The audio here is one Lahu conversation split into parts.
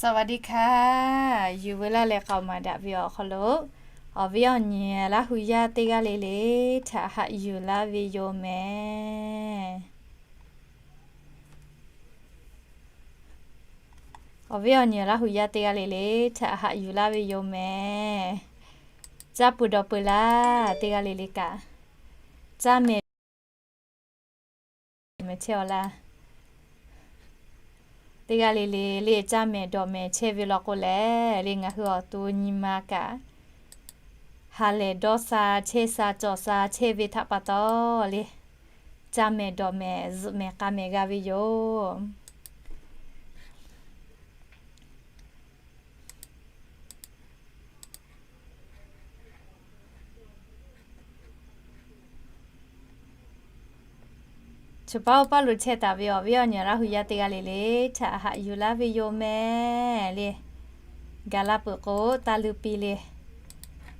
สวัสดีค่ะ Yuˬ veu laˇ leh k'aoˍ maˍ daꞈ ve awˬ hk'aw lo, awˬ viˉ awˬ nyi Laˇ hu yaˇ teˇ g'aˇ le le htaꞈ haꞈ yuˬ laˇ ve yoˬ mehˍ. Awˬ viˉ awˬ nyi Laˇ hu yaˇ teˇ g'aˇ le le htaꞈ haꞈ yuˬ laˇ ve yoˬ mehˍ. Caˇ pui dawˬ pui laˇ teˇ g'aˇ le le kaꞈ, caˇ mehˍ mehˍ chehˇ-aw laˇ. Teˇ g'aˇ le le le caˇ mehˍ dawˬ mehˍ chehˇ ve law k'o lehˬ le, ngaˬ hui awˬ to nyi ma kaꞈ ha lehˬ dawˇ sha chehˇ sha cawˬ sha chehˇ ve htaꞈ pa taw le, caˇ mehˍ dawˬ mehˍ zuhꞈ mehˍ k'a mehˍ g'a ve yoˬ. Chaw paˉ oˇ paˉ lo chehˇ taˍ ve awˬ viˉ awˬ nyi Laˇ hu yaˇ teˇ g'aˇ le le htaꞈ haꞈ yuˬ laˇ ve yoˬ mehˍ le. Gaˬ la peuˬ k'o taˇ luˇ piˇ le.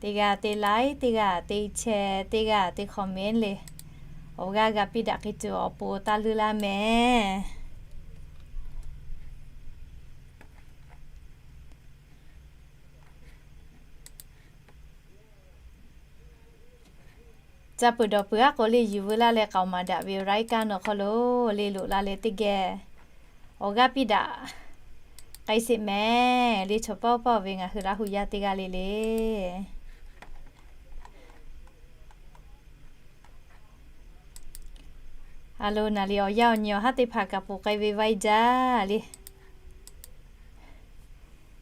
Teˇ g'aˇ te like, teˇ g'aˇ te share, teˇ g'aˇ te comment le. Awˬ g'aˇ g'a piˇ daꞈ k'ai tuˬ awˬ pon taˇ luˇ laˇ mehˍ. Caˇ pui dawˬ pui aˉ k'o le, yuˬ veu laˇ leh k'aoˍ maˍ daꞈ ve รายการ awˬ hk'aw lo le, loꞈ la leh teˇ geh awˬ g'aˇ piˇ daꞈ k'ai sheˍ mehˍ le. Chaw paˉ oˇ paˉ ve ngaˬ hui Laˇ hu yaˇ teˇ g'aˇ le le a lo, naˍ riˍ awˬ yaˇ awˬ nyi awˬ haˉ teˇ hpaˍ kaꞈ poˬ k'ai ve ไหว้เจ้า le.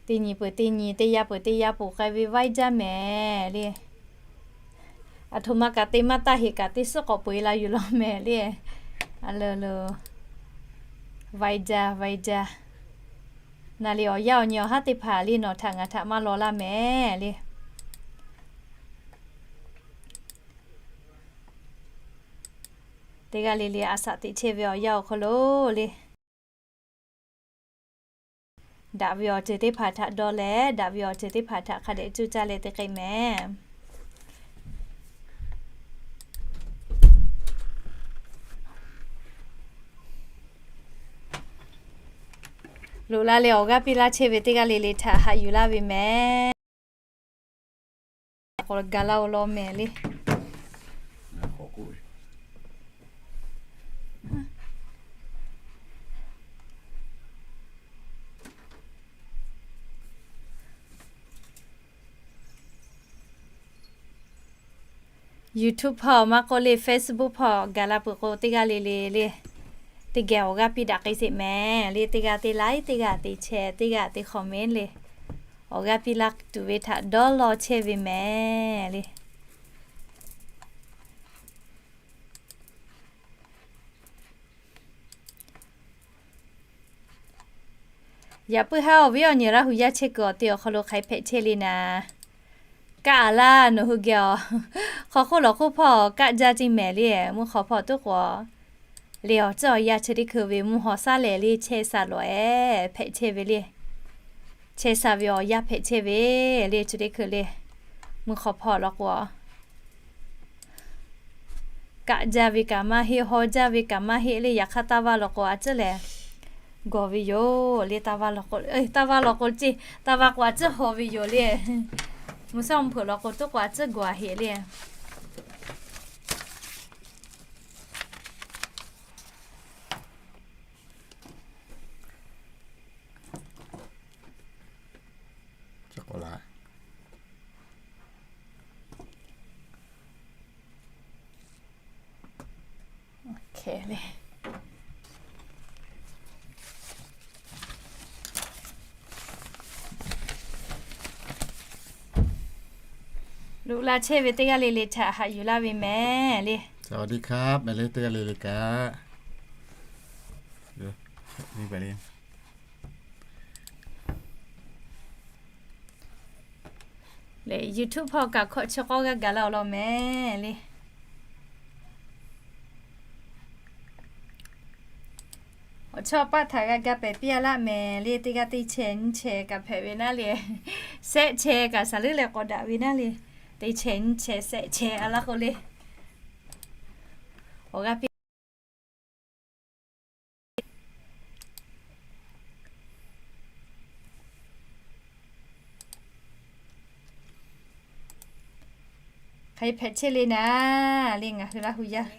Teˇ nyi peuˬ teˇ nyi, teˇ yanˇ peuˬ teˇ yanˇ poˬ k'ai ve ไหว้เจ้า mehˍ le. Aˬ htoꞈ ma kaꞈ te maˇ taˇ heꞈ kaꞈ teˇ suhˉ k'awꞈ peu-eˬ la yuˬ law mehˍ le. A lo lo, ไหว้เจ้า ไหว้เจ้า. Naˍ riˍ awˬ yaˇ awˬ nyi awˬ haˉ teˇ hpaˍ le, nawˬ htaꞈ ngaˬ htaꞈ maˇ law laˇ mehˍ le. Teˇ g'aˇ le le a shaꞈ teꞈ chehˇ ve awˬ yanˇ awˬ hk'aw lo le, daꞈ ve awˬ ceuˬ teˇ hpaˍ htaꞈ dawˇ leh, daꞈ ve awˬ ceuˬ teˇ hpaˍ htaꞈ hk'a dehꞈ cuˇ caˇ leh te k'ai mehˍ. Loꞈ la leh awˬ g'aˇ piˇ laˇ chehˇ ve teˇ g'aˇ le le htaꞈ haꞈ yuˬ laˇ ve mehˍ. K'awꞈ gaˬ la-o law mehˍ le. YouTube hpawˇ maˇ k'oˆ le, Facebook hpawˇ gaˬ la peuˬ k'o, teˇ g'aˇ le le le, teˇ geh awˬ g'aˇ piˇ daꞈ k'ai sheˍ mehˍ le. Teˇ g'aˇ te like, teˇ g'aˇ te share, teˇ g'aˇ te comment le, awˬ g'aˇ piˇ laˇ tuˬ ve htaꞈ dawˇ law chehˇ ve mehˍ le. Yaꞈ puiˉ haˉ awˬ viˉ awˬ nyi Laˇ hu yaˇ chehˇ kuiˬ awˬ te awˬ hk'aw lo hk'aˬ hk'e hpehꞈ chehˇ le naˍ, kaˆ a laˇ nawˬ hui geh awˬ. Hk'aw hk'oˆ lawˬ hk'oˆ hpawˇ kaˆ jaˇ ceˇ mehˍ le. Mvuhˇ hk'awꞈ hpawˇ tuˉ k'o le, awˬ ceuˬ awˬ yanˇ chi teˇ hkui ve mvuhˇ haw shaˉ lehˬ le chehˇ sha lawˬ-e hpehꞈ chehˇ ve le. Chehˇ sha ve awˬ yanˇ hpehꞈ chehˇ ve le chi teˇ hkui le. Mvuhˇ hk'awꞈ hpawˇ lawˬ k'o, kaˆ jaˇ ve kaꞈ maˇ heˆ, haw jaˇ ve kaꞈ maˇ heˆ le. Yaꞈ hk'aˇ taˇ vaˇ lawˬ k'o a ciˉ lehˬ gawˬ ve yoˬ le. Taˇ vaˇ lawˬ k'o, taˇ vaˇ lawˬ k'o ceˇ, taˇ vaˇ k'o a ciˉ haw ve yoˬ le. Mvuhˇ shawˉ mvuhˇ hpeuꞈ lawˬ k'o tuˉ k'o a ciˉ gawˬ a heꞈ le. Loꞈ la chehˇ ve teˇ g'aˇ le le htaꞈ haꞈ yuˬ laˇ ve mehˍ le. สวัสดีครับ mehˍ le teˇ g'aˇ le le kaꞈ. Leh YouTube hpawˇ kaꞈ hkawꞈ chi k'awˇ g'aˇ gaˬ la-o law mehˍ le. Awˬ chawˇ paˆ htaꞈ g'a ga pehˍ piˇ-a laˇ mehˍ le. Teˇ g'aˇ teˇ chehˇ nyiˇ chehˇ kaꞈ hpehꞈ ve naˉ le. Shehˆ chehˇ kaꞈ shaˍ leuˉ leh k'awꞈ daꞈ ve naˉ le. Teˇ chehˇ nyiˇ chehˇ shehˆ chehˇ a laˇ k'o le, awˬ g'aˇ piˇ. Hk'aˬ hk'e hpehꞈ chehˇ le naˍ le, ngaˬ hui Laˇ hu yaˇ.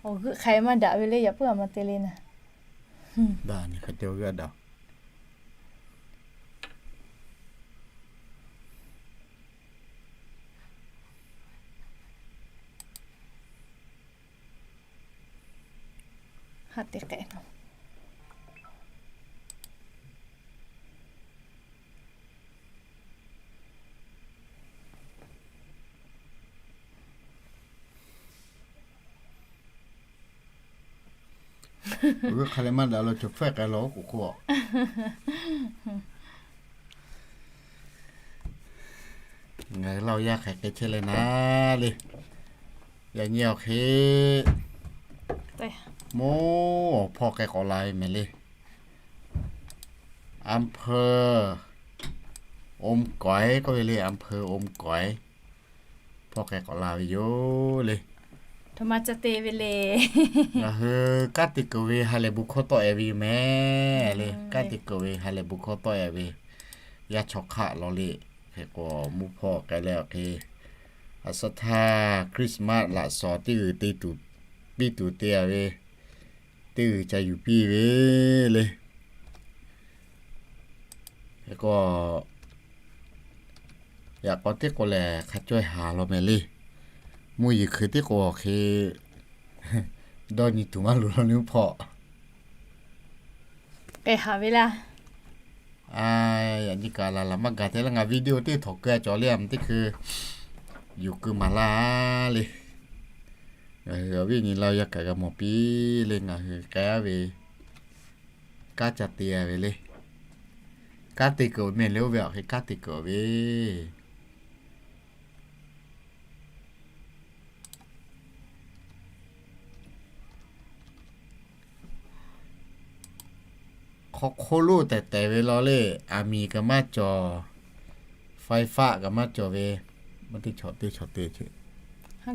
Awˬ g'euˆ hk'aˬ hk'e maˇ daꞈ ve le, yaꞈ puiˉ a ma te le naˍ. Haꞈ te k'ehꞈ nawˬ. Awˬ g'euˆ hk'aˬ hk'e maˇ daꞈ lo, cawˬ hpfuhˆ k'ai la oˉ k'oˍ hk'oˆ. Ngaˬ hui Laˇ hu yaˇ hk'aˬ hk'e chehˇ le naˍ le. Yaꞈ nyi awˬ hk'e mawˇ awˬ hpawˇ k'ai k'awꞈ la ve mehˍ le. อำเภอ Ōmkaway k'oˆ ve le, อำเภอ Ōmkaway hpawˇ k'ai k'awꞈ la ve yoˬ le. Htoꞈ ma ca te ve le. Ngaˬ hui kanˉ te kuiˬ ve ha lehˬ bon hkawˇ tawˆ e ve yoˬ mehˍ le. Kanˉ te kuiˬ ve ha lehˬ bon hkawˇ tawˆ e ve, yaˇ chaw hk'aˆ law le. Hk'e k'o mvuhˇ hpawˇ k'ai leh awˬ hk'e, a suhˉ htaˇ Christmas laꞈ shawˍ teˇ g'uiˬ te tuˬ, piˇ tuˬ te a ve, teˇ g'uiˬ ca yuˬ piˇ ve le. Hk'e k'o yaꞈ k'aw teˇ k'o lehˬ hk'a caweh haˍ law mehˍ le. Mvuhˇ yeˬ hkui teˇ k'o awˬ hk'e dawˇ nyi tuˬ maˇ loˍ law le mvuhˇ hpawˇ. K'ai haˍ ve laˇ. Yaꞈ nyi kaꞈ laˬ laˬ maˇ gaˬ te laˇ, ngaˬ video teˇ htawꞈ keu a cawˬ le, a mvuhˇ teˇ hkui yuˬ keu maˍ laˇ le. Ngaˬ hui awˬ viˉ awˬ nyi Laˇ hu yaˇ kaꞈ g'a mawˬ piˇ le, ngaˬ hui k'ai a ve kanˉ ca te a ve le. Kanˉ te kuiˬ mehˍ le, oˇ ve awˬ hk'e kanˉ te kuiˬ ve hk'aw hk'oˆ lo tehˬ tehˬ ve law le, aˬ miˍ kaꞈ maˇ cawˬ, ไฟฟ้า kaꞈ maˇ cawˬ ve, maˇ teˇ chaw teˇ chaw te ce. Awˬ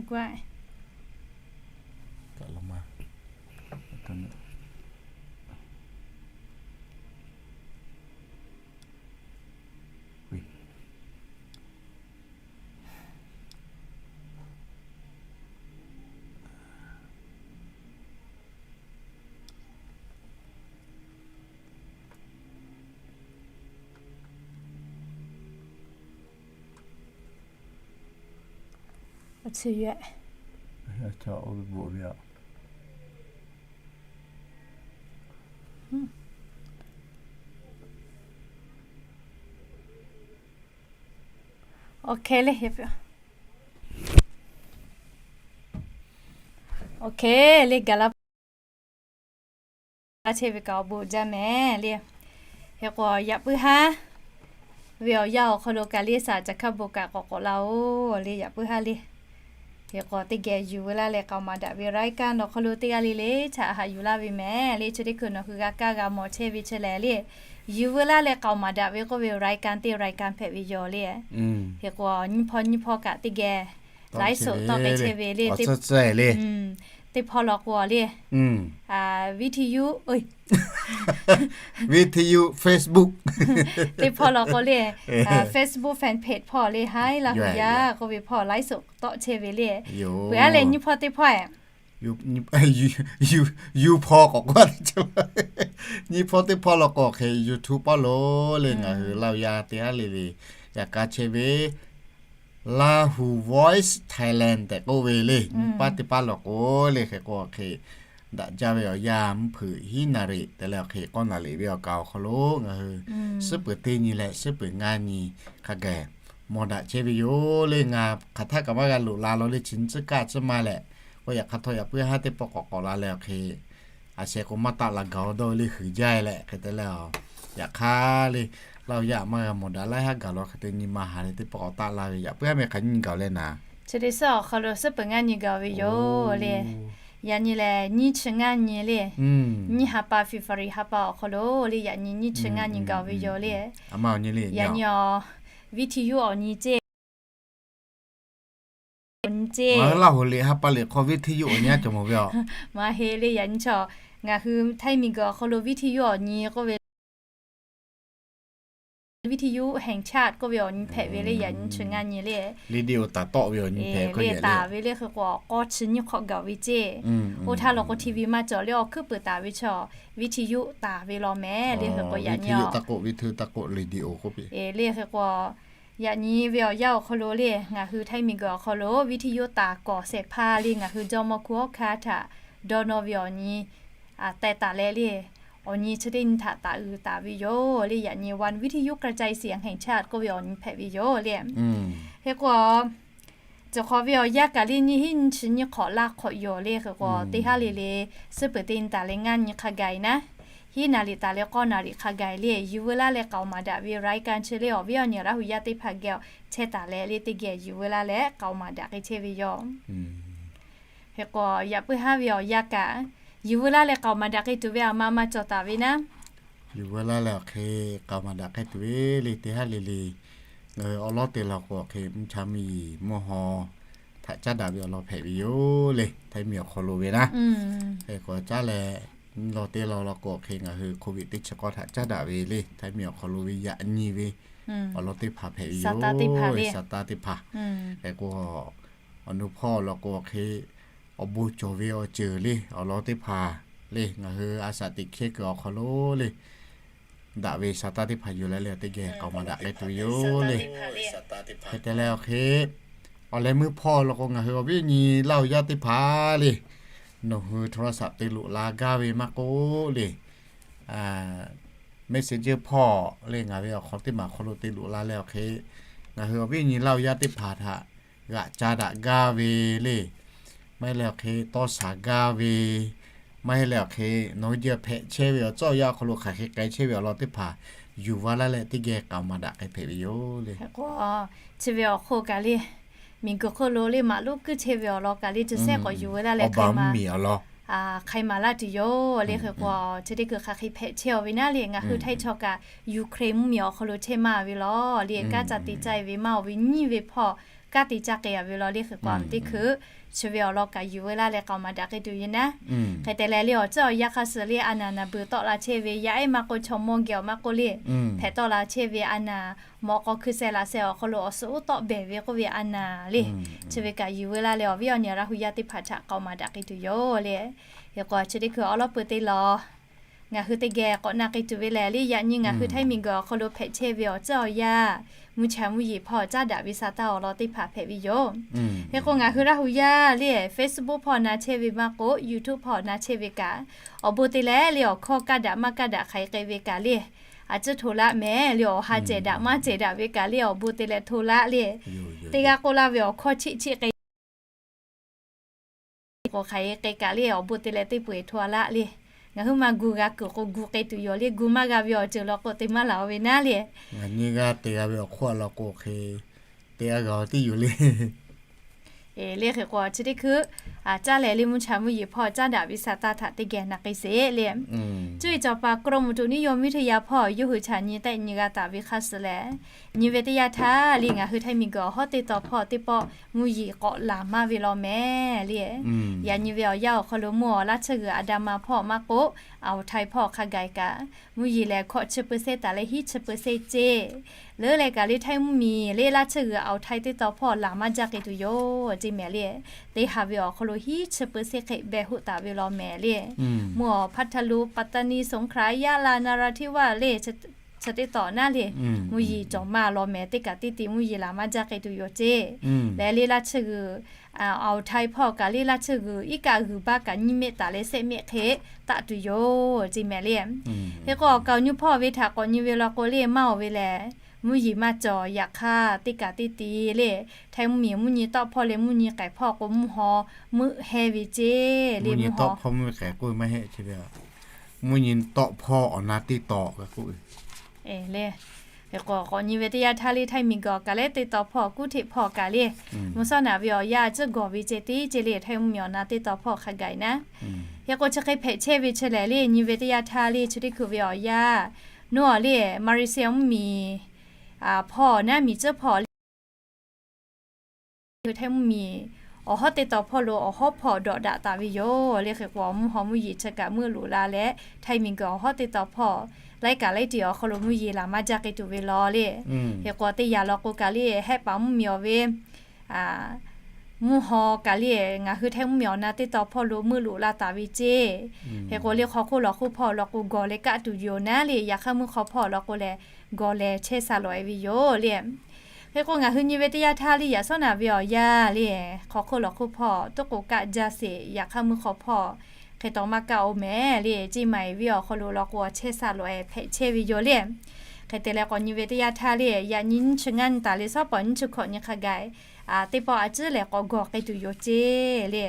hk'e le, awˬ hk'e le, gaˬ la chehˇ ve kaꞈ awˬ bon jaˇ mehˍ le. Hk'e k'o yaꞈ puiˉ haˉ ve awˬ yanˇ awˬ hk'aw lo kaꞈ le, saˍ caˬ hkaˇ bon kaꞈ k'awꞈ k'awꞈ la oˬ le, yaꞈ puiˉ haˉ le. Hk'e k'o teˇ geh yuˬ veu laˇ leh k'aoˍ maˍ daꞈ ve รายการ awˬ hk'aw lo teˇ g'aˇ le le htaꞈ haꞈ yuˬ laˇ ve mehˍ le. Chi teˇ hkui nawˬ hui g'a kaˇ g'a mawˬ chehˇ ve chi lehˬ le, yuˬ veu laˇ leh k'aoˍ maˍ daꞈ ve k'oˆ ve รายการ teˇ รายการ hpehꞈ ve yoˬ le. Hk'e k'o nyiˇ hpawˇ nyiˇ hpawˇ kaꞈ teˇ geh ไลฟ์สด tawˆ k'ai chehˇ ve le. Teˇ hpawˇ law k'o le, vidiyo, vidiyo Facebook, teˇ hpawˇ law k'o le, Facebook fan page hpawˇ le, Haiˉ Laˇ hu yaˇ k'oˆ ve hpawˇ ไลฟ์สด tawˆ chehˇ ve le. Peuˬ aˉ leh nyiˇ hpawˇ teˇ hpawˇ, yuˬ hpawˇ k'awꞈ k'oˆ a teˇ ceuˬ, nyiˇ hpawˇ teˇ hpawˇ law k'o hk'e YouTube pawˆ lo le, ngaˬ hui Laˇ hu yaˇ teˇ haˉ le le yaꞈ k'aˇ chehˇ ve Lahu Voice Thailand tehꞈ k'oˆ ve le. Nyiˇ paˉ teˇ paˉ law k'o le, hk'e k'o hk'e daꞈ jaˇ ve awˬ yanˇ mvuhˇ hpeuꞈ hiˉ naˍ riˍ te leh awˬ hk'e k'awˇ naˍ riˍ ve awˬ kaˍ awˬ hk'aw lo ngaˬ hui suhˉ peuˬ teˇ nyi leh suhˉ peuˬ ngaˇ nyi hk'a gaˬ mawˬ daꞈ chehˇ ve yoˬ le. Ngaˬ hk'aˬ htaˆ kaꞈ maˇ g'a loꞈ la law le, chi nyi tcuhˉ kaˆ tcuhˉ ma leh, k'o yaꞈ hk'aˇ htawˇ yaꞈ puiˉ haˉ teˇ pawˆ k'awꞈ k'awꞈ la leh awˬ hk'e a sheh k'o maˇ taˆ la gaˬ aw dawˇ ve le, huiˍ jaˇ leh hk'e te leh, yaꞈ hk'aˇ le, Laˇ hu yaˇ maˇ g'a mawˬ daꞈ laiˉ haˉ gaˬ law hk'e te nyi ma haˍ leh teˇ pawˆ k'awꞈ taˆ la ve, yaꞈ puiˉ haˉ meh hk'aˬ nyi gaˬ leh naˍ. Chi teˇ suhˉ awˬ hk'aw lo suhˉ peuˬ ngaˇ nyi gaˬ ve yoˬ le. Yaꞈ nyi lehˬ nyiˇ chi ngaˇ nyi le, nyiˇ ha pa February ha pa awˬ hk'aw lo le, yaꞈ nyi nyiˇ chi ngaˇ nyi gaˬ ve yoˬ le. Yaꞈ nyi awˬ vidiyo awˬ nyi ceˇ, awˬ nyi ceˇ. Laˇ hoˍ liꞈ ha pa liꞈ hk'aw viˇ htiˇ yuˇ awˬ nyi aˉ cawˬ mawˬ ve a. Maˇ heˆ le, yaꞈ nyi chaw ngaˬ hui Htaiˇ miˬguiˬ awˬ hk'aw lo viˇ htiˇ yuˇ awˬ nyi k'oˆ ve viˇ htiˇ yuˇ แห่งชาติ k'oˆ ve awˬ nyi hpehꞈ ve le, yaꞈ nyi chi ngaˇ nyi le. Liꞈ diꞈ oˬ taˍ tawˆ ve awˬ nyi hpehꞈ k'oˆ le, taˍ ve le hk'e k'o, k'awˇ chi nyiˇ hk'awꞈ gaˬ ve ceˇ. Oˇ htaˇ law k'o, T V maˇ cawˬ le, awˬ hkuiˉ puiˍ taˍ ve chaw viˇ htiˇ yuˇ taˍ ve law mehˍ le hk'e k'o, yaꞈ nyi taˍ k'o, viˇ htiˇ taˍ k'o, liꞈ diꞈ oˬ k'oˆ piˇ le hk'e k'o, yaꞈ nyi ve awˬ yanˇ awˬ hk'aw lo le, ngaˬ hui Htaiˇ miˬguiˬ awˬ hk'aw lo viˇ htiˇ yuˇ taˍ kawˍ shehˍ hpaˇ le, ngaˬ hui jawˇ mawˇ hkuˇ hawˉ hkanˇ htaꞈ dawˇ nawˇ ve awˬ nyi teh taˍ leh le, awˬ nyi chi teˇ nyi htaꞈ taˍ uiˍ taˍ ve yoˬ le. Yaꞈ nyi วิทยุกระจายเสียงแห่งชาติ k'oˆ ve awˬ nyi hpehꞈ ve yoˬ le. Hk'e k'o, cawˬ hk'awꞈ ve awˬ yanˇ kaꞈ le, nyiˇ hinˉ nyiˇ chi nyiˇ hk'awꞈ laˇ hk'awꞈ yoˬ le hk'e k'o, teˇ haˉ le le suhˉ peuˬ teˇ nyi taˍ leh ngaˇ nyi hk'a gaˬ naˉ, hiˉ naˍ riˍ taˍ leh k'awˇ naˍ riˍ hk'a gaˬ le, yuˬ veu laˇ leh k'aoˍ maˍ daꞈ ve รายการ chi le awˬ viˉ awˬ nyi Laˇ huˍ yaˇ teˇ hpaˍ geh chehˇ taˍ leh le, teˇ geh yuˬ veu laˇ leh k'aoˍ maˍ daꞈ k'ai chehˇ ve yoˬ. Hk'e k'o, yaꞈ puiˉ haˉ ve awˬ yanˇ kaꞈ, yuˬ veu laˇ leh k'aoˍ maˍ daꞈ k'ai tuˬ ve a ma maˇ cawˬ taˍ ve naˉ, yuˬ veu laˇ leh awˬ hk'e k'aoˍ maˍ daꞈ k'ai tuˬ ve le, teˇ haˉ le le ngaˬ hui awˉ lawˉ te law k'o, awˬ hk'e mvuhˇ cha mvuhˇ yeˬ mvuhˇ haw htaꞈ caˉ daꞈ ve awˬ lawn hpehꞈ ve yoˬ le, Htaiˇ miˬ awˬ hk'aw lo ve naˉ. Hk'e k'o, caˉ leh law te law law k'o, awˬ hk'e ngaˬ hui โควิด teˇ chi k'awˇ htaꞈ caˉ daꞈ ve le, Htaiˇ miˬ awˬ hk'aw lo ve yaꞈ nyi ve awˬ lawn teˇ hpaˍ hpehꞈ ve yoˬ. Saˍ taˇ teˇ hpaˍ. Hk'e k'o, awˬ nu hpawˇ law k'o, awˬ hk'e awˬ bon cawˬ ve awˬ ceuˬ le, awˬ lawn teˇ hpaˍ le, ngaˬ hui a shaꞈ teꞈ hkehˇ kuiˬ awˬ hk'aw lo le, daꞈ ve saˍ taˇ teˇ hpaˍ yuˬ leh le, awˬ teˇ geh k'aoˍ maˍ daꞈ k'ai tuˬ yoˬ le. Hk'e te leh awˬ hk'e, awˬ leh meuˇ hpawˇ law k'o, ngaˬ hui awˬ viˉ awˬ nyi Laˇ huˍ yaˇ teˇ hpaˍ le, nawˬ hui โทรศัพท์ te loꞈ la gaˇ ve maˇ k'oˆ le, Messenger hpawˇ le, ngaˬ ve awˬ hk'aw teˇ maˬ hk'aw lo te loꞈ la leh awˬ hk'e, ngaˬ hui awˬ viˉ awˬ nyi Laˇ huˍ yaˇ teˇ hpaˍ htaꞈ g'aꞈ ca daꞈ gaˇ ve le, maˇ heˆ leh awˬ hk'e tawˇ shaˍ gaˇ ve, maˇ heˆ leh awˬ hk'e nawˬ hui jeh hpehꞈ chehˇ ve awˬ tcuhˉ awˬ yanˇ awˬ hk'aw lo hk'aˬ hk'e k'ai chehˇ ve awˬ lawn teˇ hpaˍ yuˬ veu laˇ leh teˇ geh k'aoˍ maˍ daꞈ k'ai hpehꞈ ve yoˬ le. Chi ve awˬ hk'oˆ kaꞈ le, miˬguiˬ hk'oˆ lo le maˍ loˉ kuiˉ chehˇ ve awˬ lawn kaꞈ le, chi sehˉ k'awꞈ yuˬ veu laˇ leh k'ai maˍ laˇ tuˬ yoˬ le. Hk'e k'o, chi teˇ hkui hk'aˬ hk'e hpehꞈ chehˇ aw ve naˉ le, ngaˬ hui Htaiˇ chaw kaꞈ Ukraine mvuhˇmiˬ awˬ hk'aw lo chehˇ maˇ ve law le, kanˉ ca te caˇ ve maˇ oˬ ve nyiˇ ve hpawˇ kanˉ te caˇ k'ai a ve law le. Hk'e k'o, teˇ hkui chi ve awˬ lawn kaꞈ yuˬ veu laˇ leh k'aoˍ maˍ daꞈ k'ai tuˬ yoˬ naˉ. Hk'e te leh le, awˬ tcuhˉ awˬ yanˇ hk'a suhˍ le, a naˍ naˍ beuˬ tawˆ la chehˇ ve yaˇ ehˉ maˇ k'oˆ, chaw mawˇ geh awˬ maˇ k'oˆ le, hpehꞈ tawˆ la chehˇ ve a naˍ, mawꞈ k'aw hkui sheh laꞈ sheh awˬ hk'aw lo awˬ suhˍ uˉ tawˆ behˬ ve k'oˆ ve a naˍ le, chi ve kaꞈ yuˬ veu laˇ leh awˬ viˉ awˬ nyi Laˇ huˍ yaˇ teˇ hpaˍ htaꞈ k'aoˍ maˍ daꞈ k'ai tuˬ yoˬ le. Hk'e k'o, chi teˇ hkui awˉ lawˉ peu te law ngaˬ hui teˇ geh k'awꞈ na k'ai tuˬ ve lehˬ le, yaꞈ nyi ngaˬ hui Htaiˇ miˬguiˬ awˬ hk'aw lo hpehꞈ chehˇ ve awˬ tcuhˉ awˬ yaˇ, mvuhˇ cha mvuhˇ yeˬ hpawˇ caˉ daꞈ ve sa taˇ awˬ lawn teˇ hpaˍ hpehꞈ ve yoˬ. Hk'e k'o, ngaˬ hui Laˇ huˍ yaˇ le, Facebook hpawˇ na chehˇ ve maˇ k'oˆ, YouTube hpawˇ na chehˇ ve kaꞈ, awˬ bon te leh le awˬ hkawˇ kaˇ daꞈ maˇ kaˇ daꞈ hk'aˬ hk'e k'ai ve kaꞈ le, a ciˉ hto laˇ mehˍ le, awˬ ha cehˬ daꞈ maˇ cehˬ daꞈ ve kaꞈ le, awˬ bon te leh hto laˇ le. Teˇ g'aˇ k'oˆ laˇ ve awˬ hkawˇ chiˆ chiˆ k'ai k'o, hk'aˬ hk'e k'ai kaꞈ le, awˬ bon te leh teˇ peu eˬ hto a laˇ le. Ngaˬ hui maˇ gu g'a kuiˬ k'o gu k'ai tuˬ yoˬ le, gu maˇ g'a ve awˬ ceuˬ law k'o te maˇ laˬ ve naˉ le. Ngaˬ nyi g'a te g'a ve awˬ hkawˇ a law k'o, hk'e te a g'a tiˉ yoˬ le. Le hk'e k'o, chi teˇ hkui caˉ leh le mvuhˇ cha mvuhˇ yeˬ hpawˇ caˉ daꞈ ve sa taˇ htaꞈ teˇ geh na k'ai sheˍ le. Cuˇ yiˍ cawˬ paˍ กรมอุตุนิยมวิทยา hpawˇ yawˇ hui chaꞈ nyi tehˆ nyi g'a taˍ ve hk'a suhˍ lehˬ, nyi ve teˇ yanˇ htaˇ le ngaˬ hui Htaiˇ miˬguiˬ awˬ hawˉ teˇ taw hpawˇ teˇ pawˆ mvuhˇ yeˬ k'awꞈ laˬ maˇ ve law mehˍ le. Yaꞈ nyi ve awˬ yanˇ awˬ hk'aw lo mvuhˇ awˬ laˇ tsuhˇ g'uiˬ a da ma hpawˇ maˇ k'oˆ, awˬ htaiˇ hpawˇ hk'a gaˬ kaꞈ, mvuhˇ yeˬ lehˬ hkawꞈ chi peu se taˍ leh hiˉ chi peu se ceˇ. Leuˉ leh kaꞈ le Htaiˇ mvuhˇmiˬ le laˇ tsuhˇ g'uiˬ awˬ htaiˇ teˇ taw hpawˇ laˬ maˇ jaˇ k'ai tuˬ yoˬ ceˇ mehˍ le. Teˇ ha ve awˬ hk'aw lo hiˉ chi peu se hk'e beh hoˆ taˍ ve law mehˍ le. Mvuhˇ awˬ พัทลุง ปัตตานี สงขลา ยะลา นราธิวาส le chi teˇ taw naˉ le, mvuhˇ yeˬ cawˬ maˇ law mehˍ, teˇ kaꞈ teˇ ti mvuhˇ yeˬ laˬ maˇ jaˇ k'ai tuˬ yoˬ ceˇ. Leh le laˇ tsuhˇ g'uiˬ, awˬ htaiˇ hpawˇ kaꞈ le laˇ tsuhˇ g'uiˬ iˉ kaˆ g'uiˬ baˆ kaꞈ nyiˇ mehˆ taˍ leh shehˆ mehˆ hk'e taˆ tuˬ yoˬ ceˇ mehˍ le. Hk'e k'o, awˬ kaˍ awˬ nyi hpawˇ ve htaꞈ k'awꞈ nyi ve law k'o le, maˇ oˬ ve lehˬ, mvuhˇ yeˬ maˇ cawˬ. Yaꞈ hk'aˇ, teˇ kaꞈ teˇ ti le, Htaiˇ mvuhˇmiˬ mvuhˇ nyi tawˆ hpawˇ leh mvuhˇ nyi k'ehˍ hpawˇ k'o mvuhˇ haw meuˆ heh ve ceˇ le. Mvuhˇ nyi tawˆ hpawˇ mvuhˇ nyi k'ehˍ k'oˆ ve maˇ heˆ ceˇ ve. Mvuhˇ nyi tawˆ hpawˇ awˬ na teˇ taw g'a k'oˆ ve le. Hk'e k'o, k'awꞈ nyi ve teˇ yanˇ htaˇ le Htaiˇ miˬguiˬ awˬ kaꞈ leh teˇ taw hpawˇ kuˉ hteꞈ hpawˇ kaꞈ le, mvuhˇ sawˉ naꞈ ve awˬ yanˇ a ciˉ gawˬ ve ceˇ teˇ ceˇ le, Htaiˇ mvuhˇmiˬ awˬ na teˇ taw hpawˇ hk'a gaˬ naˉ. Hk'e k'o, chi hk'e hpehꞈ chehˇ ve chi lehˬ le, nyi ve teˇ yanˇ htaˇ le chi teˇ hkui ve awˬ yanˇ, nuˇ awˬ le, Malaysia mvuhˇmiˬ hpawˇ naˉ miˬ tcuhˉ hpawˇ le, Htaiˇ mvuhˇmiˬ awˬ hawˉ teˇ taw hpawˇ lo awˬ hawˉ hpawˇ dawꞈ daꞈ taˍ ve yoˬ le. Hk'e k'o, mvuhˇ haw mvuhˇ yeˬ chi kaꞈ meuˆ loꞈ la leh, htaiˇ miˬguiˬ awˬ hawˉ teˇ taw hpawˇ laiˉ kaꞈ laiˉ tiꞈ awˬ hk'aw lo mvuhˇ yeˬ laˬ maˇ jaˇ k'ai tuˬ ve law le. Hk'e k'o, teˇ yanˇ law k'o kaꞈ le, hehˆ paˍ mvuhˇmiˬ awˬ ve mvuhˇ haw kaꞈ le, ngaˬ hui htaiˇ mvuhˇmiˬ awˬ na teˇ taw hpawˇ lo meuˆ loꞈ la taˍ ve ceˇ. Hk'e k'o le, hk'aw hk'oˆ lawˬ hk'oˆ hpawˇ law k'o gawˬ leh kaˆ tuˬ yoˬ naˉ le, yaꞈ hk'aˇ mvuhˇ hk'aw hpawˇ law k'o lehˬ gawˬ leh chehˇ sha lawˬ e ve yoˬ le. Hk'e k'o, ngaˬ hui nyi ve teˇ yanˇ htaˇ le, yaꞈ shawˉ naˍ ve awˬ yanˇ le, hk'aw hk'oˆ lawˬ hk'oˆ hpawˇ toˉ k'o kaˆ jaˇ sheˍ, yaꞈ hk'aˇ mvuhˇ hk'aw hpawˇ hk'e taw maˇ kaˆ oˬ mehˍ le, ceˇ ma e ve awˬ hk'aw lo law k'o chehˇ sha lawˬ e hpehꞈ chehˇ ve yoˬ le. Hk'e te leh k'awꞈ nyi ve teˇ yanˇ htaˇ le, yaꞈ nyi nyiˇ chi ngaˇ nyi taˍ le, shawˉ pawˍ nyiˇ chi hkawꞈ nyi hk'a gaˬ teˇ pawˆ a ciˉ lehˬ k'awꞈ gawˬ k'ai tuˬ yoˬ ceˇ le.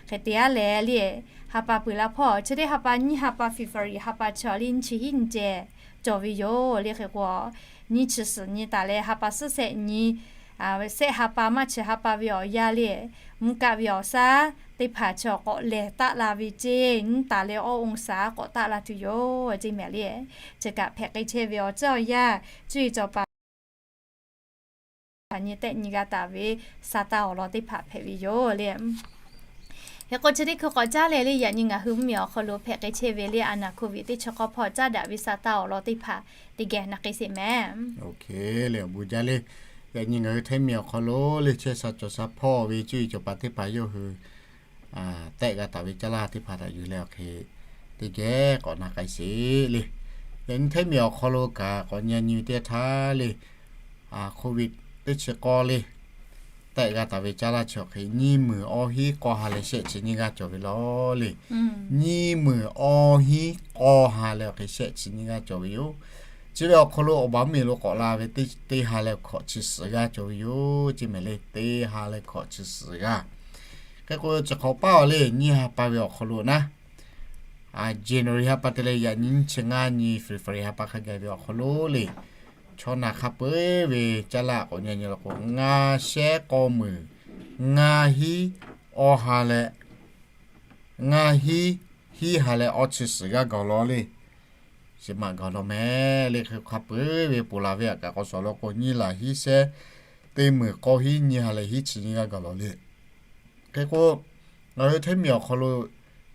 Hk'e te a leh le, ha pa peuˬ la hpawˇ chi teˇ ha pa nyiˇ ha pa February ha pa chi awˬ le nyiˇ chi hiˉ nyi ceh cawˬ ve yoˬ le. Hk'e k'o, nyiˇ chi suhˍ nyi taˍ leh ha pa suhˉ shehˆ nyi, shehˆ ha pa maˇ chi ha pa ve awˬ yanˇ le, mvuhˇ kaˆ ve awˬ shaˉ teˇ hpaˍ chi awˬ k'awꞈ lehˬ taˆ la ve ceˇ, nyiˇ taˍ leh awˇ องศา k'awꞈ taˆ la tuˬ yoˬ ceˇ mehˍ le. Chi kaꞈ hpehꞈ k'ai chehˇ ve awˬ tcuhˉ awˬ yanˇ, cuˇ yiˍ cawˬ paˍ nyi tehˆ nyi g'a taˍ ve sha taˇ awˬ lawn teˇ hpaˍ hpehꞈ ve yoˬ le. Hk'e k'o, chi teˇ hkui k'awꞈ caˉ leh le, yaꞈ nyi ngaˬ hui mvuhˇmiˬ awˬ hk'aw lo hpehꞈ k'ai chehˇ ve le, a naˍ โควิด teˇ chi k'awˇ hpawˇ caˉ daꞈ ve sha taˇ awˬ lawn teˇ hpaˍ teˇ geh na k'ai sheˍ mehˍ. Oˇ hk'e le, awˬ bon jaˇ le. Yaꞈ nyi ngaˬ hui htaiˇ miˬ awˬ hk'aw lo le chehˇ sha cawˬ sha hpawˇ ve cuˇ yiˍ cawˬ paˍ teˇ hpaˍ yawˇ hui tehˆ g'a taˍ ve caˇ laˇ teˇ hpaˍ htaꞈ yuˬ leh awˬ hk'e teˇ geh k'awꞈ na k'ai sheˍ le. Yaꞈ nyi htaiˇ miˬ awˬ hk'aw lo kaꞈ k'awꞈ nyi nyi ve teˇ htaˇ le, โควิด teˇ chi k'awˇ le tehˆ g'a taˍ ve caˇ laˇ chi awˬ hk'e nyiˇ meunˍ awˇ hiˉ k'awˇ ha leh shehˆ chi nyiˇ g'aˇ cawˬ ve law le. Nyiˇ meunˍ awˇ hiˉ k'awˇ ha leh awˬ hk'e shehˆ chi nyiˇ g'aˇ cawˬ ve yoˬ. Chi ve awˬ hk'aw lo awˬ baˬ mvuhˇmiˬ lo k'awꞈ la ve teˇ ha leh hkawꞈ chi suhˍ g'aˇ cawˬ ve yoˬ ceˇ mehˍ le. Teˇ ha leh hkawꞈ chi suhˍ g'aˇ. Hk'e k'o, chi hk'awꞈ paˇ awˬ le nyiˇ ha pa ve awˬ hk'aw lo naˉ, January ha pa te leh yaꞈ nyi nyiˇ chi ngaˇ nyi February ha pa hk'a gaˬ ve awˬ hk'aw lo le, chaw naˬ hk'a peu-eˬ ve caˇ laˇ k'awꞈ nyi nyi law k'o, ngaˇ shehˉ k'awˇ meunˍ ngaˇ hiˉ awˇ ha leh ngaˇ hiˉ hiˉ ha leh awˇ chi suhˍ g'aˇ gaˬ law le. Chi maꞈ gaˬ law mehˍ le. Hk'e hk'a peu-eˬ ve ponˬ laˬ ve aꞈ kaꞈ k'awꞈ shawˍ law k'o, nyiˇ laˬ hiˉ shehˉ teˇ meunˍ k'awˇ hiˉ nyiˇ ha leh hiˉ chi nyiˇ g'aˇ gaˬ law le. Hk'e k'o, ngaˬ hui htaiˇ miˬ awˬ hk'aw lo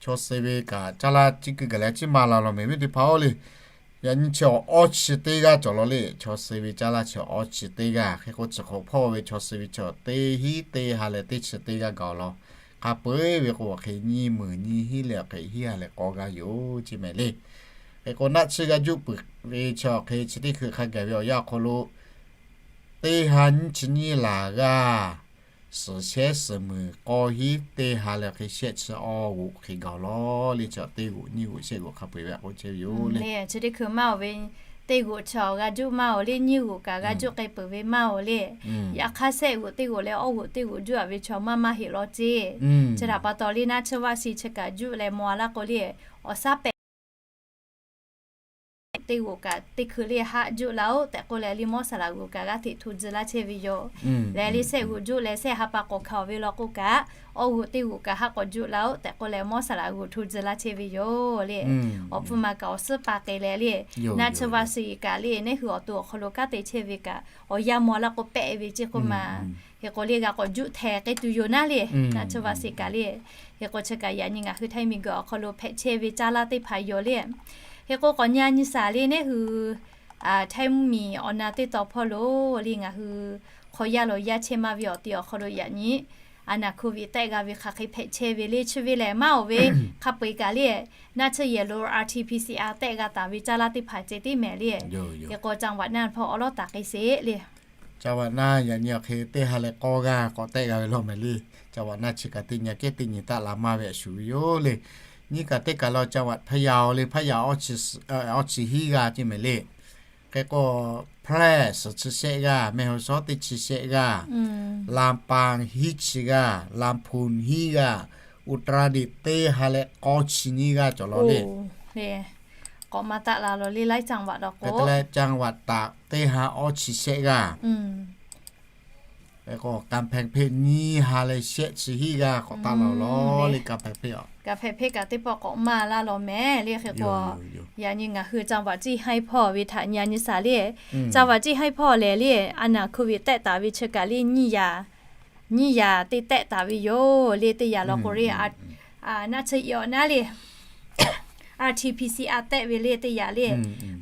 chaw suh ve kaꞈ caˇ laˇ ciˉ keu gaˬ leh ciˉ maˇ la law mehˍ ve teˇ hpaˍ-oˬ le. Yaꞈ nyi chi awˬ awˇ chi teˇ g'aˇ cawˬ law le. Chaw suh ve caˇ laˇ chi awˬ awˇ chi teˇ g'aˇ. Hk'e k'o, chi hk'awꞈ hpawˇ ve chaw suh ve chi teˇ hiˉ teˇ ha leh teˇ chi teˇ g'aˇ gaˬ law. Hk'a peu-eˬ ve k'o, awˬ hk'e nyiˇ meunˍ nyiˇ hiˉ leh awˬ hk'e hiˉ ha leh k'awˇ g'aˇ yoˬ ceˇ mehˍ le. Hk'e k'o, naˆ chi g'a juˆ peuˬ ve chi awˬ hk'e chi teˇ hkui hk'a gaˬ ve awˬ yanˇ awˬ hk'aw lo teˇ ha nyiˇ chi nyiˇ laˬ g'aˇ, suhˍ shehˉ suhˍ meunˍ k'awˇ hiˉ teˇ ha leh awˬ hk'e shehˆ chi awˇ g'oꞈ hk'e gaˬ law le. Chi teˇ g'oꞈ nyiˇ g'oꞈ shehˆ g'oꞈ hk'a peu-eˬ ve k'o chehˇ ve yoˬ le. Chi teˇ hkui maˇ oˬ ve, teˇ g'oꞈ chi awˬ g'a juˆ maˇ oˬ le, nyiˇ g'oꞈ kaꞈ g'a juˆ k'ai peuˬ ve maˇ oˬ le. Yaꞈ hk'aˇ shehˆ g'oꞈ teˇ g'oꞈ leh awˇ g'oꞈ teˇ g'oꞈ juˆ-a ve chaw maˇ maˇ heˆ law ceˇ. Chi htaꞈ pa taw le, naˆ chi vaˆ shi chi kaꞈ juˆ leh maw laˇ k'o le, awˬ shaˉ pehꞈ teˇ g'oꞈ kaꞈ teˇ hkui le haˆ juˆ laˇ-oˆ tehꞈ k'oˆ leh le, mawˇ saˍ laꞈ g'oꞈ kaꞈ g'aˇ hteꞈ hto tcuh laˇ chehˇ ve yoˬ. Leh le shehˆ g'oꞈ juˆ leh shehˆ ha pa k'awꞈ hkanˍ-oˬ ve law k'oˆ kaꞈ, awˇ g'oꞈ teˇ g'oꞈ kaꞈ haˆ k'awꞈ juˆ laˇ-oˆ tehꞈ k'oˆ leh mawˇ saˍ laꞈ g'oꞈ hto tcuh laˇ chehˇ ve yoˬ le. Awˬ hpfuhˇ ma kaꞈ awˬ suhˉ pa k'ai leh le, naˆ chi vaˆ shi kaꞈ le, neˇ hui awˬ to awˬ hk'aw lo kanˉ te chehˇ ve kaꞈ awˬ yanˇ maw laˇ k'o pehˆ ve ceˇ k'oˆ ma. Hk'e k'o le g'a k'awꞈ juˆ hteh k'ai tuˬ yoˬ naˉ le, naˆ chi vaˆ shi kaꞈ le. Hk'e k'o chi kaꞈ yaꞈ nyi ngaˬ hui htaiˇ miˬguiˬ awˬ hk'aw lo hpehꞈ chehˇ ve caˇ laˇ teˇ hpaˍ yoˬ le. Hk'e k'o k'awꞈ nyi a nyi shaˍ le, neˇ hui htaiˇ mvuhˇmiˬ awˬ na teˇ taw hpawˇ lo le, ngaˬ hui hk'aw yaˇ lo yaˇ chehˇ maˇ ve awˬ ti awˬ hk'aw lo yaꞈ nyi a naˍ โควิด tehˆ g'a ve hk'aˬ hk'e hpehꞈ chehˇ ve le. Chi ve lehˬ maˇ oˬ ve, hk'a peu-eˬ kaꞈ le, naˆ chi yehˬ lo RT-PCR tehˆ g'a taˍ ve caˇ laˇ teˇ hpaˍ ceh tiˉ mehˍ le. Hk'e k'o จังหวัด naˆ hpawˇ awˉ lawˉ taˍ k'ai sheˍ le. จังหวัด naˆ yaꞈ nyi awˬ hk'e teˇ ha leh k'awˇ g'aˇ k'awꞈ tehˆ g'a ve law mehˍ le. จังหวัด naˆ chi kaꞈ teˇ nyi kehˉ teˇ nyi taˆ la maˇ ve a shu ve yoˬ le. Nyiˇ kaꞈ teˇ kaꞈ law จังหวัดพะเยา le, พะเยา awˇ chi hiˉ g'aˇ ceˇ mehˍ le. Hk'e k'o, Phrae suhˍ chi shehˆ g'aˇ, Mehawshawr teˇ chi shehˆ g'aˇ, Lampan hiˉ chi g'aˇ, Lamphun hiˉ g'aˇ, Uttaradik teˇ ha leh k'awˇ chi nyiˇ g'aˇ cawˬ law le. K'awꞈ maˇ taˆ la law le, laiˉ จังหวัด law k'o, hk'e te leh จังหวัดตาก teˇ ha awˇ chi shehˆ g'aˇ, hk'e k'o กำแพงเพชร nyiˇ ha leh shehˆ chi hiˉ g'aˇ k'awꞈ taˆ la law le. กำแพงเพชร a, กำแพงเพชร kaꞈ teˇ pawˆ k'awꞈ maˇ laˇ law mehˍ le. Hk'e k'o, yaꞈ nyi ngaˬ hui จังหวัด Ciˇ haiˇ hpawˇ ve htaꞈ nyi a nyi shaˍ le. จังหวัด Ciˇ haiˇ hpawˇ lehˬ le, a naˍ โควิด tehˆ taˍ ve chi kaꞈ le nyiˇ yaꞈ nyiˇ yaꞈ te tehˆ taˍ ve yoˬ le. Teˇ yaꞈ law k'o le, naˆ tsuhˇ yaꞈ naˉ le, R T P C R tehˆ ve le teˇ yaꞈ le.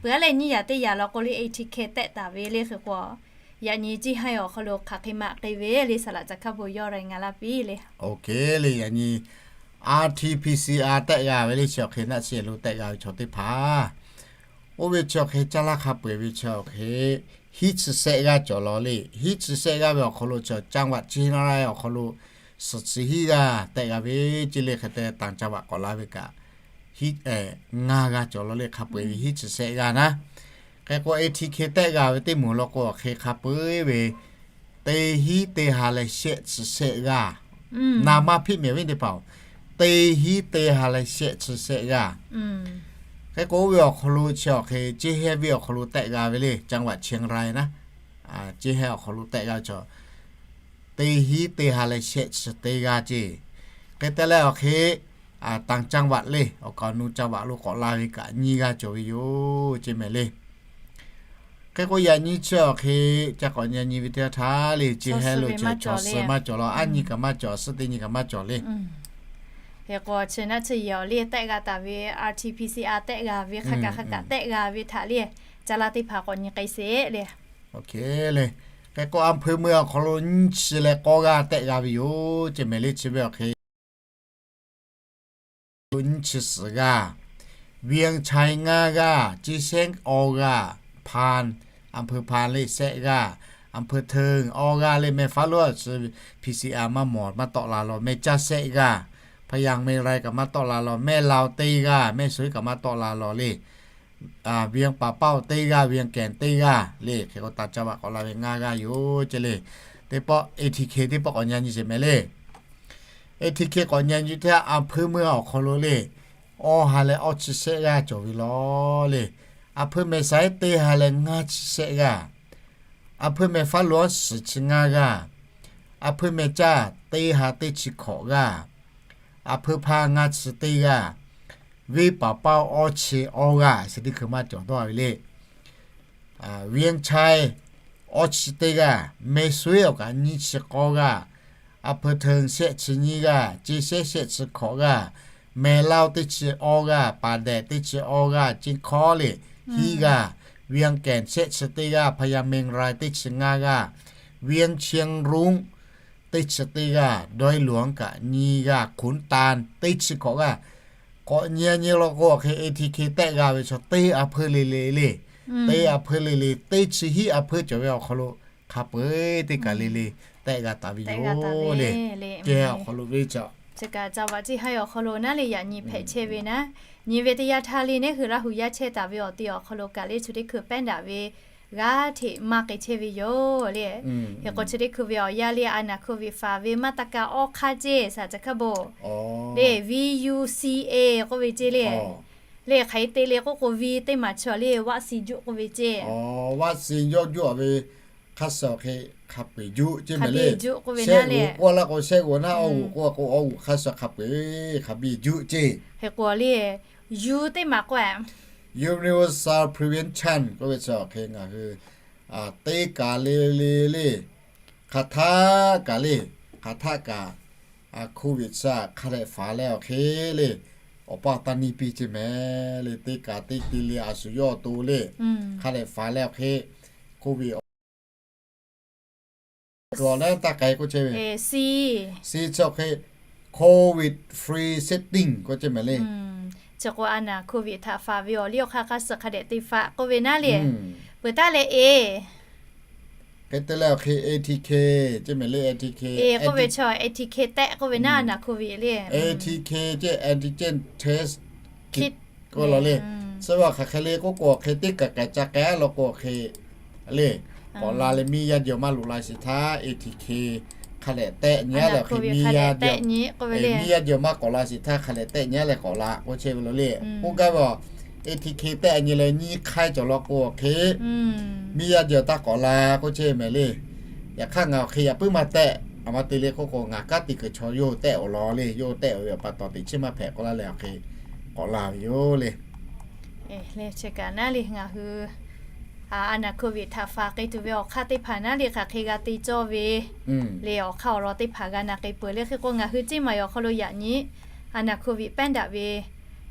Peuˬ aˉ leh nyiˇ yaꞈ teˇ yaꞈ law k'o le, A T K tehˆ taˍ ve le. Hk'e k'o, yaꞈ nyi ciˇ haiˇ awˬ hk'aw lo hk'aˬ hk'e maˇ k'ai ve le, saˍ laꞈ ca hkaˇ bon yawˇ raiˍ ngaˬ laˇ piˇ le. Oˇ hk'e le, yaꞈ nyi R T P C R tehˆ g'a ve le chi awˬ hk'e naˆ tsuhˇ yaꞈ lo tehˆ g'a ve chaw teˇ hpaˍ, oˇ ve chi awˬ hk'e caˇ laˇ hk'a peu-eˬ ve chi awˬ hk'e hiˉ chi sehˆ g'aˇ cawˬ law le. Hiˉ chi sehˆ g'aˇ ve awˬ hk'aw lo chi จังหวัดเชียงราย awˬ hk'aw lo suhˍ chi hiˉ g'aˇ tehˆ g'a ve ce le. Hk'e te ต่างจังหวัด k'awꞈ la ve kaꞈ ngaˇ g'aˇ cawˬ law le, hk'a peu-eˬ ve hiˉ chi sehˆ g'aˇ naˉ. Hk'e k'o A T K tehˆ g'a ve teˇ moˍ law k'o awˬ hk'e hk'a peu-eˬ ve teˇ hiˉ teˇ ha leh shehˆ chi sehˆ g'aˇ. Naˍ maˇ hpiˆ mehˍ ve teˇ hpaˍ-oˬ, teˇ hiˉ teˇ ha leh shehˆ chi sehˆ g'aˇ. Hk'e k'o oˇ ve awˬ hk'aw lo chi awˬ hk'e ceˇ hehˇ ve awˬ hk'aw lo tehˆ g'a ve le, จังหวัดเชียงราย naˉ, ceˇ hehˇ awˬ hk'aw lo tehˆ g'a ve chaw teˇ hiˉ teˇ ha leh shehˆ chi teˇ g'aˇ ce. Hk'e te leh awˬ hk'e ต่างจังหวัด le, awˬ kaˍ awˬ nu จังหวัด lo k'awꞈ la ve kaꞈ nyiˇ g'aˇ cawˬ ve yoˬ ce mehˍ le. Hk'e k'o yaꞈ nyi chi awˬ hk'e ca k'awꞈ nyi nyi ve teˇ yanˇ htaˇ le, ceˇ hehˇ lo chi chaw suh maˇ cawˬ law, aˉ nyi kaꞈ maˇ cawˬ, suhˉ teˇ nyi kaꞈ maˇ cawˬ le. Hk'e k'o chi naˆ tsuhˇ yaꞈ awˬ le tehˆ g'a taˍ ve R T P C R tehˆ g'a ve hk'a kaꞈ hk'a kaꞈ tehˆ g'a ve htaꞈ le, caˇ laˇ teˇ hpaˍ k'awꞈ nyi k'ai sheˍ le. Oˇ hk'e le. Hk'e k'o A hpui mui awˬ hk'aw lo nyiˇ chi leh k'awˇ g'aˇ tehˆ g'a ve yoˬ ce mehˍ le. Chi ve awˬ hk'e lo nyiˇ chi suhˍ g'aˇ, เวียงชัย ngaˇ g'aˇ, เชียงแสน awˇ g'aˇ, พาน อำเภอพาน le shehˆ g'aˇ, อำเภอเทิง awˇ g'aˇ le. แม่ฟ้าหลวง chi P C R maˇ mawˬ maˇ tawˆ la law, แม่สาย shehˆ g'aˇ, พะเยา เชียงราย kaꞈ maˇ tawˆ la law, แม่ลาว teˇ g'aˇ, แม่สาย kaꞈ maˇ tawˆ la law le. เวียงป่าเป้า teˇ g'aˇ, เวียงแก่น teˇ g'aˇ le. Hk'e k'o ต่างจังหวัด k'awꞈ la ve ngaˇ g'aˇ yoˬ ce le. Teˇ pawˆ A T K teˇ pawˆ k'awꞈ nyi nyi sheˍ mehˍ le. A T K k'awꞈ nyi nyi teˇ yanˇ A hpui mui awˬ hk'aw lo le, awˇ ha leh awˇ chi shehˆ g'aˇ cawˬ ve law le. A hpui แม่สาย teˇ ha leh ngaˇ chi shehˆ g'aˇ, A hpui แม่ฟ้าหลวง suhˍ chi ngaˇ g'aˇ, A hpui แม่สาย teˇ ha teˇ chi hkawꞈ g'aˇ, A hpui พาน ngaˇ chi teˇ g'aˇ, เวียงป่าเป้า awˇ chi awˇ g'aˇ, chi teˇ hkui maˇ cawˬ dawˇ ve le. เวียงชัย awˇ chi teˇ g'aˇ, แม่สาย awˬ kaꞈ nyiˇ chi k'awˇ g'aˇ, A hpui เทิง shehˆ chi nyiˇ g'aˇ, เชียงแสน shehˆ chi hkawꞈ g'aˇ, แม่ลาว teˇ chi awˇ g'aˇ, ป่าแดด teˇ chi awˇ g'aˇ, เชียงคาน le hiˉ g'aˇ, เวียงแก่น shehˆ chi teˇ g'aˇ, พะเยา เชียงราย teˇ chi ngaˇ g'aˇ, เวียงเชียงรุ้ง teˇ chi teˇ g'aˇ, ดอยหลวง kaꞈ nyiˇ g'aˇ, ขุนตาล teˇ chi hkawꞈ g'aˇ. K'awꞈ nyi nyi law k'o awˬ hk'e A T K tehˆ g'a ve chaw teˇ A hpui le le le, teˇ A hpui le le, teˇ chi hiˉ A hpui cawˬ ve awˬ hk'aw lo hk'a peu-eˬ teˇ kaˬ le le tehˆ g'a taˍ ve yoˬ le. Kehˬ awˬ hk'aw lo ve chaw, chi kaꞈ จังหวัด ciˇ haiˇ awˬ hk'aw lo naˉ le yaꞈ nyi hpehꞈ chehˇ ve naˉ, nyi ve teˇ yanˇ htaˇ le neˉ hui Laˇ hu yaˇ chehˇ taˍ ve awˬ te awˬ hk'aw lo kaꞈ le chi teˇ hkui pehˉ daꞈ ve g'aˇ hteꞈ maˇ k'ai chehˇ ve yoˬ le. Hk'e k'o chi teˇ hkui ve awˬ yanˇ le a naˍ โควิด faˍ ve มาตรการ awˇ hk'aˇ ceˇ saˍ ca hkaˇ bon le, V U C A k'oˆ ve ceˇ le. Le hk'aˬ hk'e te le k'oˆ k'o, V teˇ maˬ chi le วัคซีน juˆ k'oˆ ve ceˇ. วัคซีน yawˇ juˆ ve hk'a suh awˬ hk'e hk'a peu-eˬ juˆ ceˇ mehˍ le. Shehˆ g'uˬ k'oˆ laˇ k'o shehˆ g'uˬ naˉ, awˇ g'uˬ k'oˆ k'o awˇ g'uˬ hk'a suh hk'a peu-eˬ hk'a biˇ juˆ ceˇ. Hk'e k'o le, U teˇ maˬ k'o a, universal prevention k'oˆ ve chi awˬ hk'e ngaˬ hui teˇ kaˬ le le le, hk'aˬ htaˆ kaꞈ le, hk'aˬ htaˆ kaꞈ โควิด chi hk'a dehꞈ faˍ leh awˬ hk'e le, awˬ pa awˬ ta nyi piˇ ceˇ mehˍ le. Teˇ kaˬ teˇ ti le a shu yawˇ awˬ to le, hk'a dehꞈ faˍ leh awˬ hk'e โควิด awˬ hk'aw lo taˇ k'ai k'oˆ chehˇ ve, chi chi awˬ hk'e COVID free setting k'oˆ chehˇ mehˍ le. Chi k'o a naˍ โควิด htaꞈ faˍ ve awˬ liˇ awˬ hk'aˇ hk'a suh hk'a dehꞈ te faˍ k'oˆ ve naˉ le. Peuˬ taˉ leh e, hk'e te leh awˬ hk'e A T K ceˇ mehˍ le. A T K k'oˆ ve chi A T K tehˆ k'oˆ ve naˉ, a naˍ โควิด le. A T K ceˇ antigen test kit k'oˆ law le. Chi ve hk'aˬ hk'e le k'oˆ k'o awˬ hk'e teˇ kaˬ kaꞈ ca k'ai a law k'o awˬ hk'e le, k'awꞈ la leh miˇ yaˇ jawˬ maˇ loꞈ la sheˍ htaˇ A T K hk'a dehꞈ tehˆ nyi a leh awˬ hk'e miˇ yaˇ jawˬ, miˇ yaˇ jawˬ maˇ k'awꞈ la sheˍ htaˇ hk'a dehꞈ tehˆ nyi a leh k'awꞈ la k'oˆ chehˇ ve law le. K'oˆ gaˇ ve awˬ, A T K tehˆ nyi leh nyiˇ hk'aiˉ cawˬ law k'o awˬ hk'e miˇ yaˇ jawˬ taˇ k'awꞈ la k'oˆ chehˇ mehˍ le. Yaꞈ hk'aˇ ngaˬ awˬ hk'e yaꞈ puiˉ maˇ tehˆ, a ma te le k'oˆ k'o ngaˬ kanˉ te kuiˬ chaw yawˇ hui tehˆ awˬ lawn le, yawˇ hui tehˆ awˬ ve awˬ pa taw teꞈ chiˉ maˇ hpehꞈ k'oˆ laˇ leh awˬ hk'e k'awꞈ la ve yoˬ le. Chi kaꞈ naˉ le ngaˬ hui A naˬ hkoˇ viꞈ htaꞈ faˍ k'ai tuˬ ve awˬ hk'aˇ teˇ hpaˍ naˉ le hk'aˬ hk'e g'a te cawˇ ve le, awˬ hk'aˇ awˬ lawn teˇ hpaˍ g'a na k'ai peuˬ le. Hk'e k'o ngaˬ hui ceˇ maˬ yoˬ awˬ hk'aw lo yaꞈ nyi a naˬ hkoˇ viꞈ pehˉ daꞈ ve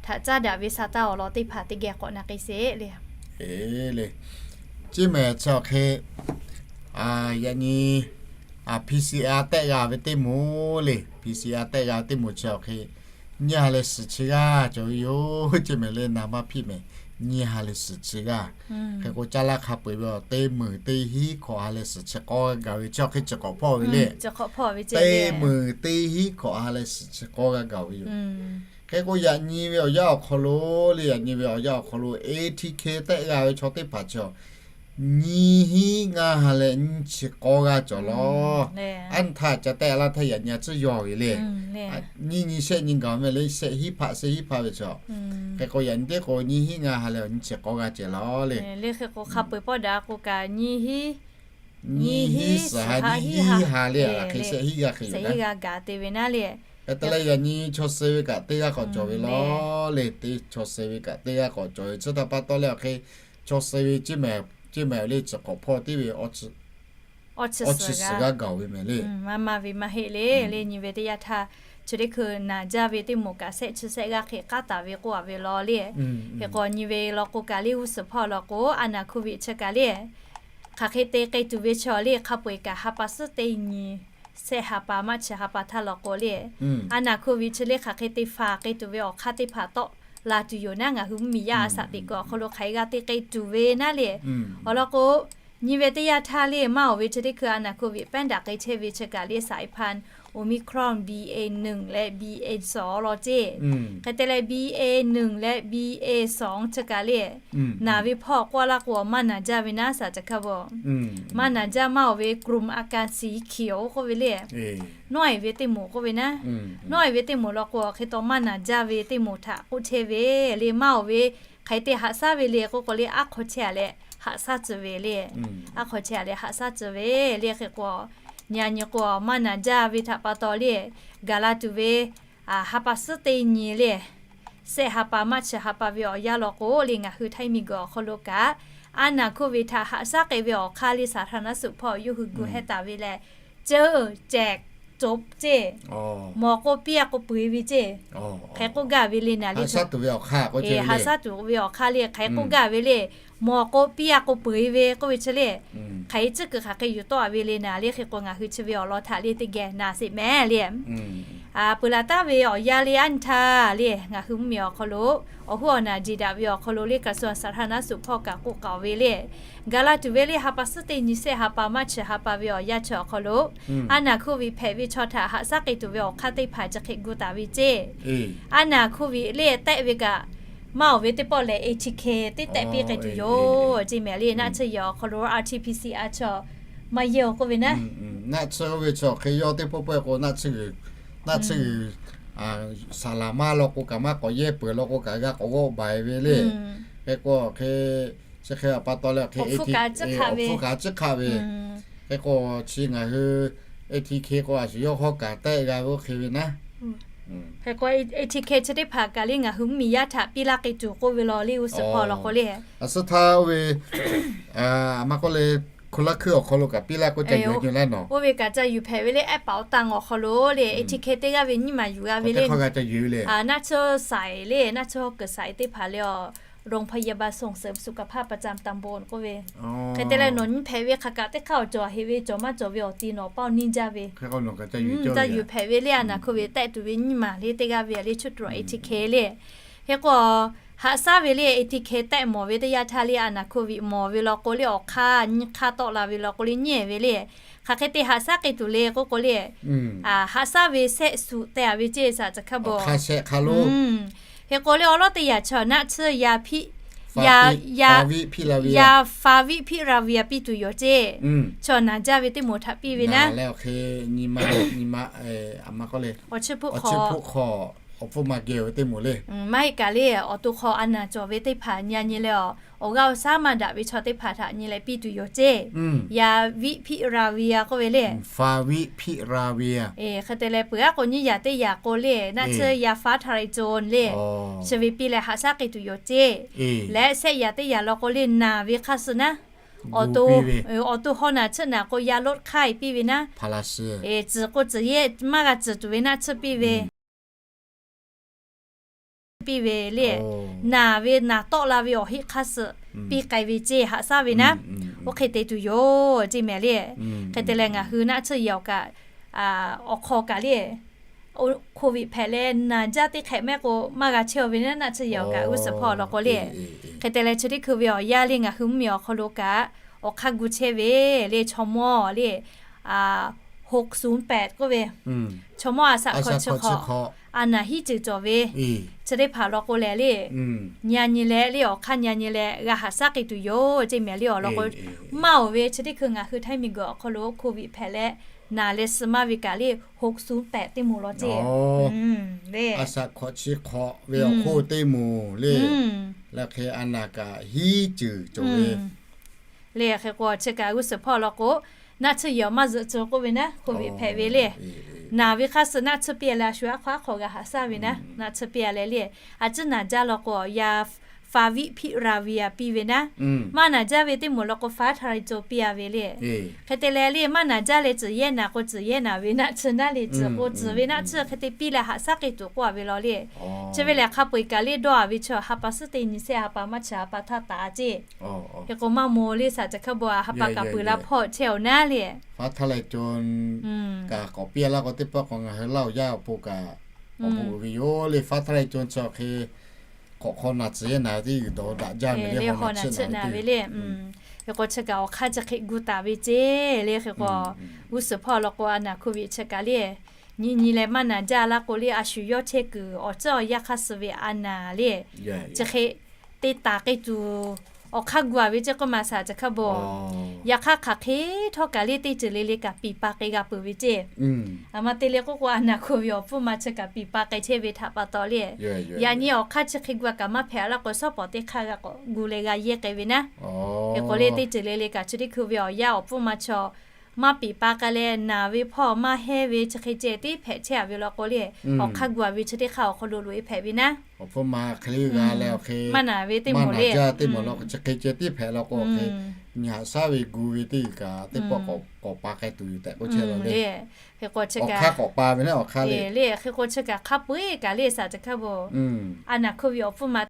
htaꞈ caˇ daꞈ ve sa taˇ awˬ lawn teˇ hpaˍ teˇ geh k'awꞈ na k'ai sheˍ le. Ceˇ maˬ chi awˬ hk'e yaꞈ nyi PCR tehˆ g'a ve teˇ moˍ le, PCR tehˆ g'a ve teˇ moˍ chi awˬ hk'e nyiˇ ha leh suhˍ chi g'aˇ cawˬ ve yoˬ. Ceˇ maˬ le, naˍ maˇ hpiˆ mehˍ, nyiˇ ha leh suhˍ chi g'aˇ. Hk'e k'o caˇ laˇ hk'a peu-eˬ ve awˬ teˇ meunˍ teˇ hinˉ hkawꞈ ha leh suhˍ chi k'awˇ g'a gaˬ ve chi awˬ hk'e chi k'awꞈ hpawˇ ve le. Teˇ meunˍ teˇ hinˉ hkawꞈ ha leh suhˍ chi k'awˇ g'a gaˬ ve yoˬ. Hk'e k'o yaꞈ nyi ve awˬ yanˇ awˬ hk'aw lo le, yaꞈ nyi ve awˬ yanˇ awˬ hk'aw lo ATK tehˆ g'a ve chaw teˇ hpaˍ chi nyiˇ hinˉ ngaˇ ha leh nyiˇ chi k'awˇ g'aˇ cawˬ lawˬ. Aˉ htaˇ ca tehˆ laˇ htaˇ yaꞈ nyi a tcuhˉ yawˇ ve le. Nyiˇ nyi shehˆ nyi gaˬ mehˍ le, shehˆ hinˉ hpaˆ shehˆ hinˉ hpaˆ ve chaw. Hk'e k'o yaꞈ nyi teˇ k'o nyiˇ hinˉ ngaˇ ha leh awˬ nyiˇ chi k'awˇ g'aˇ cehˬ lawˬ le. Hk'e k'o hk'a peu-eˬ pawˆ daꞈ k'o kaꞈ nyiˇ hinˉ, nyiˇ hinˉ suhˍ ha nyiˇ hinˉ ha le, a hk'e shehˆ hinˉ g'a hk'e yoˬ. Shehˆ hinˉ g'a gaˬ te ve naˉ le. Hk'e te leh yaꞈ nyi chaw suh ve kaꞈ teˇ g'aˇ k'awꞈ cawˬ ve lawˬ le. Teˇ chaw suh ve kaꞈ teˇ g'aˇ k'awꞈ cawˬ ve chi htaꞈ pa taw leh awˬ hk'e chaw suh ve ceˇ maˬ, ceˇ maˬ le chi k'awꞈ hpawˇ tiˉ ve awˬ chi suhˍ g'a gaˬ ve mehˍ le. Maˇ maˇ ve maˇ heˆ le. Le nyi ve teˇ yanˇ htaˇ chi teˇ hkui naˬ jaˇ ve teˇ moˍ kaꞈ shehˆ chi shehˆ g'aˇ hk'e k'aˉ taˍ ve k'oˆ a ve lawˬ le. Hk'e k'o nyi ve law k'o kaꞈ le g'uˇ suhˍ hpawˇ law k'o a naˬ hkoˇ viꞈ chi kaꞈ le hk'aˬ hk'e te k'ai tuˬ ve chaw le hk'a peu-eˬ kaꞈ ha pa suhˉ teˇ nyi shehˆ ha pa maˇ chi ha pa htaˇ law k'o le, a naˬ hkoˇ viꞈ chi le hk'aˬ hk'e te faˍ k'ai tuˬ ve awˬ hk'aˇ teˇ hpaˍ tawˆ la tuˬ yoˬ naˉ. Ngaˬ hui mvuhˇmiˬ yaˇ a shaꞈ teꞈ kuiˬ awˬ hk'aw lo hk'aˬ hk'e g'a te k'ai tuˬ ve naˉ le. Awˬ lawn k'o nyi ve teˇ yanˇ htaˇ le maˇ awˬ ve chi teˇ hkui a naˬ hkoˇ viꞈ pehˉ daꞈ k'ai chehˇ ve chi kaꞈ le สายพันธุ์ Omicron BA หนึ่ง leh BA สอง law ceˇ. Hk'e te leh BA หนึ่ง leh BA สอง chi kaꞈ le naˬ ve hpawˇ k'oˆ laˇ k'o maˇ naˬ jaˇ ve naˉ shaˍ ca hkaˇ bawˬ. Maˇ naˬ jaˇ maˇ awˬ ve กลุ่มอาการสีเขียว k'oˆ ve le. Nawˇ e ve teˇ moˍ k'oˆ ve naˉ. Nawˇ e ve teˇ moˍ law k'o hk'e taw maˇ naˬ jaˇ ve teˇ moˍ htaꞈ k'oˆ chehˇ ve le. Maˇ awˬ ve hk'aˬ hk'e te haꞈ shaˉ ve le k'oˆ k'o le aˉ hk'aw chehˇ a leh haꞈ shaˉ tcuh ve le. Aˉ hk'aw chehˇ a leh haꞈ shaˉ tcuh ve le. Hk'e k'o nyi a nyi k'o maˇ naˬ jaˇ ve htaꞈ pa taw le gaˬ la tuˬ ve ha pa suhˉ teˇ nyi le shehˆ ha pa maˇ chi ha pa ve awˬ yanˇ law k'o le ngaˬ hui Htaiˇ miˬguiˬ awˬ hk'aw lo kaꞈ a naˬ hkoˇ viꞈ htaꞈ haꞈ shaˉ k'ai ve awˬ hk'aˇ le สาธารณสุข hpawˇ yawˇ hui gu heh taˍ ve leh ceuˇ cehˬ cawˬ ceˇ. Mawˬ k'o piˇ a k'o peu eˬ ve ceˇ. Hk'aˬ hk'e k'oˆ gaˇ ve le naˍ le, haꞈ shaˉ tuˬ ve awˬ hk'aˇ k'oˆ ve awˬ hk'aˇ le hk'aˬ hk'e k'oˆ gaˇ ve le. Mawˬ k'o piˇ a k'o peu eˬ ve k'oˆ ve chi le hk'aˬ hk'e tcuhˉ kuiˬ hk'aˬ hk'e yuˬ tawˆ a ve le naˍ le. Hk'e k'o ngaˬ hui chi ve awˬ lawn htaꞈ le teˇ geh naˍ sheˍ mehˍ le. Peuˬ laˬ taˍ ve awˬ yanˇ le aˉ nyi htaˇ le ngaˬ hui mvuhˇmiˬ awˬ hk'aw lo awˬ hoˉ awˬ naˬ jeˬ daꞈ ve awˬ hk'aw lo le กระทรวงสาธารณสุข hpawˇ kaꞈ k'oˆ k'aoˍ ve le gaˬ la tuˬ ve le ha pa suhˉ teˇ nyi shehˆ ha pa maˇ chi ha pa ve awˬ yanˇ chi awˬ hk'aw lo a naˬ hkoˇ viꞈ hpehꞈ ve chaw htaꞈ haꞈ shaˉ k'ai tuˬ ve awˬ hk'aˇ teˇ hpaˍ chi hk'e gu taˍ ve ceˇ. A naˬ hkoˇ viꞈ le tehˆ ve kaꞈ maˇ awˬ ve teˇ pawˆ lehˬ ATK teˇ tehˆ piˇ k'ai tuˬ yoˬ ceˇ mehˍ le. Naˆ tsuhˇ yehˬ awˬ hk'aw lo RT-PCR chaw maˇ yehˇ oˬ k'oˆ ve naˉ. Naˆ tsuhˇ oˇ ve chaw hk'e yawˇ teˇ pawˆ pawehˇ k'o naˆ tsuhˇ g'uiˬ, naˆ tsuhˇ g'uiˬ saˍ laˍ maˇ law k'o kaꞈ maˇ k'awꞈ yehˇ peuˬ law k'o kaꞈ g'a k'awꞈ g'awˆ baˬ ve le. Hk'e k'o hk'e chi hk'e a pa taw leh hk'e awˬ hpfuhˇ kaꞈ tcuhˉ hk'aˆ ve. Hk'e k'o chi ngaˬ hui ATK k'o a shu yawˇ hawˉ kaꞈ tehˆ g'a ve oˇ hk'e ve naˉ. Hk'e k'o ATK chi teˇ hpaˍ kaꞈ le ngaˬ hui mvuhˇmiˬ yaˇ htaꞈ piˇ laˇ k'ai tuˬ k'oˆ ve law le g'uˇ suhˍ hpawˇ law k'o le. A suhˉ htaˇ oˇ ve a ma k'oˆ le, hk'u laˇ hkuiˇ awˬ hk'aw lo kaꞈ piˇ laˇ k'oˆ ca yuˬ nyi laˇ nawˬ. Oˇ ve kaꞈ ca yuˬ hpehꞈ ve le ehˉ paˍ awˬ tanˇ awˬ hk'aw lo le ATK teˇ g'aˇ ve nyiˇ maˬ yuˬ g'a ve le. Naˆ tsuhˇ saiˍ le naˆ tsuhˇ kuiˬ saiˍ teˇ hpaˍ le a โรงพยาบาลส่งเสริมสุขภาพประจำตำบล k'oˆ ve. Hk'e te leh nawˬ nyi hpehꞈ ve hk'aˬ kaꞈ teˇ hk'aˇ awˬ cawˬ heˍ ve cawˬ maˇ cawˬ ve awˬ ti nawˬ paˇ awˬ niˇ jaˇ ve. Ca yuˬ hpehꞈ ve le a naˬ hkoˇ viꞈ tehˆ tuˬ ve nyiˇ maˬ le teˇ g'aˇ ve le ชุดตรวจ ATK le. Hk'e k'o haꞈ shaˉ ve le ATK tehˆ mawˬ ve teˇ yanˇ htaˇ le a naˬ hkoˇ viꞈ mawˬ ve law k'o le awˬ hk'aˇ nyiˇ hk'aˇ tawˆ la ve law k'o le nyiˇ ehˍ ve le. Hk'aˬ hk'e te haꞈ shaˉ k'ai tuˬ le k'oˆ k'o le, haꞈ shaˉ ve shehˆ suhˍ teh a ve ceˇ shaˍ ca hkaˇ bawˬ. Hk'e k'o le awˬ lawˉ teˇ yanˇ chaw naˆ tsuhˇ ya hpiˆ, ya faˍ viˆ hpiˆ ra ve a piˇ tuˬ yoˬ ceˇ. Chaw naˬ jaˇ ve teˇ moˍ htaꞈ piˇ ve naˉ. Awˬ chi hpuˇ hk'aw awˬ hpfuhˇ ma geh ve teˇ moˍ le. Maˇ heˆ kaꞈ le awˬ to hk'aw a naˬ cawˬ ve teˇ hpaˍ nyi a nyi leh awˬ g'aˇ awˬ shaˉ maˇ daꞈ ve chaw teˇ hpaˍ htaꞈ nyi leh piˇ tuˬ yoˬ ceˇ. Ya viˆ hpiˆ ra ve a k'oˆ ve le. Faˍ viˆ hpiˆ ra ve a. Hk'e te leh peuˬ aˉ k'o nyiˇ yaꞈ teˇ yaꞈ k'o le naˆ tsuhˇ ya faˉ htaˇ ra e co le, chi ve piˇ leh haꞈ shaˉ k'ai tuˬ yoˬ ceˇ. Leh shehˆ yaꞈ teˇ yaꞈ law k'o le naˬ ve hk'aˇ suh naˉ. awˬ to haw naˬ tsuhˆ naˬ k'o, yaˇ loˆ hk'aiˇ piˇ ve naˉ, tcuhˍ k'o tcuhˍ yehˇ maˇ g'a tcuhˍ tuˬ ve naˆ tsuhˆ piˇ ve piˇ ve le. Naˬ ve naˬ tawˆ la ve awˬ heˆ hk'aˇ suh piˇ k'ai ve ceˇ, haꞈ shaˉ ve naˉ, oˇ hk'e te tuˬ yoˬ ceˇ mehˍ le. Hk'e te leh ngaˬ hui naˆ tsuhˇ yehˬ awˬ kaꞈ awˬ hk'aw kaꞈ le, COVID hpehꞈ leh naˬ jaˇ teˇ hk'ehꞈ mehˆ k'o maˇ g'a chehˇ ve naˉ, naˆ tsuhˇ yehˬ awˬ kaꞈ g'uˇ suhˍ hpawˇ law k'o le. Hk'e te leh chi teˇ hkui ve awˬ yanˇ le ngaˬ hui mvuhˇmiˬ awˬ hk'aw lo kaꞈ awˬ hk'aˇ gu chehˇ ve le, chaw mawˇ le, หกศูนย์แปด k'oˆ ve, chaw mawˇ a saꞈ hkawꞈ chi hk'awꞈ a naˬ hiˉ ceuˬ cawˬ ve chi teˇ hpaˍ law k'o lehˬ le, nyi a nyi leh le awˬ hk'aˇ nyi a nyi leh g'a haꞈ shaˉ k'ai tuˬ yoˬ ceˇ mehˍ le. Awˬ lawn k'o maˇ oˬ ve chi teˇ hkui ngaˬ hui Htaiˇ miˬguiˬ awˬ hk'aw lo COVID hpehꞈ leh naˬ leh suh maˇ ve kaꞈ le, หกศูนย์แปด teˇ moˍ law ceˇ le. A saꞈ hkawꞈ chi hk'awꞈ ve awˬ hk'oˆ teˇ moˍ le, leh hk'e a naˬ kaꞈ hiˉ ceuˬ cawˬ ve le. Hk'e k'o chi kaꞈ g'uˇ suhˍ hpawˇ law k'o, naˆ tsuhˇ yehˬ awˬ maˇ zuhꞈ tcuh k'oˆ ve naˉ, COVID hpehꞈ ve le. Naˬ ve hk'aˇ suh naˆ tsuhˇ piˇ a leh a shu aˉ hk'aw aˉ hk'aw g'a haꞈ shaˉ ve naˉ, naˆ tsuhˇ piˇ a leh le, a tcuhˉ naˬ jaˇ law k'o yaˇ faˍ viˆ hpiˆ ra ve a piˇ ve naˉ, maˇ naˬ jaˇ ve teˇ moˍ law k'o faˉ htaˇ leh co piˇ a ve le. Hk'e te leh le maˇ naˬ jaˇ leh tcuhˍ yehˇ naˬ k'o tcuhˍ yehˇ naˬ ve naˆ tsuhˇ naˉ le, tcuhˍ k'o tcuhˍ ve naˆ tsuhˇ hk'e te piˇ leh haꞈ shaˉ k'ai tuˬ k'oˆ a ve law le. Chi ve lehˬ hk'a peu-eˬ kaꞈ le dawˇ a ve chi haꞈ pa suhˉ teˇ nyi shehˆ haꞈ pa maˇ chi haꞈ pa htaˇ taˍ a ceˇ. Hk'e k'o maˇ moˍ le, saˍ caˬ hkaˇ bon a haꞈ pa kaꞈ peuˬ la hpawˇ chehˇ awˬ naˉ le. Faˉ htaˇ leh co kaꞈ k'awꞈ piˇ a laˇ k'o teˇ pawˆ k'o ngaˬ hui Laˇ huˍ yaˇ awˬ pon kaꞈ k'awꞈ bon uiˍ ve yoˬ le. Faˉ htaˇ leh co chi awˬ hk'e k'awꞈ hk'aw naˬ tcuhˍ yehˇ naˬ ve teˇ g'uiˬ dawˬ daꞈ jaˇ ve le, hawˉ naˬ tsuhˆ naˬ ve le. Hk'e k'o chi kaꞈ awˬ hk'aˇ chi hk'e gu taˍ ve ceˇ le. Hk'e k'o g'uˇ suhˍ hpawˇ law k'o a naˬ COVID chi kaꞈ le, nyi nyi leh maˇ naˬ jaˇ laˇ k'o le a shu yawˇ chehˇ kuiˬ awˬ tcuhˉ awˬ yanˇ hk'aˇ suh ve a naˬ le, chi hk'e te taˍ k'ai tuˬ awˬ hk'aˇ gu a ve ceˇ k'oˆ ma saˍ caˬ hkaˇ bon. Yaꞈ hk'aˇ hk'aˬ hk'e htawˇ kaꞈ le teˇ ceuˬ le le kaꞈ piˍ pa k'ai g'a peuˬ ve ceˇ. A ma te leh k'oˆ k'o a naˬ hk'oˆ ve awˬ hpfuhˇ ma chi kaꞈ piˍ pa k'ai chehˇ ve htaꞈ pa taw le, yaꞈ nyi awˬ hk'aˇ chi hk'e gu a kaꞈ maˇ hpehꞈ a laˇ k'o shawˉ pawˍ teˇ hk'aˇ g'a k'awꞈ gu leh g'a yehˇ k'ai ve naˉ. Hk'e k'o le teˇ ceuˬ le le kaꞈ chi teˇ hkui ve awˬ yanˇ awˬ hpfuhˇ ma chaw maˇ piˍ pa k'ai leh naˬ ve hpawˇ maˇ hehnˇ ve chi hk'e ceh tiˉ hpehꞈ chehˇ a ve law k'o le, awˬ hk'aˇ gu a ve chi teˇ hk'aˇ awˬ hk'aw lo loꞈ e hpehꞈ ve naˉ. Awˬ hpfuhˇ ma hk'e le g'a leh awˬ hk'e maˇ naˬ ve teˇ moˍ le, chi hk'e ceh tiˉ hpehꞈ law k'o hk'e nyi haꞈ shaˉ ve gu ve teˇ g'uiˬ kaꞈ teˇ pawˆ k'awꞈ pa k'ai tuˬ yoˬ tehꞈ k'oˆ chehˇ la le. Awˬ hk'aˇ k'awꞈ pa ve naˉ awˬ hk'aˇ le. Le hk'e k'o chi kaꞈ hk'a peu-eˬ kaꞈ le saˍ caˬ hkaˇ bon, a naˬ hk'oˆ ve awˬ hpfuhˇ ma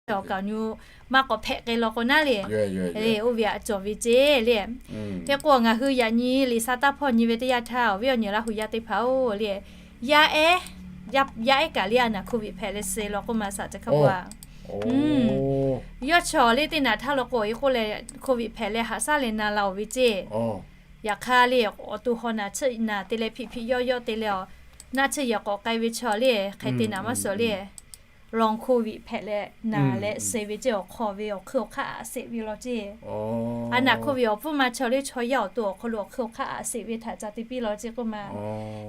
awˬ kaꞈ nyu maˇ k'awꞈ hpehꞈ k'ai law k'o naˉ le, oˇ ve aꞈ cawˬ ve ceˇ le. Hk'e k'o ngaˬ hui yaꞈ nyi liꞈ sha taˇ hpawˇ nyi ve teˇ yanˇ htaˇ awˬ viˉ awˬ nyi Laˇ huˍ yaˇ teˇ hpaˍ-oˬ le, yaˇ ehˉ, yaˇ ehˉ kaꞈ le a naˬ hk'oˆ viꞈ hpehꞈ leh suh law k'oˆ ma saˍ caˬ hkaˇ bon a. Yawˇ chaw le teˇ naˬ htaˇ law k'o awˬ e k'oˆ leh hk'oˆ viꞈ hpehꞈ leh haꞈ shaˉ leh na la-oˬ ve ceˇ. Yaꞈ hk'aˇ le awˬ to haw naˬ tsuhˆ naˬ te leh hpiꞈ hpiꞈ yawˇ yawˇ te leh awˬ naˆ tsuhˆ yehˬ k'awꞈ k'ai ve chaw le hk'e te naˬ maˇ suhˍ le, long hk'oˆ viꞈ hpehꞈ leh naˬ leh suh ve ceˇ. Awˬ hk'aw ve awˬ hk'eun awˬ hk'aˇ aꞈ sheˍ ve law ceˇ. A naˬ hk'oˆ viꞈ awˬ hpfuhˇ ma chaw le chaw yaˇ awˬ to awˬ hk'aw lo awˬ hk'eun awˬ hk'aˇ aꞈ sheˍ ve htaꞈ ca te piˇ law ceˇ k'oˆ ma.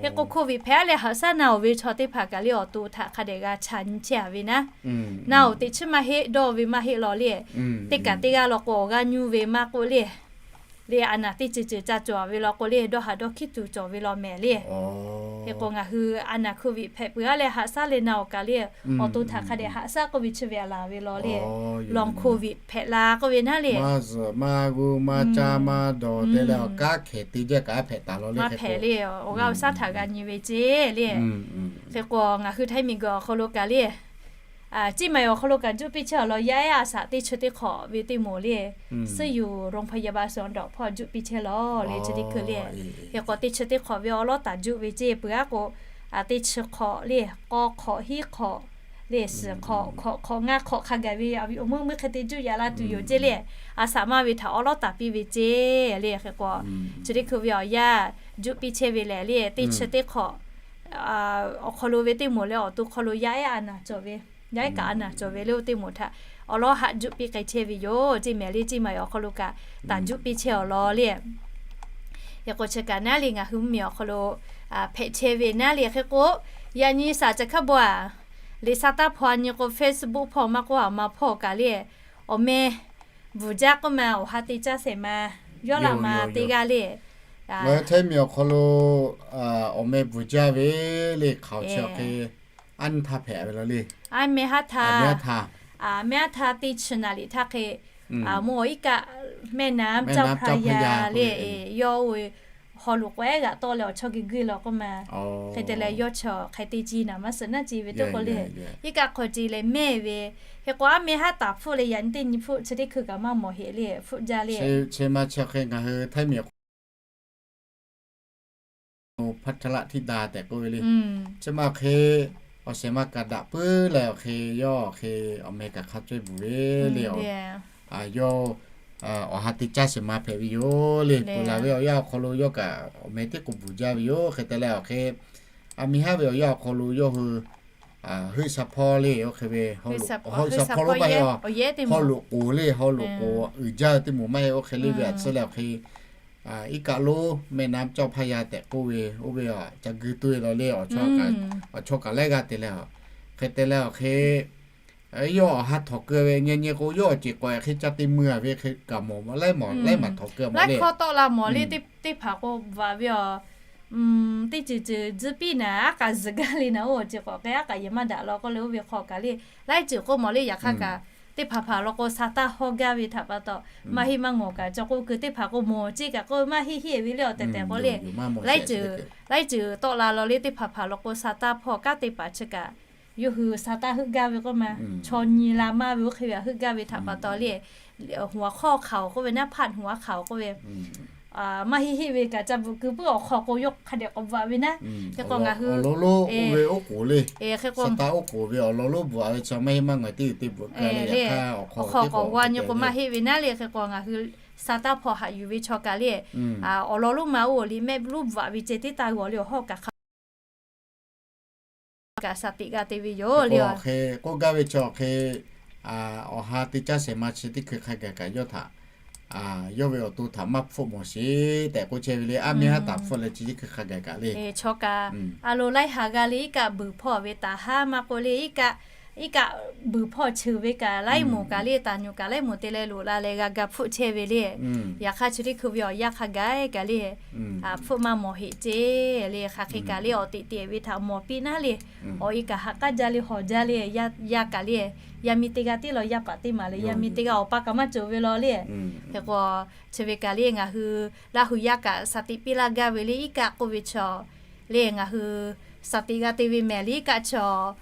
Hk'e k'o hk'oˆ viꞈ hpehꞈ leh haꞈ shaˉ na-oˬ ve chaw teˇ hpaˍ kaꞈ le awˬ to htaꞈ hk'a dehꞈ g'a ca nyi chehˇ a ve naˉ. Na-oˬ teꞈ chiˉ maˇ heˆ dawˇ ve maˇ heˆ law le, teˇ kaꞈ teˇ g'aˇ law k'o awˬ g'aˇ nyuˇ ve maˇ k'oˆ le, le a naˬ teˇ ceuˬ ceuˬ ca cawˬ ve law k'o le dawˇ haꞈ dawˇ hkiˉ tuˬ cawˬ ve law mehˍ le. Hk'e k'o ngaˬ hui a naˬ hk'oˆ viꞈ hpehꞈ peuˬ a leh haꞈ shaˉ leh na-oˬ kaꞈ le, awˬ to htaꞈ hk'a dehꞈ haꞈ shaˉ k'oˆ ve chi ve a laˬ ve law le, long hk'oˆ viꞈ hpehꞈ la k'oˆ ve naˉ le. Maˇ zuhꞈ maˇ g'uˇ maˇ caˇ maˇ dawˬ te leh awˬ kanˉ hkehˍ te jaˇ kaꞈ a hpehꞈ taˍ law le. Maˇ hpehꞈ le, awˬ g'aˇ awˬ shaˉ htaꞈ g'a nyi ve ceˇ le. Hk'e k'o ngaˬ hui Htaiˇ miˬguiˬ awˬ hk'aw lo kaꞈ le, ciˉ ma awˬ hk'aw lo kaꞈ juˆ piˇ chehˇ awˬ lawn yaˇ ehˉ a shaꞈ teˇ chi teˇ hk'awꞈ ve teˇ moˍ le, suhˉ yuˬ โรงพยาบาลสวนดอก hpawˇ juˆ piˇ chehˇ law le chi teˇ hkui le. Hk'e k'o teˇ chi teˇ hk'awꞈ ve awˬ lawˉ taˍ juˆ ve ceˇ peuˬ a k'o, teˇ chi hk'awꞈ le, k'aw hk'awꞈ hiˉ hk'awꞈ le, suhˍ hk'awꞈ hk'awꞈ hk'awꞈ ngaˇ hk'awꞈ hk'a gaˬ ve a ve awˬ meuˇ meuˇ hk'e te juˆ yaꞈ la tuˬ yoˬ ceˇ le. A shaꞈ maˇ ve htaꞈ awˬ lawˉ taˍ piˇ ve ceˇ le. Hk'e k'o chi teˇ hkui ve awˬ yaˇ juˆ piˇ chehˇ ve lehˬ le teˇ chi teˇ hk'awꞈ awˬ hk'aw lo ve teˇ moˍ leh awˬ to hk'aw lo yaˇ ehˉ a naˬ cawˬ ve, yaˇ ehˉ kaꞈ a naˬ cawˬ ve le oˇ teˇ moˍ htaꞈ awˬ lawˉ haꞈ juˆ piˇ k'ai chehˇ ve yoˬ ceˇ mehˍ le. Ciˉ ma awˬ hk'aw lo kaꞈ taˍ juˆ piˇ chehˇ awˬ lawn le. Hk'e k'o chi kaꞈ naˉ le ngaˬ hui mvuhˇmiˬ awˬ hk'aw lo hpehꞈ chehˇ ve naˉ le. Hk'e k'o yaꞈ nyi shaˍ caˬ hkaˇ bon a, liꞈ sha taˇ hpawˇ a nyi k'o Facebook hpawˇ maˇ k'oˆ a ma hpawˇ kaꞈ le, awˬ meh bvuhˬ jaˇ k'oˆ ma awˬ ha te caˇ shehˍ ma, yawˇ laꞈ ma teˇ g'aˇ le. Ngaˬ hui Htaiˇ miˬ awˬ hk'aw lo awˬ meh bvuhˬ jaˇ ve le hk'aoˍ chi awˬ hk'e aˉ nyi htaˇ hpehꞈ ve law le. Aˉ meh haˉ htaˇ, meh haˉ htaˇ teˇ chi naˍ liꞈ htaˇ hk'e Mvuhˇ awˬ iˉ kaˆ แม่น้ำเจ้าพระยา le, yawˇ oˇ ve haw loꞈ k'o ehˉ g'aꞈ tawˆ leh awˬ chawˇ gui guˇ law k'oˆ ma. Hk'e te leh yawˇ chi hk'aˬ hk'e te ci naˍ maˇ suhˍ naˇ ci ve teˇ k'o le, iˉ kaˆ hk'aw ce leh mehˇ ve. Hk'e k'o aˉ meh haˉ taˍ hpfuhˆ leh yaꞈ nyi teˇ nyi hpfuhˆ chi teˇ hkui kaꞈ maˇ mawˬ heꞈ le, hpfuhˆ jaˇ le. Chi ma chi hk'e ngaˬ hui Htaiˇ miˬ พัทรธิดา tehꞈ k'oˆ ve le. Chi ma awˬ hk'e awˬ shehˍ ma kaꞈ daꞈ puiˉ leh awˬ hk'e yawˇ awˬ hk'e awˬ meh kaꞈ hk'a cawehˇ bvuhˬ ve le. Yawˇ awˬ ha te caˇ shehˍ ma hpehꞈ ve yoˬ le. Peuˬ laˬ ve awˬ yanˇ awˬ hk'aw lo yawˇ kaꞈ awˬ meh teˇ k'oˍ bvuhˬ jaˇ ve yoˬ. Hk'e te leh awˬ hk'e aˬ miˬ haˉ ve awˬ yanˇ awˬ hk'aw lo yawˇ hui heuˆ sha hpawˇ le, oˇ hk'e ve heuˆ sha hpawˇ lo maˇ heˆ, haw loꞈ k'oˍ le, haw loꞈ k'oˍ uiˍ jaˇ ve teˇ moˍ maˇ heˆ. Oˇ hk'e le ve aꞈ tcuhˉ leh awˬ hk'e iˉ kaˆ lonˉ แม่น้ำเจ้าพระยา tehꞈ k'oˆ ve oˇ ve aꞈ ca gui tuˬ ve law le. Awˬ chaw kaꞈ laiˉ g'aˇ te leh, hk'e te leh awˬ hk'e yawˇ awˬ ha htawnˍ keu ve nyi nyi k'o yawˇ awˬ ceˬ k'awꞈ e hk'e ca te mui a ve hk'e kaꞈ mawˬ laiˉ maˬ htawnˍ keu mawˬ le. Laiˉ hkawˇ tawˆ la mawˬ le. Teˇ hpaˍ k'o bvuhꞈ ve aˬ, teˇ ceuˬ ceuˬ tzuhˇ piˇ naˍ aˉ k'aꞈ zuhˬ gaˇ le naˍ, oˇ awˬ ceˬ k'awꞈ k'ai aˉ k'aꞈ yehˬ maˇ daꞈ law k'oˆ leh oˇ ve hk'aw kaꞈ le, laiˉ ceuˬ k'oˆ mawˬ le. Yaꞈ hk'aˇ kaꞈ teˇ hpaˍ hpaˍ law k'o sa taˇ hawˇ gaˇ ve htaꞈ pa taw maˇ heˆ maˇ ngawˬ kaꞈ cawˬ k'o keu teˇ hpaˍ k'o mawˬ ceˇ kaꞈ k'oˆ ve maˇ heˆ heˆ ve le. Awˬ tehˬ tehˬ k'oˆ le, laiˉ ceuˬ tawˆ la law le. Teˇ hpaˍ hpaˍ law k'o sa taˇ hpawˇ kanˉ te paˍ chi kaꞈ yawˇ hui sa taˇ heuˆ gaˇ ve k'oˆ ma. Chaw nyi la maˇ ve oˇ hk'e ve aꞈ heuˆ gaˇ ve htaꞈ pa taw le, huˍ aˬ hk'awˇ hk'aoˍ k'oˆ ve naˉ, พาดหัวข่าว k'oˆ ve maˇ heˆ heˆ ve kaꞈ ca bvuhꞈ keu puiˉ awˬ hk'aw k'o yawˇ hk'a dehꞈ k'awꞈ bvuhꞈ ve naˉ. Hk'e k'o ngaˬ hui awˬ lawn lonˉ oˇ ve oˉ k'oˍ le, sa taˇ oˉ k'oˍ ve awˬ lawn lonˉ bvuhꞈ ve chaw maˇ heˆ maˇ ngawˬ teˇ g'uiˬ te bvuhꞈ keu le. Awˬ hk'aw k'awꞈ g'aw nyi k'o maˇ heˆ ve naˉ le. Hk'e k'o ngaˬ hui sa taˇ hpawˇ haꞈ yuˬ ve chaw kaꞈ le, awˬ lawn lonˉ ma oˇ le mehˆ lonˉ bvuhꞈ ve ceh teˇ taˇ g'aw le awˬ hawˉ kaꞈ hk'a kaꞈ shaˍ tiꞈ g'a te ve yoˬ le. Awˬ hk'e k'oˆ gaˇ ve chaw hk'e awˬ ha te caˇ shehˍ ma chi teˇ hkui hk'a gaˬ kaꞈ yawˇ htaꞈ, yawˇ ve awˬ to htaꞈ maˇ hpfuhˆ mawˬ sheˍ tehꞈ k'oˆ chehˇ ve le. Aˉ meh haˉ taˍ hpfuhˆ leh chi teˇ hkui hk'a gaˬ kaꞈ le, chaw kaꞈ a lo laiˉ ha g'a le iˉ kaˆ buiˬ hpawˇ ve taˍ haˉ maˇ k'oˆ le, iˉ kaˆ buiˬ hpawˇ cheuˬ ve kaꞈ laiˉ moˍ kaꞈ le, taˍ nyuˬ kaꞈ laiˉ moˍ te leh loꞈ la leh g'a ga hpfuhˆ chehˇ ve le. Yaꞈ hk'aˇ chi teˇ hkui ve awˬ yanˇ hk'a gaˬ kaꞈ le hpfuhˆ maˇ mawˬ heˆ ceˇ le. Hk'aˬ hk'e kaꞈ le awˬ teꞈ teꞈ ve htaꞈ mawˬ piˇ naˉ le, awˬ e kaꞈ haꞈ k'aˉ jaˇ le hawˬ jaˇ le. Yaˇ kaꞈ le, yaˇ miˇ teˇ g'aˇ tiˉ law yaˇ paˍ teˇ maˬ le, yaˇ miˇ teˇ g'aˇ awˬ pa kaꞈ maˇ cawˬ ve law le. Hk'e k'o chi ve kaꞈ le ngaˬ hui Laˇ hu yaˇ kaꞈ shaˍ tiꞈ piˇ laˇ gaˇ ve le iˉ kaˆ k'oˆ ve chaw le ngaˬ hui shaˍ tiꞈ g'a te ve mehˍ le iˉ kaˆ chaw,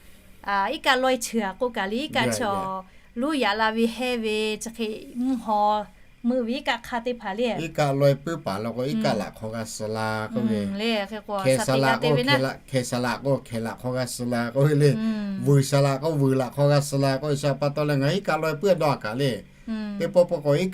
iˉ kaˆ laweh cheuˬ a k'oˆ kaꞈ le iˉ kaˆ chaw, luˇ yaꞈ la ve hehnˇ ve chi hk'e mvuhˇ haw meuˆ ve iˉ kaˆ hk'aˇ teˇ hpaˍ le. Iˉ kaˆ laweh puiˉ paˍ law k'o iˉ kaˆ laꞈ hk'aw g'a suh la k'oˆ ve, hkeh saˍ laꞈ k'o hkeh laꞈ hk'aw g'a suh la k'oˆ ve le, vuiˬ saˍ laꞈ k'o vuiˬ laꞈ hk'aw g'a suh la k'oˆ ve shaˍ pa taw leh ngaˬ hui iˉ kaˆ laweh puiˉ a dawˇ a kaꞈ le teˇ pawˆ pawˆ k'o iˉ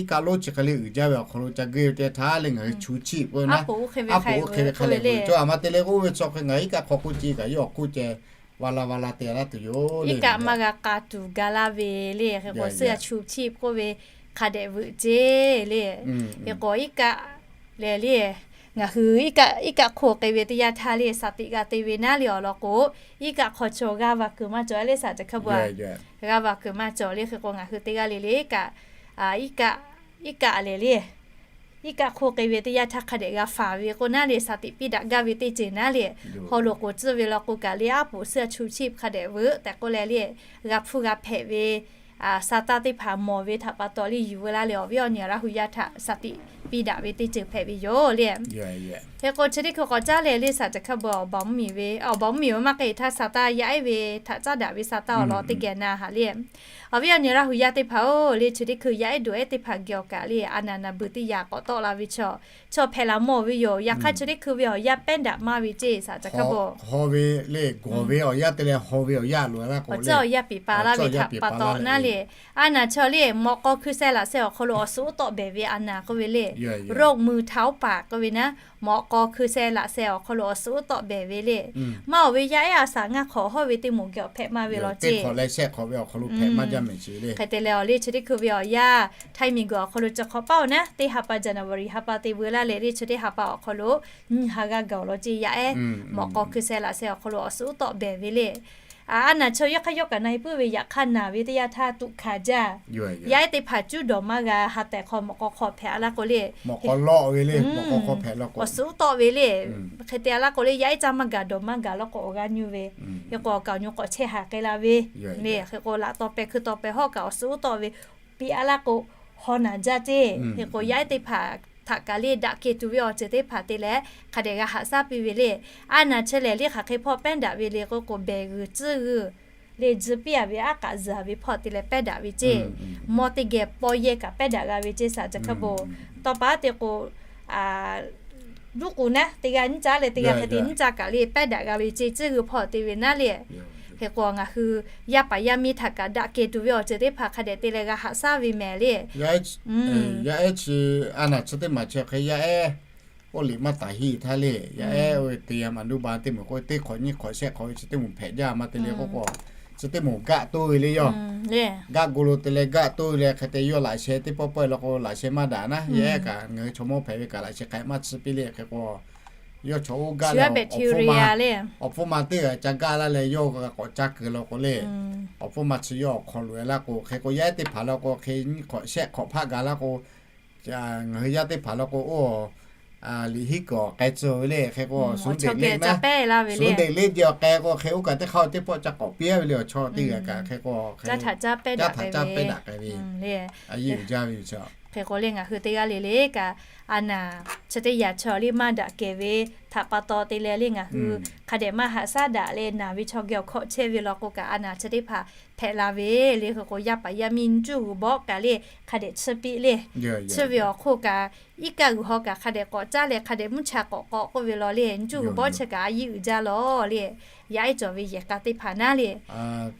kaˆ lonˉ chi hk'e le uiˍ jaˇ ve awˬ hk'aw lo ca geuˇ ve teˇ htaˇ le ngaˬ hui chu chiˆ k'oˆ ve naˉ, aˉ poꞈ oˇ hk'e ve hk'a le ve cawˇ a ma te le k'oˆ ve chaw hk'e ngaˬ hui iˉ kaˆ hk'aw k'oˆ ce kaꞈ yawˇ awˬ k'oˆ ceh va la va la te laˇ tuˬ yoˬ. Iˉ kaˆ maˇ g'a k'a tuˬ ga laˇ ve le hk'e k'o suh a chu chiˆ k'oˆ ve hk'a dehꞈ veuꞈ ceˇ le. Hk'e k'o iˉ kaˆ lehˬ le ngaˬ hui iˉ kaˆ hk'oˆ k'ai ve teˇ yanˇ htaˇ le shaˍ tiꞈ g'a te ve naˉ le awˬ lawn k'o, iˉ kaˆ hk'aw chaw g'aˇ va kuiˬ maˇ cawˬ le shaˍ ca hk'a bu a g'aˇ va kuiˬ maˇ cawˬ le. Hk'e k'o ngaˬ hui teˇ g'aˇ le le iˉ kaˆ, iˉ kaˆ, iˉ kaˆ lehˬ le iˉ kaˆ hk'oˆ k'ai ve teˇ yanˇ htaˇ hk'a dehꞈ g'a faˍ ve k'o naˉ le shaˍ tiꞈ piˇ daꞈ gaˇ ve teˇ ceuˬ naˉ le, haw loꞈ k'oˍ tcuhˇ ve law k'o kaꞈ le aˉ poꞈ suh a chu chiˆ hk'a dehꞈ veuꞈ tehꞈ k'oˆ leh le g'a hpfuhˇ g'a hpehꞈ ve sa taˇ teˇ hpaˍ mawˬ ve htaꞈ pa taw le yuˬ veu laˇ leh awˬ viˉ awˬ nyi Laˇ hu yaˇ htaꞈ shaˍ tiꞈ piˇ daꞈ ve teˇ ceuˬ hpehꞈ ve yoˬ le. Hk'e k'o chi teˇ hkui k'awꞈ caˉ leh le shaˍ ca hk'a bu awˬ baˬ mvuhˇ miˬ ve, awˬ baˬ mvuhˇ miˬ ve maˇ k'ai htaˇ sa taˇ yaˇ ehˉ ve htaꞈ caˉ daꞈ ve sa taˇ awˬ lawn teˇ geh na haꞈ le. Awˬ viˉ awˬ nyi Laˇ hu yaˇ teˇ hpaˍ-oˬ le chi teˇ hkui yaˇ ehˉ duˬ ehˉ teˇ hpaˍ geh awˬ kaꞈ le a naˍ naˍ beuˬ teˇ yaꞈ k'awꞈ tawˆ la ve chaw, chaw hpehꞈ laˬ mawˬ ve yoˬ. Yaꞈ hk'aˇ chi teˇ hkui ve awˬ yanˇ pehˉ daꞈ maˇ ve ceˇ shaˍ ca hk'a bu haw ve le gawˬ ve awˬ yanˇ te leh haw ve awˬ yanˇ loꞈ la k'o awˬ ceuˬ awˬ yanˇ piˍ pa laˇ ve htaꞈ pa taw naˉ le a naˍ chaw le mawꞈ k'aw hkui sheh laꞈ sheh awˬ hk'aw lo awˬ suhˉ uˉ tawˆ behˬ ve a naˍ k'oˆ ve le โรคมือเท้าปาก k'oˆ ve naˉ, mawꞈ k'aw hkui sheh laꞈ sheh awˬ hk'aw lo awˬ suhˉ uˉ tawˆ behˬ ve le maˇ oˬ ve yaˇ ehˉ a shaꞈ ngaˇ hk'awꞈ hawˉ ve teˇ moˍ geh awˬ hpehꞈ maˇ ve law ceˇ. Hk'e te leh awˬ le chi teˇ hkui ve awˬ yanˇ Htaiˇ miˬ guiˬ awˬ hk'aw lo chi hk'awꞈ paˇ oˬ naˉ teˇ ha pa January ha pa te veu laˇ leh le chi teˇ ha pa awˬ hk'aw lo nyiˇ ha g'aˇ gaˬ awˬ lawn ceˇ yaˇ ehˉ mawꞈ k'aw hkui sheh laꞈ sheh awˬ hk'aw lo awˬ suhˉ uˉ tawˆ behˬ ve le a naˍ chaw yawˇ hk'aˇ yawˇ kaꞈ na e puiˉ ve yaꞈ hk'aˇ naˬ ve teˇ yanˇ htaˇ tuꞈ hkanˍ jaˇ. Yaˇ ehˉ teˇ hpaˍ cuˉ dawˬ maˇ g'a ha tehˬ hk'aw mawꞈ k'aw hk'aw hpehꞈ a laˇ k'o le, awˬ suhˉ uˉ tawˆ ve le. Hk'e te a laˇ k'o le yaˇ ehˉ caˇ maˇ gaˬ dawˬ maˇ gaˬ law k'o awˬ g'aˇ nyu ve, hk'e k'o awˬ kaˍ awˬ nyu k'awꞈ chehˇ haˍ k'ai la ve le. Hk'e k'o laꞈ taw peh hkui taw peh hawˉ kaꞈ awˬ suhˉ uˉ tawˆ ve piˇ a laˇ k'o, haw naˍ jaˇ ceˇ. Hk'e k'o, yaˇ ehˉ teˇ hpaˍ htaꞈ kaꞈ le daꞈ kehˬ tuˬ ve awˬ ceuˬ teˇ hpaˍ te leh hk'a dehꞈ g'a haꞈ shaˉ piˇ ve le. A naˍ chi lehˬ, liˇ hk'aˬ hk'e hpawˇ pehˉ daꞈ ve le k'oˆ k'o, behˬ g'uiˬ tcuhˉ g'uiˬ le tcuhˉ piˇ a ve aˉ k'aꞈ zuhˬ a ve hpawˇ te leh pehˉ daꞈ ve ceˇ. Mawˇ teˇ geh pawˇ yehˇ kaꞈ pehˉ daꞈ g'a ve ceˇ. Saˍ ca hk'a bon tawˇ pa te k'o, luˇ k'oˍ naˉ teˇ g'aˇ nyiˇ caˉ leh teˇ g'aˇ hk'e te nyiˇ caˉ kaꞈ le pehˉ daꞈ g'a ve ceˇ, tcuhˉ g'uiˬ hpawˇ te ve naˉ le. Hk'e k'o, ngaˬ hui yaˇ paˍ yaˇ miˇ htaꞈ kaꞈ daꞈ kehˬ tuˬ ve awˬ ceuˬ teˇ hpaˍ hk'a dehꞈ te leh g'a haꞈ shaˉ ve mehˍ le. Yaˇ ehˉ chi a naˍ chi teˇ maˬ chi hk'e yaˇ ehˉ oˇ liꞈ maˇ taˍ hiˆ htaˇ le, yaˇ ehˉ oˇ ve teˇ yanˇ maˍ nuˇ ba teˇ moˍ k'o, teˇ hk'awꞈ nyiˇ hk'awꞈ shehˆ hk'awꞈ ve chi teˇ moˍ hpehꞈ jaˇ ma te le k'oˆ k'o, chi teˇ moˍ gaˆ toˇ ve le yawˇ. Gaˆ go lo te leh gaˆ toˇ ve le hk'e te yawˇ laꞈ sheh teˇ pawˆ pawˆ e la k'o, laꞈ sheh maˇ daꞈ naˉ, yaˇ ehˉ kaꞈ ngaˬ hui chaw mawˇ hpehꞈ ve kaꞈ laꞈ sheh hk'aˬ maˇ tsuhˇ piˇ le hk'e k'o, yawˇ chaw oˇ gaˆ leh awˬ hpfuhˇ ma teˇ g'aˇ ca gaˆ laˇ leh yawˇ g'a k'awꞈ caˇ kuiˬ la k'o le, awˬ hpfuhˇ ma chi yawˇ awˬ hk'aw loꞈ e laˇ k'o, hk'e k'o yaˇ ehˉ teˇ hpaˍ la k'o hk'e nyiˇ hk'awꞈ shehˆ hk'awꞈ hpaˆ gaˬ laˇ k'o, ngaˬ hui yaˇ teˇ hpaˍ la k'o, oˇ liꞈ hiˉ kuiˬ awˬ k'ai tcuh ve le hk'e k'o, suhˍ deꞈ le naˉ, suhˍ deꞈ le jehˬ awˬ k'ai k'o hk'e oˇ kaꞈ teˇ hk'aˇ teˇ pawˆ ca k'awꞈ piˇ a ve le awˬ chaw teˇ g'aˇ kaꞈ hk'e k'o, caˇ htaꞈ caˇ pehˉ daꞈ k'ai ve, a yeˇ uiˍ jaˇ ve yoˬ. Hk'e k'o le ngaˬ hui teˇ g'aˇ le le kaꞈ, a naˍ chi teˇ yanˇ chaw le maˇ daꞈ kehˬ ve htaꞈ pa taw te leh le ngaˬ hui hk'a dehꞈ maˇ haꞈ shaˉ daꞈ leh naˬ ve chaw geh awˬ hkawˇ chehˇ ve law k'o kaꞈ, a naˍ chi teˇ hpaˍ hpehꞈ la ve le. Hk'e k'o yaˇ paˍ yaˇ miˇ ncuˇ g'uiˬ bawˆ kaꞈ le hk'a dehꞈ tsuhˇ piˇ le. Tsuhˇ ve awˬ hk'oˆ kaꞈ, iˉ kaˆ g'uiˬ haw kaꞈ hk'a dehꞈ k'awꞈ caˇ leh hk'a dehꞈ mvuhˇ cha k'awꞈ k'awꞈ k'oˆ ve law le, ncuˇ g'uiˬ bawˆ chi kaꞈ a yeˇ uiˍ jaˇ law le. Yaˇ ehˉ cawˬ ve yehˬ k'a teˇ hpaˍ naˉ le,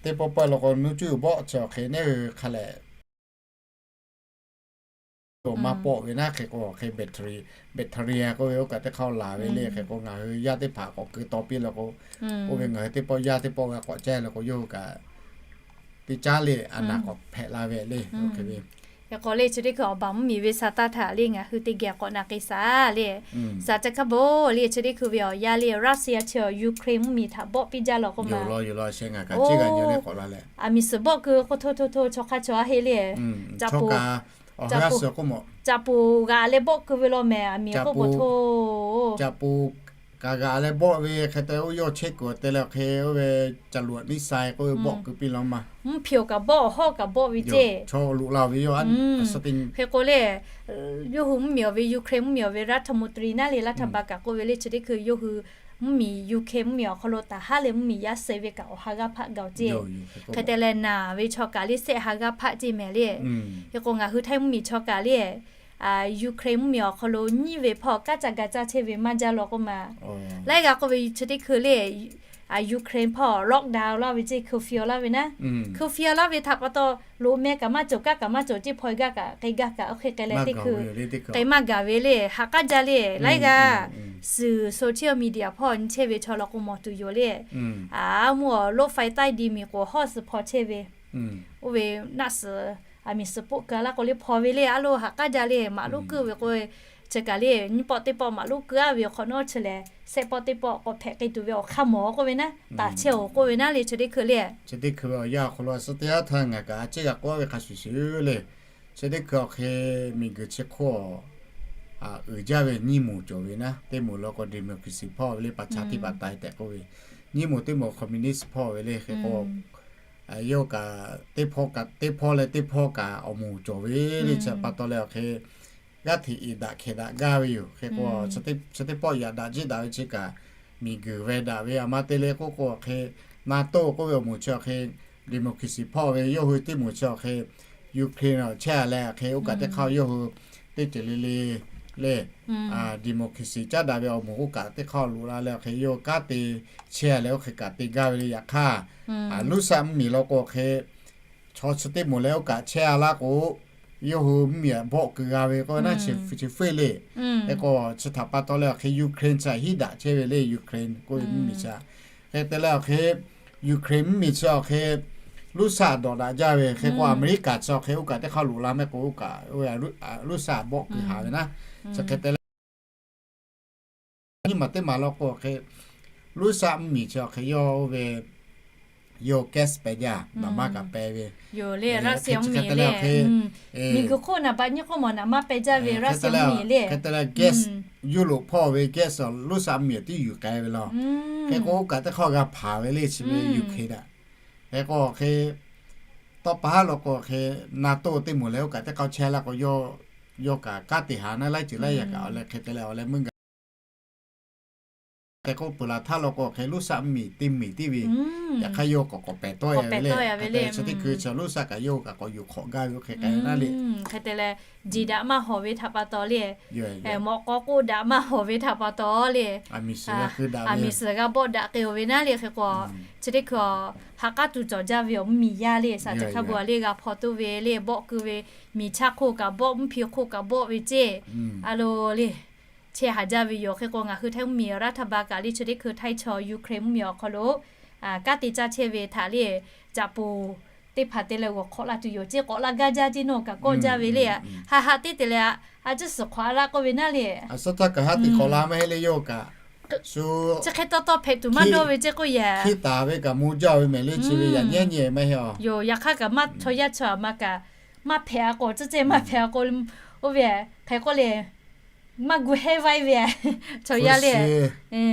teˇ pawˆ pawˆ la k'o nuˇ cuˇ g'uiˬ bawˆ chi awˬ hk'e neˉ hui hk'a lehꞈ maˇ pawˆ ve naˉ hk'e k'o, awˬ hk'e bacteria k'oˆ ve oˇ kaꞈ teˇ hk'aˇ laˬ ve le. Hk'e k'o ngaˬ hui yaˇ teˇ hpaˍ k'awꞈ keu taw piˇ la k'o, oˇ ve ngaˬ hui teˇ pawˆ yaˇ teˇ pawˆ g'a k'awꞈ caˇ la k'o yawˇ hui kaꞈ teˇ caˉ le a naˍ k'awꞈ hpehꞈ la ve le. Hk'e k'o le chi teˇ hkui awˬ baˬ mvuhˇmiˬ ve sa taˇ htaꞈ le ngaˬ hui teˇ geh k'awꞈ na k'ai shaˍ le. Saˍ ca hkaˇ bon le chi teˇ hkui ve awˬ yaˇ le Russia chi awˬ Ukraine mvuhˇmiˬ htaꞈ bawˆ piˇ jaˇ law k'oˆ ma, aˬ miˬ suhˍ bawˆ keu k'o hto hto hto chaw hk'a chaw a heˆ le. Caꞈ poˍ g'aꞈ leh bawˆ keu ve law mehˍ, aˬ miˬ k'oˆ k'o hto. Caꞈ poˍ kaꞈ g'aꞈ leh bawˆ ve hk'e te oˇ yawˇ chehˇ kuiˬ te leh awˬ hk'e oˇ ve caꞈ luꞈ niˆ sai k'oˆ ve bawˆ keu piˇ law ma. Mvuhˇ hpiˍ-oˬ kaꞈ bawˆ, hawˉ kaꞈ bawˆ ve ceˇ. Chaw loꞈ la ve yawˇ a. Hk'e k'o le, yawˇ hui mvuhˇmiˬ awˬ ve Ukraine mvuhˇmiˬ awˬ ve รัฐมนตรี naˉ le รัฐบาล kaꞈ k'oˆ ve le chi teˇ hkui yawˇ hui mvuhˇmiˬ Ukraine mvuhˇmiˬ awˬ hk'aw lo taˍ haˉ leh mvuhˇmiˬ yaˇ suh ve kaꞈ awˬ ha g'aˇ hpaˆ gaˬ-oˬ ceˇ. Hk'e te leh naˬ ve chaw kaꞈ le sehˆ ha g'aˇ hpaˆ ceˇ mehˍ le. Hk'e k'o ngaˬ hui Htaiˇ mvuhˇmiˬ chaw kaꞈ le Ukraine mvuhˇmiˬ awˬ hk'aw lo nyiˇ ve hpawˇ kaˉ ca ga caˇ chehˇ ve maˇ jaˇ law k'oˆ ma. Laiˉ g'aˇ k'oˆ ve chi teˇ hkui le Ukraine hpawˇ lockdown laˇ ve ceˇ, curfew laˇ ve naˉ. Curfew laˇ ve htaꞈ pa taw loꞈ meh kaꞈ maˇ cawˬ, kaˇ kaꞈ maˇ cawˬ ceˇ, hpaw e gaˇ kaꞈ k'ai gaˇ kaꞈ oˇ hk'e k'ai leh teˇ hkui k'ai maˇ gaˬ ve le. Ha k'aˉ jaˇ le laiˉ g'aˇ suhˍ social media hpawˇ nyi chehˇ ve chaw law k'o mawˬ tuˬ yoˬ le. Aˬ, mvuhˇ awˬ loˉ faiˍ taiˇ di miˬ k'o hawˉ suhˍ hpaw chehˇ ve, oˇ ve naˆ suhˍ aˬ miˬ suhˍ poˆ keu laˇ k'o le hpaw ve le. A loˇ ha k'aˉ jaˇ le maꞈ lonˉ kuiˉ ve k'o, chi kaꞈ le nyiˇ pawˆ teˇ pawˆ maꞈ lonˉ kuiˉ a ve awˬ hk'awꞈ nawˉ chi lehˬ, sehˆ pawˆ teˇ pawˆ k'awꞈ hpehꞈ k'ai tuˬ ve awˬ hk'aˇ mawˬ k'oˆ ve naˉ, taˍ chehˇ-oˬ k'oˆ ve naˉ le chi teˇ hkui le. Chi teˇ hkui ve awˬ yanˇ awˬ hk'aw lo a suh teˇ yanˇ htaˇ ngaˬ kaꞈ a ciˉ g'a k'oˆ ve hk'a shuˍ shuˍ le. Chi teˇ hkui awˬ hk'e miˬguiˬ chi hk'oˆ uiˍ jaˇ ve nyiˇ moˍ cawˬ ve naˉ, teˇ moˍ law k'o democracy hpawˇ ve le, ประชาธิปไตย tehꞈ k'oˆ ve, nyiˇ moˍ teˇ moˍ communist hpawˇ ve le. Hk'e k'o yawˇ kaꞈ teˇ hpawˇ kaꞈ teˇ hpawˇ leh teˇ hpawˇ kaꞈ awˬ moˍ cawˬ ve le. Chi pa taw leh awˬ hk'e g'aˇ hteꞈ iˍ daꞈ hkehˬ daꞈ gaˇ ve yoˬ. Hk'e k'o chi teˇ pawˆ yaꞈ daꞈ jiˆ daꞈ ve chi kaꞈ miˬguiˬ veh daꞈ ve a ma te le k'oˆ k'o awˬ hk'e, NATO k'oˆ ve awˬ moˍ chi awˬ hk'e democracy hpawˇ ve, yawˇ hui teˇ moˍ chi awˬ hk'e Ukraine chehˇ a leh awˬ hk'e oˇ kaꞈ teˇ hk'aˇ yawˇ hui teˇ ceuˬ le le le democracy caˉ daꞈ ve awˬ moˍ oˇ kaꞈ teˇ hk'aˇ loꞈ la leh awˬ hk'e yawˇ kanˉ te chehˇ a leh oˇ hk'e kaꞈ te gaˇ ve le. Yaꞈ hk'aˇ Russia mvuhˇmiˬ law k'o awˬ hk'e chaw chi teˇ moˍ leh oˇ kaꞈ chehˇ a laˇ k'o, yawˇ hui mvuhˇmiˬ bawˆ keu g'a ve k'o naˉ chi fuˇ chi fuˇ le. Hk'e k'o chi htaꞈ pa taw leh awˬ hk'e Ukraine chi hiˉ daꞈ chehˇ ve le. Ukraine k'oˆ ve mvuhˇmiˬ chi hk'e te leh awˬ hk'e Ukraine mvuhˇmiˬ chi awˬ hk'e Russia dawꞈ daꞈ jaˇ ve. Hk'e k'o America chi awˬ hk'e oˇ kaꞈ teˇ hk'aˇ loꞈ la mehˆ k'o oˇ kaꞈ Russia bawˆ keu haˍ ve naˉ. Chi hk'e te leh nyiˇ maˬ teˇ maˬ law k'o awˬ hk'e Russia mvuhˇmiˬ chi awˬ hk'e yawˇ oˇ ve yawˇ gas peh jaˇ, naˍ manˇ kaꞈ peh ve yoˬ le. Russia mvuhˇmiˬ le, miˬguiˬ hk'oˆ naˍ baꞈ nyiˇ k'oˆ mawˬ naˍ manˇ peh jaˇ ve Russia mvuhˇmiˬ le. Hk'e te leh gas Europe hpawˇ ve gas Russia mvuhˇmiˬ tiˉ yuˬ k'ai ve law. Hk'e k'o oˇ kaꞈ teˇ hk'aˇ g'a hpanˍ ve le chi ve Ukraine daꞈ. Hk'e k'o hk'e Tawˇ pa haˉ law k'o hk'e, NATO teˇ moˍ leh oˇ kaꞈ teˇ k'aw chehˇ la k'o, yawˇ kaꞈ kanˉ te haˍ naˉ laiˉ ceuˬ laiˉ yaꞈ kaꞈ awˬ leh hk'e te leh awˬ leh meuˇ gaˬ. Hk'e k'oˆ peuˬ laˬ htaˇ law k'o hk'e, Ruˇsaˆ mvuhˇmiˬ teˇ miˬ tiˉ ve, yaꞈ hk'aˇ yawˇ k'awꞈ k'awꞈ pehˬ tawˆ e ve le. Hk'e te chi teˇ hkui chi Ruˇsaˆ kaꞈ yawˇ kaꞈ k'awꞈ yuˬ hk'awꞈ gaˇ ve oˇ hk'e k'ai ve naˉ le. Hk'e te leh, jiˬ daꞈ maˇ hawˍ ve htaꞈ pa taw le, mawꞈ k'aw k'oˆ daꞈ maˇ hawˍ ve htaꞈ pa taw le, aˬ miˍ suhˍ g'a bawˆ daꞈ k'ai-o ve naˉ le. Hk'e k'o, chi teˇ hkui a, ha k'aˉ tuˬ cawˬ jaˇ ve awˬ mvuhˇmiˬ yaˇ le, saˍ ceuˬ hk'a bvuˬ a le g'a hpaw toˇ ve le, bawˆ keu ve, miˬ chaˇ hk'oˆ kaꞈ bawˆ, mvuhˇ hpi hk'oˆ kaꞈ bawˆ ve ceˇ, a lo le, chehˇ haˍ jaˇ ve yoˬ. Hk'e k'o, ngaˬ hui Htaiˇ mvuhˇmiˬ Raˇ htaˇ ba kaꞈ le chi teˇ hkui Htaiˇ chaw Ukraine mvuhˇmiˬ awˬ hk'aw lo kanˉ te caˇ chehˇ ve htaꞈ le, caꞈ poˍ teˇ hpaˍ te leh g'awˬ hk'awꞈ la tuˬ yoˬ ceˇ, k'awꞈ la gaˇ jaˇ ceˇ nawˬ kaꞈ kawˆ jaˇ ve le. Haꞈ haꞈ teˇ te leh, a ciˉ suhˍ hk'awꞈ a laˇ k'oˆ ve naˉ le. Aˬ suhˉ htaˇ kaꞈ haˉ te hk'awꞈ la maˇ heˆ le yawˇ kaꞈ. Shu chi hk'e tawˇ tawˇ hpehꞈ tuˬ maˇ dawˇ ve ceˇ k'oˆ yaꞈ, hkiˇ taˍ ve kaꞈ mvuh jaˇ ve mehˍ le chi ve yaꞈ nyi nyi maˇ heˆ a. Yoˬ, yaꞈ hk'aˇ kaꞈ maˇ chaw yaˇ chaw aˬ ma kaꞈ maˇ hpehꞈ a k'o, tcuhˉ cehˇ maˇ hpehꞈ a k'o, oˇ ve hk'e k'oˆ le, maˇ gu hehˉ vaiˇ ve chaw yaˇ le.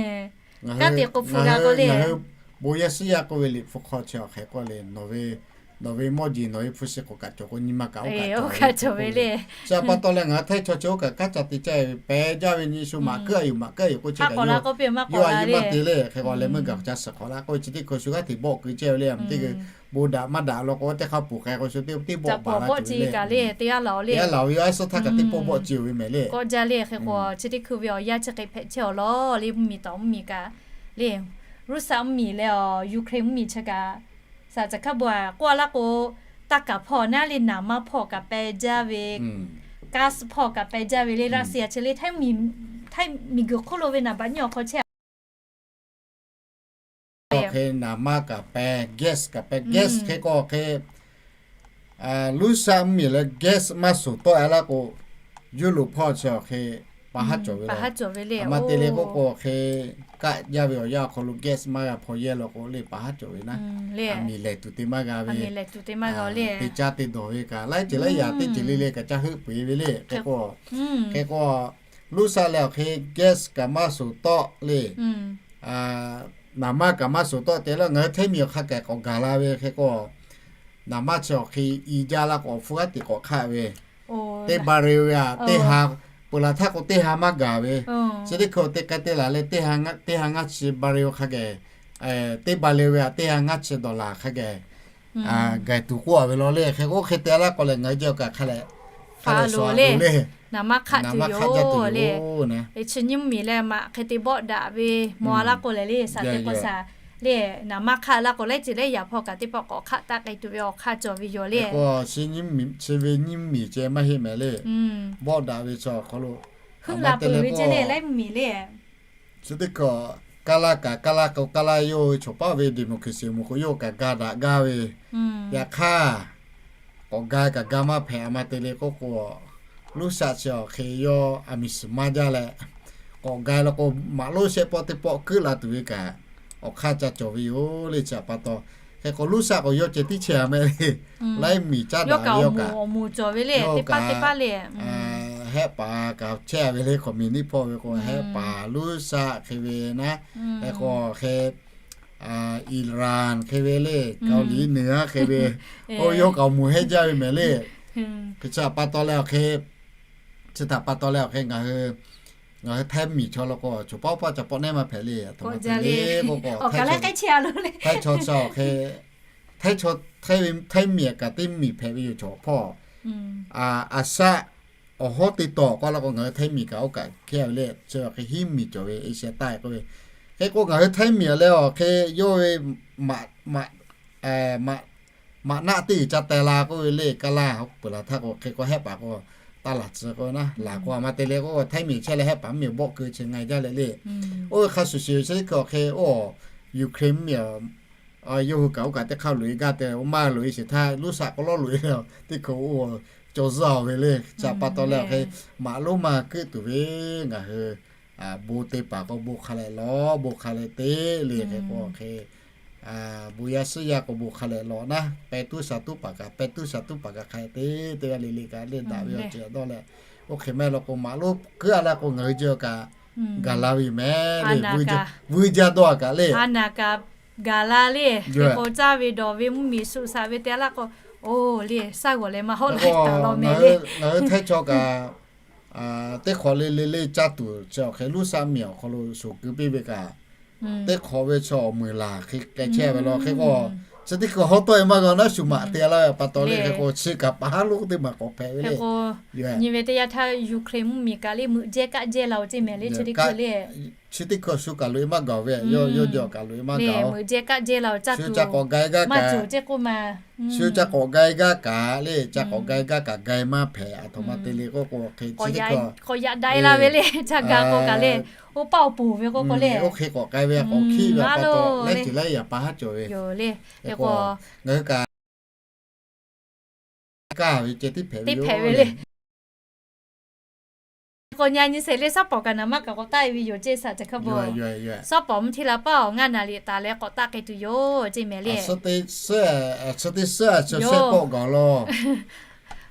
Kanˉ te k'o hpu g'a k'oˆ le, ngaˬ hui bon yaˇ shiˉ yaˇ k'oˆ ve liꞈ hpu hk'aw chi awˬ hk'e k'oˆ le, nawˬ ve mawˇ jeˬ nawˬ ve hpu shi k'awꞈ kaꞈ cawˬ k'o nyi ma kaꞈ oˇ kaꞈ cawˬ ve le. Chi pa taw leh ngaˬ hui Htaiˇ chaw chi oˇ kaꞈ kanˉ ca te caˇ ve pehˬ jaˇ ve nyi shu maꞈ keuˆ a yuˬ maꞈ keuˆ a yuˬ k'oˆ chehˇ kaꞈ yawˇ a yawˇ maˇ te le. Hk'e k'o leh meuˇ gaˬ ca suhˍ hk'awꞈ la k'oˆ ve chi teˇ hkui shu g'aˇ hteꞈ bawˆ keu chehˇ ve le. Teˇ hkui bon daꞈ maˇ daꞈ law k'o, teˇ hk'a peuˬ hk'a k'o shu teˇ bawˆ baˬ la tuˬ ve le. Teˇ g'aˇ laˬ ve yawˇ a suhˉ htaˇ kaꞈ teˇ pawˆ bawˆ ce-o ve mehˍ le. Kawˆ jaˇ le. Hk'e k'o chi teˇ hkui ve awˬ yanˇ chi hk'e hpehꞈ chehˇ awˬ lawn le, mvuhˇmiˬ tawꞈ mvuhˇmiˬ kaꞈ le, Ruˇsaˆ mvuhˇmiˬ leh awˬ Ukraine mvuhˇmiˬ chi kaꞈ, saˍ ceuˬ hk'a bvuˬ a k'oˆ a laˇ k'o, taˇ kaˍ hpawˇ naˉ le, naˍ maˇ hpawˇ kaꞈ peh jaˇ ve, gas hpawˇ kaꞈ peh jaˇ ve le. Russia chi le, Htaiˇ miˬ guiˬ hk'oˆ lo ve naˍ baꞈ nyi awˬ hk'aw chehˇ a. Hk'e naˍ maˇ kaꞈ peh, gas kaꞈ peh, gas hk'e k'o hk'e, Ruˇsaˆ mvuhˇmiˬ leh gas maˇ suhˍ tawˆ e laˇ k'o, Yuˇloꞈ hpawˇ chi awˬ hk'e pa haˉ cawˬ ve le. Aˬ ma te le k'oˆ k'o hk'e, kaˆ jaˇ ve awˬ yanˇ awˬ hk'aw lo gas maˇ g'a hpaw yehˇ law k'o le pa haˉ cawˬ ve naˉ. Aˬ miˍ lehˬ tuˬ te maˇ g'a ve, te caˇ te dawˬ ve kaꞈ laiˉ ceuˬ laiˉ yaꞈ teˇ ceuˬ le le kaꞈ ca heuˆ peu-eˬ ve le. Hk'e k'o, hk'e k'o, Ruˇsaˆ leh awˬ hk'e gas kaꞈ maˇ suhˍ tawˆ le, naˍ maˇ kaꞈ maˇ suhˍ tawˆ te laˇ. Ngaˬ hui Htaiˇ miˬ awˬ hk'a kaꞈ k'awꞈ gaˬ la ve hk'e k'o, naˍ maˇ chi awˬ hk'e i jaˇ laˇ k'o awˬ hpfuhˇ g'aˇ teꞈ k'awꞈ hk'aˆ ve, teˇ barrel ve a, teˇ ha, peuˬ laˬ htaˇ k'o teˇ ha maˇ gaˬ ve. Chi teˇ hkui teˇ k'ai te laˬ leh teˇ ha ngaˇ chi barrel hk'a gaˬ, teˇ barrel ve a teˇ ha ngaˇ chi dollar hk'a gaˬ gaˬ tuˬ k'oˆ a ve law le. Hk'e k'o hk'e te laˇ k'o leh ngaˬ hui jawˇ kaꞈ hk'a leh, hk'a leh suh a le, naˍ maˇ hk'aˆ jaˇ tuˬ yoˬ le. Chi nyiˇ mvuhˇmiˬ leh maꞈ hk'e te bawˆ daꞈ ve mawˬ a laˇ k'o leh le, saˍ teˇ k'o saˍ le, naˍ maˇ hk'aˆ laˇ k'o laiˉ ceuˬ laiˉ yaꞈ hpawˇ kaꞈ teˇ pawˆ k'awꞈ hk'aˆ taˆ k'ai tuˬ ve awˬ hk'aˇ cawˬ ve yoˬ le. Chi ve nyiˇ mvuhˇmiˬ ceh maˇ heˆ mehˍ le. Bawˆ daꞈ ve chi awˬ hk'aw lo heuˆ la peuˬ ve ceh le, laiˉ mvuhˇmiˬ le. Chi teˇ hkui kaˇ laˇ kaꞈ kaˇ laˇ k'o kaˇ laˇ yawˇ ve chaw paˉ ve democracy mvuhˇ k'o yawˇ kaꞈ ga daꞈ gaˇ ve, yaꞈ hk'aˇ k'awꞈ ga kaꞈ ga maˇ hpehꞈ a ma te le k'oˆ k'o, Ruˇsaˆ chi awˬ hk'e yawˇ aˬ miˍ suhˍ maˇ jaˇ leh, k'awꞈ ga law k'o maꞈ lonˉ shehˆ pawˆ teˇ pawˆ keuˆ la tuˬ ve kaꞈ awˬ hk'aˇ ca cawˬ ve yoˬ le. Chi pa taw hk'e k'o Ruˇsaˆ k'o yawˇ ceh tiˉ chehˇ a mehˍ le. Laiˉ miˬ caˉ daꞈ ve yawˇ kaꞈ, yawˇ kaꞈ hehˆ paˍ kaꞈ chehˇ a ve le. Communist hpawˇ ve k'o hehˆ paˍ Ruˇsaˆ hk'e ve naˉ, hk'e k'o hk'e Iran hk'e ve le, Kaoˍliˍ nuˬ a hk'e ve, oˇ yawˇ kaꞈ awˬ moˍ hehˆ jaˇ ve mehˍ le. Hk'e chi htaꞈ pa taw leh awˬ hk'e, chi htaꞈ pa taw leh awˬ hk'e ngaˬ hui, ngaˬ hui Htaiˇ miˬ chaw law k'o chaw paˉ paˇ ca pawˆ nehˉ maˇ hpehꞈ le. Htaiˇ chaw, Htaiˇ chaw, Htaiˇ miˬ kaꞈ teˇ miˬ hpehꞈ ve yoˬ chaw hpawˇ. Aˍsaˆ awˬ hawˉ te tawˍ k'oˆ laˇ k'o ngaˬ hui Htaiˇ miˬ kaꞈ oˇ kaꞈ hkehˇ ve le. Chi hk'e hiˉ miˬ cawˬ ve Asia taˆ k'oˆ ve. Hk'e k'o ngaˬ hui Htaiˇ miˬ leh awˬ hk'e yawˇ ve maꞈ naˆ teˇ g'uiˬ ca teh la k'oˆ ve le. Kaˇ laˇ peuˬ laˬ htaˇ k'o hk'e k'o hehˆ paˍ k'o taˇ laˬ tcuh k'o naˉ, laˬ k'o a ma te le k'o Htaiˇ miˬ chehˇ leh hehˆ paˍ mvuhˇmiˬ bawˆ keu chi nga jaˇ leh le. Oˇ ve hk'a shuˍ shuˍ chi teˇ hkui awˬ hk'e oˇ Ukraine mvuhˇmiˬ yawˇ hui kaꞈ oˇ kaꞈ teˇ hk'aˇ loꞈ e gaˇ te maˇ loꞈ e sheˍ htaˇ Ruˇsaˆ k'o lawˇ loꞈ e leh teˇ hkui oˇ cawˬ zuhˇ ve le. Chi pa taw leh awˬ hk'e maꞈ lonˉ maˇ keuˆ tuˬ ve ngaˬ hui bon te paˍ k'o bon hk'a leh lawˬ, bon hk'a leh te le. Hk'e k'o awˬ hk'e bon yaˇ suhˉ yaˇ k'o bon hk'a leh lawˬ naˉ, peh tuˉ sha tuˉ paˍ kaꞈ, peh tuˉ sha tuˉ paˍ kaꞈ hk'a leh te, teˇ g'aˇ le le kaꞈ le daꞈ ve awˬ ceuˬ dawˇ leh, oˇ hk'e maˇ heˆ law k'o maꞈ lonˉ keuˆ a laˇ k'o ngaˬ hui jawˇ kaꞈ gaˬ la ve yoˬ mehˍ le. Vuiˇ jaˇ dawˇ a kaꞈ le. A naˍ kaꞈ gaˬ la le. Hk'e k'o caˇ ve dawˬ ve mvuhˇmiˬ suhˍ shaꞈ ve te a laˇ k'o, Oˇ le, shaˉ g'awˬ leh maˇ hawˉ laiˉ taˍ law meh le. Ngaˬ hui htaiˇ chaw kaꞈ teˇ hk'awꞈ le le le caˇ tuˬ chi awˬ hk'e Luˉsaˆ miˬ awˬ hk'aw lo shoˍ keu piˇ ve kaꞈ, teˇ hk'awꞈ ve chaw awˬ meunˍ laˬ hk'e k'ai chehˇ ve law hk'e k'o, chi teˇ hkui hawˉ tawˆ e maˇ g'a naˉ shuˍ maꞈ te la ve pa taw le hk'e k'o, chi kaꞈ pa haˉ lo teˇ maˬ k'awꞈ hpehꞈ ve le. Nyi ve teˇ yanˇ htaˇ Ukraine mvuhˇmiˬ kaꞈ le meuꞈ jehˇ kaˆ jehˇ la-o ceˇ mehˍ le. Chi teˇ hkui shu kaꞈ loꞈ e maˇ gaˬ-oˬ ve, yawˇ yawˇ jaw kaꞈ loꞈ e maˇ gaˬ-oˬ. Meuꞈ jehˇ kaˆ jehˇ la-o caˇ tuˬ maˇ cawˬ ceˇ k'oˆ ma. Shu ca k'awꞈ gai gaˇ kaꞈ le, ca k'awꞈ gai gaˇ kaꞈ gai maˇ hpehꞈ, aˬ htoꞈ ma te le k'oˆ k'o, hk'e chi teˇ hkui k'awꞈ yaꞈ daꞈ e la ve le. Ca ga k'o kaꞈ le, oˇ paˆ awˬ poˬ ve k'oˆ k'o le, oˇ hk'e k'awꞈ k'ai ve k'awꞈ hkiˆ ve pa taw laiˉ ceuˬ laiˉ yaꞈ pa haˉ cawˬ ve le. Ngaˬ hui kaꞈ kaˇ ve ceh teˇ hpehꞈ ve le. K'awꞈ nyi nyi sheˍ le, shaˉ pawˍ kaꞈ naˍ maˇ kaꞈ k'awꞈ taˆ e ve yoˬ ceˇ shaˍ ceˬ hk'a bo. Shaˉ pawˍ mvuhˇ hteˇ la paˆ awˬ ngaˇ naˍ riꞈ taˍ leh k'awꞈ taˆ k'ai tuˬ yoˬ ceˇ mehˍ le. Chi teˇ suhˉ chi shehˆ pawˆ gaˬ law.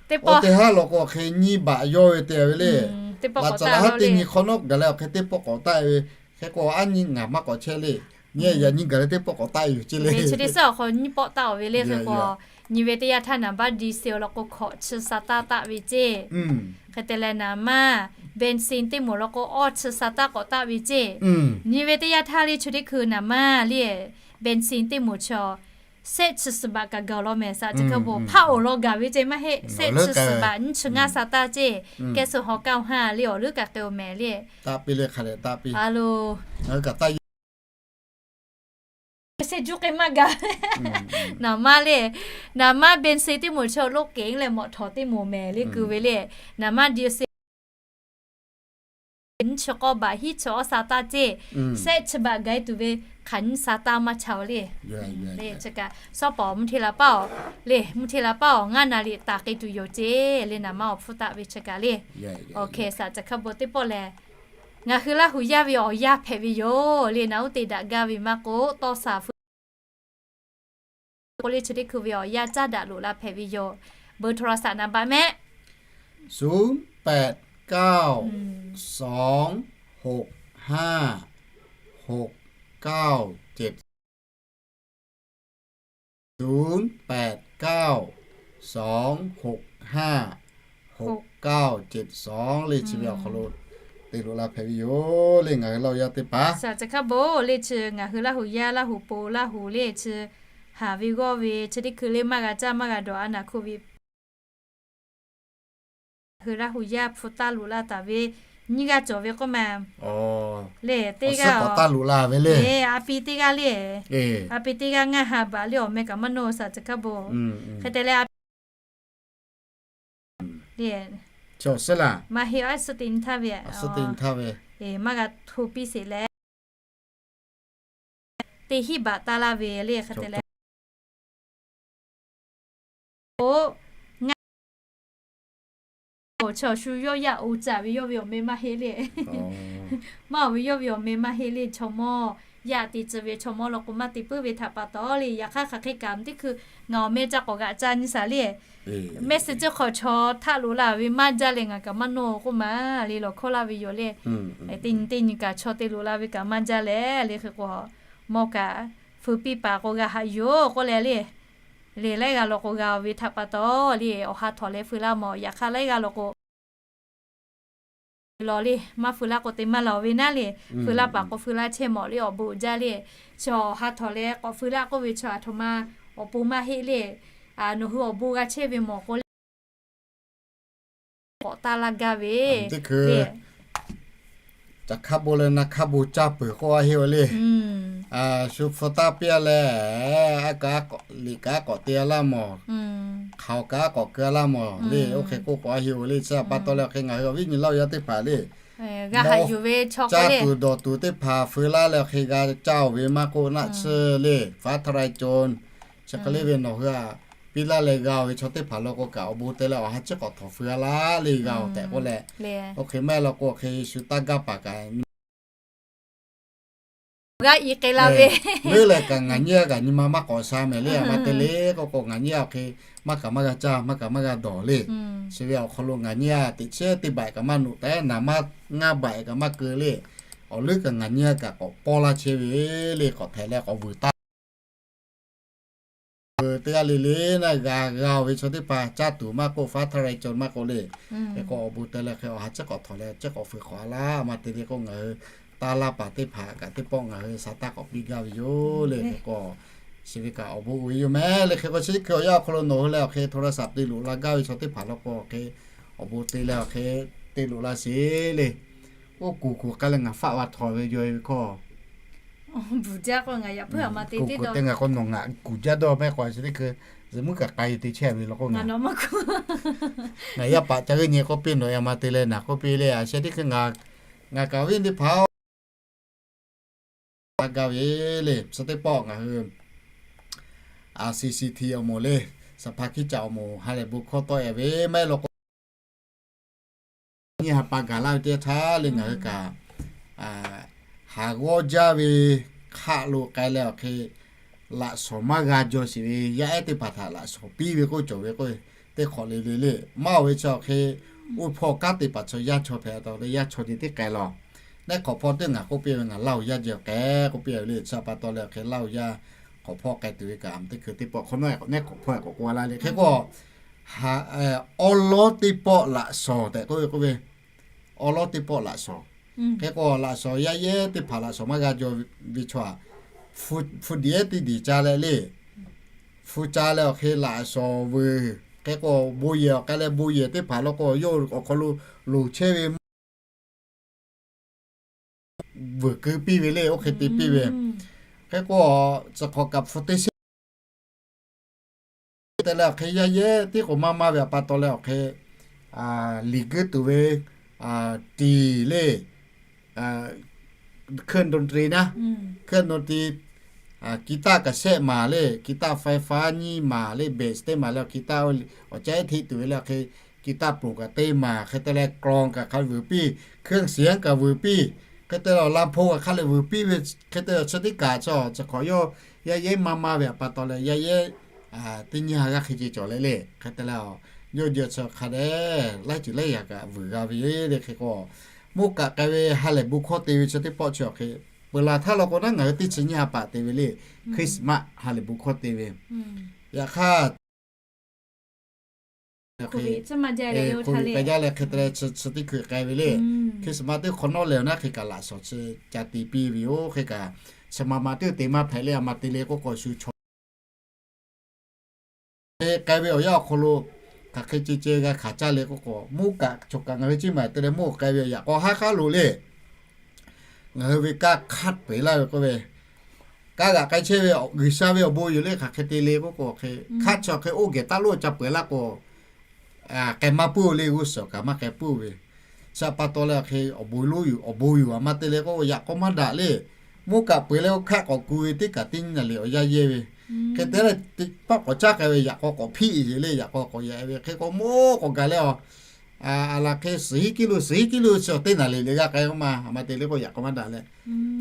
Teˇ pawˆ teˇ haˉ law k'o hk'e nyiˇ baꞈ yawˇ ve te ve le. Laꞈ caˍ laˬ haˉ teˇ nyi hk'awꞈ nawˉ gaˬ leh awˬ hk'e teˇ pawˆ k'awꞈ taˆ e ve. Hk'e k'o a nyi ngaˬ maˇ k'awꞈ chehˇ le. Nyi yaꞈ nyi gaˬ leh teˇ pawˆ k'awꞈ taˆ e yoˬ ceˇ le. Chi teˇ suhˉ awˬ hk'aw nyiˇ pawˆ taˆ-oˬ ve le. Hk'e k'o nyi ve teˇ yanˇ htaˇ naˍ baˆ diesel law k'o hkawꞈ chi sa taˇ taˆ ve ceˇ. Hk'e te leh naˍ maˇ benzin teˇ moˍ law k'o awˇ chi sa taˇ k'awꞈ taˆ ve ceˇ. Nyi ve teˇ yanˇ htaˇ le chi teˇ hkui naˍ maˇ le benzin teˇ moˍ chi shehˆ chi suhˍ baꞈ kaꞈ gaˬ law mehˍ shaˍ ceˬ hk'a bo. Hpaˆ awˬ lawn gaˬ ve ceˇ maˇ heˆ, shehˆ chi suhˍ baꞈ nyiˇ chi ngaˇ sa taˇ ceˇ. Kehˬ suhˍ hawˬ kaˇ awˬ ha le awˬ leuˉ kaꞈ k'ai-oˬ mehˍ le. Taˆ piˇ le hk'a leh taˆ piˇ. Sehˆ juˇ k'ai maˇ gaˬ. Naˍ maˇ le, naˍ maˇ benzin teˇ moˍ chi loˆ kehˬ leh mawꞈ htawˍ teˇ moˍ mehˍ le keu ve le. Naˍ maˇ diesel nyiˇ chi k'awˇ baꞈ hiˉ chi awˇ sa taˇ ceˇ. Shehˆ chi baꞈ gaˬ e tuˬ ve hk'aˬ nyiˇ sa taˇ maˇ chaˇ-oˬ le. Chi kaꞈ shaˉ pawˍ mvuhˇ hteˇ la paˆ-oˬ le, mvuhˇ hteˇ la paˆ awˬ ngaˇ naˍ riꞈ taˍ k'ai tuˬ yoˬ ceˇ le. Naˍ maˇ awˬ hpfuhˇ taˆ ve chi kaꞈ le. Awˬ hkeh shaˍ ceˬ hk'a bo teˇ pawˆ lehˬ, ngaˬ hui Laˇ huˍ yaˇ ve awˬ yanˇ hpehꞈ ve yoˬ le. Naˍ uˉ te daꞈ gaˇ ve maˇ k'o, tawˇ shaˍ feu k'o le chi teˇ hkui ve awˬ yanˇ caˉ daꞈ loꞈ la hpehꞈ ve yoˬ. เบอร์โทรศัพท์ naˍ baˆ mehˆ ศูนย์แปดเก้า สองหกห้า หกเก้าเจ็ด ศูนย์แปดเก้า สองหกห้า หกเก้าเจ็ดสอง le chi ve awˬ hk'aw lo te loꞈ la hpehꞈ ve yoˬ le. Ngaˬ hui Laˇ huˍ yaˇ teˇ hpaˍ shaˍ ceˬ hk'a bo le chi ngaˬ hui Laˇ huˍ yaˇ Laˇ huˍ po Laˇ huˍ le chi haˍ ve g'awˇ ve chi teˇ hkui le maˇ g'a caˇ maˇ g'a dawˬ a naˍ hk'oˆ ve hui Laˇ huˍ yaˇ hpu taˇ loꞈ la taˍ ve nyiˇ g'aˇ cawˬ ve k'oˆ ma le. Teˇ g'aˇ taˇ loꞈ la ve le. A pi teˇ g'aˇ le, a pi teˇ g'aˇ ngaˇ ha baꞈ le awˬ meh kaꞈ maˇ nawˇ shaˍ ceˬ hk'a bo. Hk'e te leh a pi le, maˇ heˆ, a suhˉ te nyi htaˇ ve, maˇ g'a hto piˇ sheˍ leh teˇ hinˉ baꞈ taˇ laˇ ve le. Hk'e te leh, oˇ, ngaˇ, awˬ chi awˬ shu yawˇ yaˇ oˇ caˍ ve yawˇ ve awˬ meh maˇ heˆ le. Maˇ oˬ ve yawˇ ve awˬ meh maˇ heˆ le. Chaw mawˇ yaˇ te tcuh ve chaw mawˇ law k'o maˇ te puiˉ ve htaꞈ pa taw le. Yaꞈ hk'aˇ hk'aˬ hk'e kaꞈ teˇ hkui ngaˬ awˬ meh ca k'awꞈ g'aꞈ ca nyi shaˍ le. Mehˆ suh ceuˬ hk'aw chaw htaˆ loꞈ la ve maˇ jaˇ leh ngaˬ kaꞈ maˇ nawˇ k'oˆ ma le lawˬ hkawˇ laˇ ve yoˬ le. Teˇ nyi teˇ nyi kaꞈ chaw te loꞈ la ve kaꞈ maˇ jaˇ leh le. Hk'e k'o mawˇ kaꞈ feu piˇ paˍ k'o g'a haꞈ yuˬ-oˬ k'oˆ leh le. Le laiˉ g'aˇ law k'o g'a-oˬ ve htaꞈ pa taw le awˬ ha htawꞈ leh feu laˇ mawˬ. Yaꞈ hk'aˇ laiˉ g'aˇ law k'o lawˬ le, maˇ feu laˇ k'o te maˇ lawˬ ve naˉ le. Feu laˇ paˍ k'o feu laˇ chehˇ mawˬ le awˬ bon uiˍ jaˇ le. Chaw awˬ ha htawꞈ leh k'awꞈ feu laˇ k'oˆ ve chaw aˬ htoꞈ ma awˬ pon maˇ heˆ le. Nawˬ hui awˬ bon g'a chehˇ ve mawˬ k'o le k'awꞈ taˇ laˇ gaˇ ve. Teˇ hkui caˬ hk'aˇ bon leh na hk'aˇ bon caˇ peuˬ k'oˆ a heˆ-oˬ le. Shu hpu taˇ piˇ-a leh, a kaꞈ liꞈ kaꞈ k'awꞈ te-a laˇ mawˬ, hk'aoˍ kaꞈ k'awꞈ keu-a laˇ mawˬ le. Oˇ hk'e k'oˆ k'awꞈ a heˆ-oˬ le. Chi pa taw leh awˬ hk'e ngaˬ hui awˬ viˉ nyi Laˇ huˍ yaˇ teˇ hpaˍ le, g'a haꞈ yuˬ ve chaw caˇ tuˬ dawˬ tuˬ teˇ hpaˍ feu laˇ leh awˬ hk'e g'a caˇ-oˬ ve maˇ k'oˆ naˆ tsuhˇ le, ฟ้าทะลายโจร chi hk'e le ve nawˬ hui-a piˇ laˇ leh g'a-oˬ ve chaw teˇ hpaˍ law k'o kaꞈ awˬ bon te leh awˬ ha chiˉ k'awꞈ htawnˍ feu-a laˇ le g'a-oˬ tehꞈ k'oˆ leh, oˇ hk'e maˇ heˆ law k'o hk'e shu taˇ gaˇ paˍ kaꞈ g'a i k'ai la ve, leuˉ leh kaꞈ ngaˬ nyiˇ g'aˇ kaꞈ nyi ma maˇ k'awꞈ sha mehˍ le. A ma te le k'oˆ k'o ngaˬ nyiˇ g'aˇ awˬ hk'e maˇ kaꞈ maˇ g'a caˇ maˇ kaꞈ maˇ g'a dawˬ le. Chi ve awˬ hk'aw lo ngaˬ nyiˇ g'aˇ teꞈ chehˇ teˇ baꞈ kaꞈ maˇ noꞈ tehꞈ naˍ maˇ ngaˇ baꞈ kaꞈ maˇ keu le. Awˬ leuˉ kaꞈ ngaˬ nyiˇ g'aˇ kaꞈ k'awꞈ pawˇ laˇ chehˇ ve le. K'awꞈ htehꞈ leh k'awꞈ vuiˬ taˇ ve G'a le le naˆ g'a g'a-oˬ ve chaw teˇ hpaˍ caˇ tuˬ maˇ k'oˆ, faˉ htaˇ raiˇ cawˬ maˇ k'oˆ le. Hk'e k'o awˬ bon te leh hk'e awˬ ha tcuhˉ k'awꞈ htawnˍ leh tcuhˉ k'awꞈ fuiˍ hk'awꞈ a laˇ. A ma te le k'o ngaˬ hui taˇ laˇ paˍ teˇ hpaˍ kaꞈ teˇ pawˆ ngaˬ hui sa taˇ k'awꞈ piˇ gaˇ ve yoˬ le. Hk'e k'o chi ve kaꞈ awˬ bon uiˍ ve yoˬ mehˍ le. Hk'e k'o chi teˇ hkui awˬ yanˇ awˬ hk'aw lo nawˬ hui leh awˬ hk'e hto la saˍ te loꞈ la gaˇ ve chaw teˇ hpaˍ law k'o hk'e awˬ bon te leh awˬ hk'e te loꞈ la sheˍ le. Oˇ kuˬ kuˬ k'ai leh ngaˬ faˆ va htawnˍ ve yaw e ve hkawˇ kuˬ kuˬ te ngaˬ k'o nawˬ ngaˬ kuˬ jaˇ dawˇ mehˆ k'o chi teˇ hkui zuhꞈ muiˉ kaꞈ k'ai te chehˇ ve law k'o ngaˬ ngaˬ yaˇ paˍ ca g'euˆ nyi k'oˆ piˇ nawˬ a ma te leh naˬ k'oˆ piˇ le. A sheh teˇ hkui ngaˬ ngaˬ kaꞈ viˉ teˇ hpaˍ-oˬ, a gaˇ ve le. Chi teˇ pawˆ ngaˬ hui a C C T awˬ moˍ le, saˍ hpaˍ hkiˇ caꞈ awˬ moˍ ha lehˬ bon hkawˇ tawˆ e ve maˇ heˆ law k'o nyiˇ ha pa gaˬ laˇ ve teˇ htaˇ le ngaˬ hui kaꞈ haˍ g'awˇ jaˇ ve hk'aˆ lo k'ai leh awˬ hk'e laꞈ shawnˍ maˇ g'a jaw sheˍ ve yaˇ ehˉ teˇ hpaˍ htaꞈ laꞈ shawnˍ piˇ ve k'oˆ cawˬ ve k'o, teˇ hk'awꞈ le le le maˇ oˬ ve chi awˬ hk'e, oˇ hpawˇ kanˉ te paˍ chaw yaˇ chaw hpehꞈ taw le yaˇ chaw nyi teˇ k'ai law. Neˉ hk'awꞈ hpawˇ teˇ ngaˬ k'oˆ piˇ ve ngaˬ Laˇ huˍ yaˇ jeh k'ai k'oˆ piˇ ve le. Chi pa taw leh awˬ hk'e Laˇ huˍ yaˇ hk'awꞈ hpawˇ k'ai tuˬ ve kaꞈ teˇ hkui teˇ pawˆ hk'awꞈ nawˉ neˉ hk'awꞈ hpawˇ k'awꞈ k'oˆ a laˇ le. Hk'e k'o awˉ lawˉ teˇ pawˆ laꞈ shawnˍ tehꞈ k'oˆ ve k'oˆ ve, awˉ lawˉ teˇ pawˆ laꞈ shawnˍ. Hk'e k'o laꞈ shawnˍ yaˇ yehˉ teˇ hpaˍ laꞈ shawnˍ maˇ g'a jaw ve chaw, hpu diꞈ ehˉ teˇ diˬ ca leh le, hpu ca leh awˬ hk'e laꞈ shawnˍ veuˬ. Hk'e k'o bon yehˬ awˬ k'ai leh bon yehˬ teˇ hpaˍ law k'o yawˇ awˬ hk'aw lo loˍ chehˇ ve maˇ vuiˬ keu piˇ ve le, oˇ hk'e te piˇ ve. Hk'e k'o tcuh hk'awꞈ kaꞈ hpu teˇ sheˉ te leh awˬ hk'e yaˇ yehˉ tiˉ k'o maˇ maˇ ve a pa taw leh awˬ hk'e liꞈ guiˇ tuˬ ve tiˍ le, เครื่องดนตรี naˉ, เครื่องดนตรี guitar cassette maˍ le, guitar ไฟฟ้า nyiˇ maˍ le, bass teˇ maˍ leh guitar awˬ caˉ ehˉ hteˆ tuˬ ve le awˬ hk'e guitar ploˍ kaꞈ teˇ maˍ hk'e te leh กลอง kaꞈ hk'a vuiˬ piˇ, เครื่องเสียง kaꞈ vuiˬ piˇ, hk'e te leh awˬ ลำโพง kaꞈ hk'a leh vuiˬ piˇ ve. Hk'e te leh chi teˇ kaꞈ chi tcuh hk'awꞈ yawˇ yaˇ yehˉ maˇ maˇ ve a pa taw leh yaˇ yehˉ teˇ nyiˇ ha g'aˇ hk'e ce cawˬ leh le. Hk'e te leh yawˇ jeh chi hk'a dehꞈ laiˉ ceuˬ laiˉ yaꞈ kaꞈ vuiˬ g'a ve le. Hk'e k'o mvuhˇ kaꞈ k'ai ve ha lehˬ bon hkawˇ te ve chi teˇ pawˆ chi awˬ hk'e peuˬ laˬ htaˇ law k'o naˉ ngaˬ hui teˇ chi nyiˇ ha paˍ te ve le, Christmas ha lehˬ bon hkawˇ te ve. Yaꞈ hk'aˇ hk'e k'ai jaˇ leh hk'e te leh chi teˇ hkui k'ai ve le. Christmas teˇ hk'awꞈ nawˉ leh awˬ naˉ hk'e kaꞈ laꞈ shawnˍ chi ca te piˇ ve yoˬ. Hk'e kaꞈ chi ma ma teˇ te maˇ hpehꞈ le, a ma te le k'oˆ k'o shu chaw hk'e k'ai ve awˬ yanˇ awˬ hk'aw lo hk'aˬ hk'e ce ce g'a hkanˍ caˇ le k'oˆ k'o, mvuhˇ kaꞈ chaw kaꞈ ngaˬ hui ciˇ maˬ te leh mvuhˇ k'ai ve yaꞈ k'aw haˉ k'aˉ lo le. Ngaˬ hui ve kaˇ hk'aˆ peuˬ laˇ ve k'oˆ ve, kaˇ g'aꞈ k'ai chehˇ ve G'uiˬsha ve awˬ bon yoˬ le. Hk'aˬ hk'e te le k'oˆ k'o, hk'aˆ chi awˬ hk'e oˇ geh taˇ loˉ ca peuˬ laˇ k'o, k'ai maˇ puiˉ le, g'uˇ suhˍ kaꞈ maˇ k'ai puiˉ ve. Chi pa taw leh awˬ hk'e awˬ bon yoˬ, awˬ bon yoˬ a ma te le k'o yaꞈ k'aw maˇ daꞈ le. Mvuhˇ kaꞈ peuˬ leh oˇ hk'aˆ k'awꞈ ku ve teˇ kaꞈ teˇ nyi naˬ liꞈ awˬ yaˇ yehˇ ve. Hk'e te leh teˇ paˆ k'awꞈ caˉ k'ai ve yaꞈ k'aw k'awꞈ hpiˆ yeˬ le, yaꞈ k'aw k'awꞈ yaꞈ ve. Hk'e k'o mvuhˇ k'awꞈ gaˬ leh a a laˬ hk'e suhˍ hiˉ kiˉ lo suhˍ hiˉ kiˉ lo chi awˬ teˇ naˬ liꞈ le g'a k'ai ma a ma te le k'o yaꞈ k'aw maˇ daꞈ leh,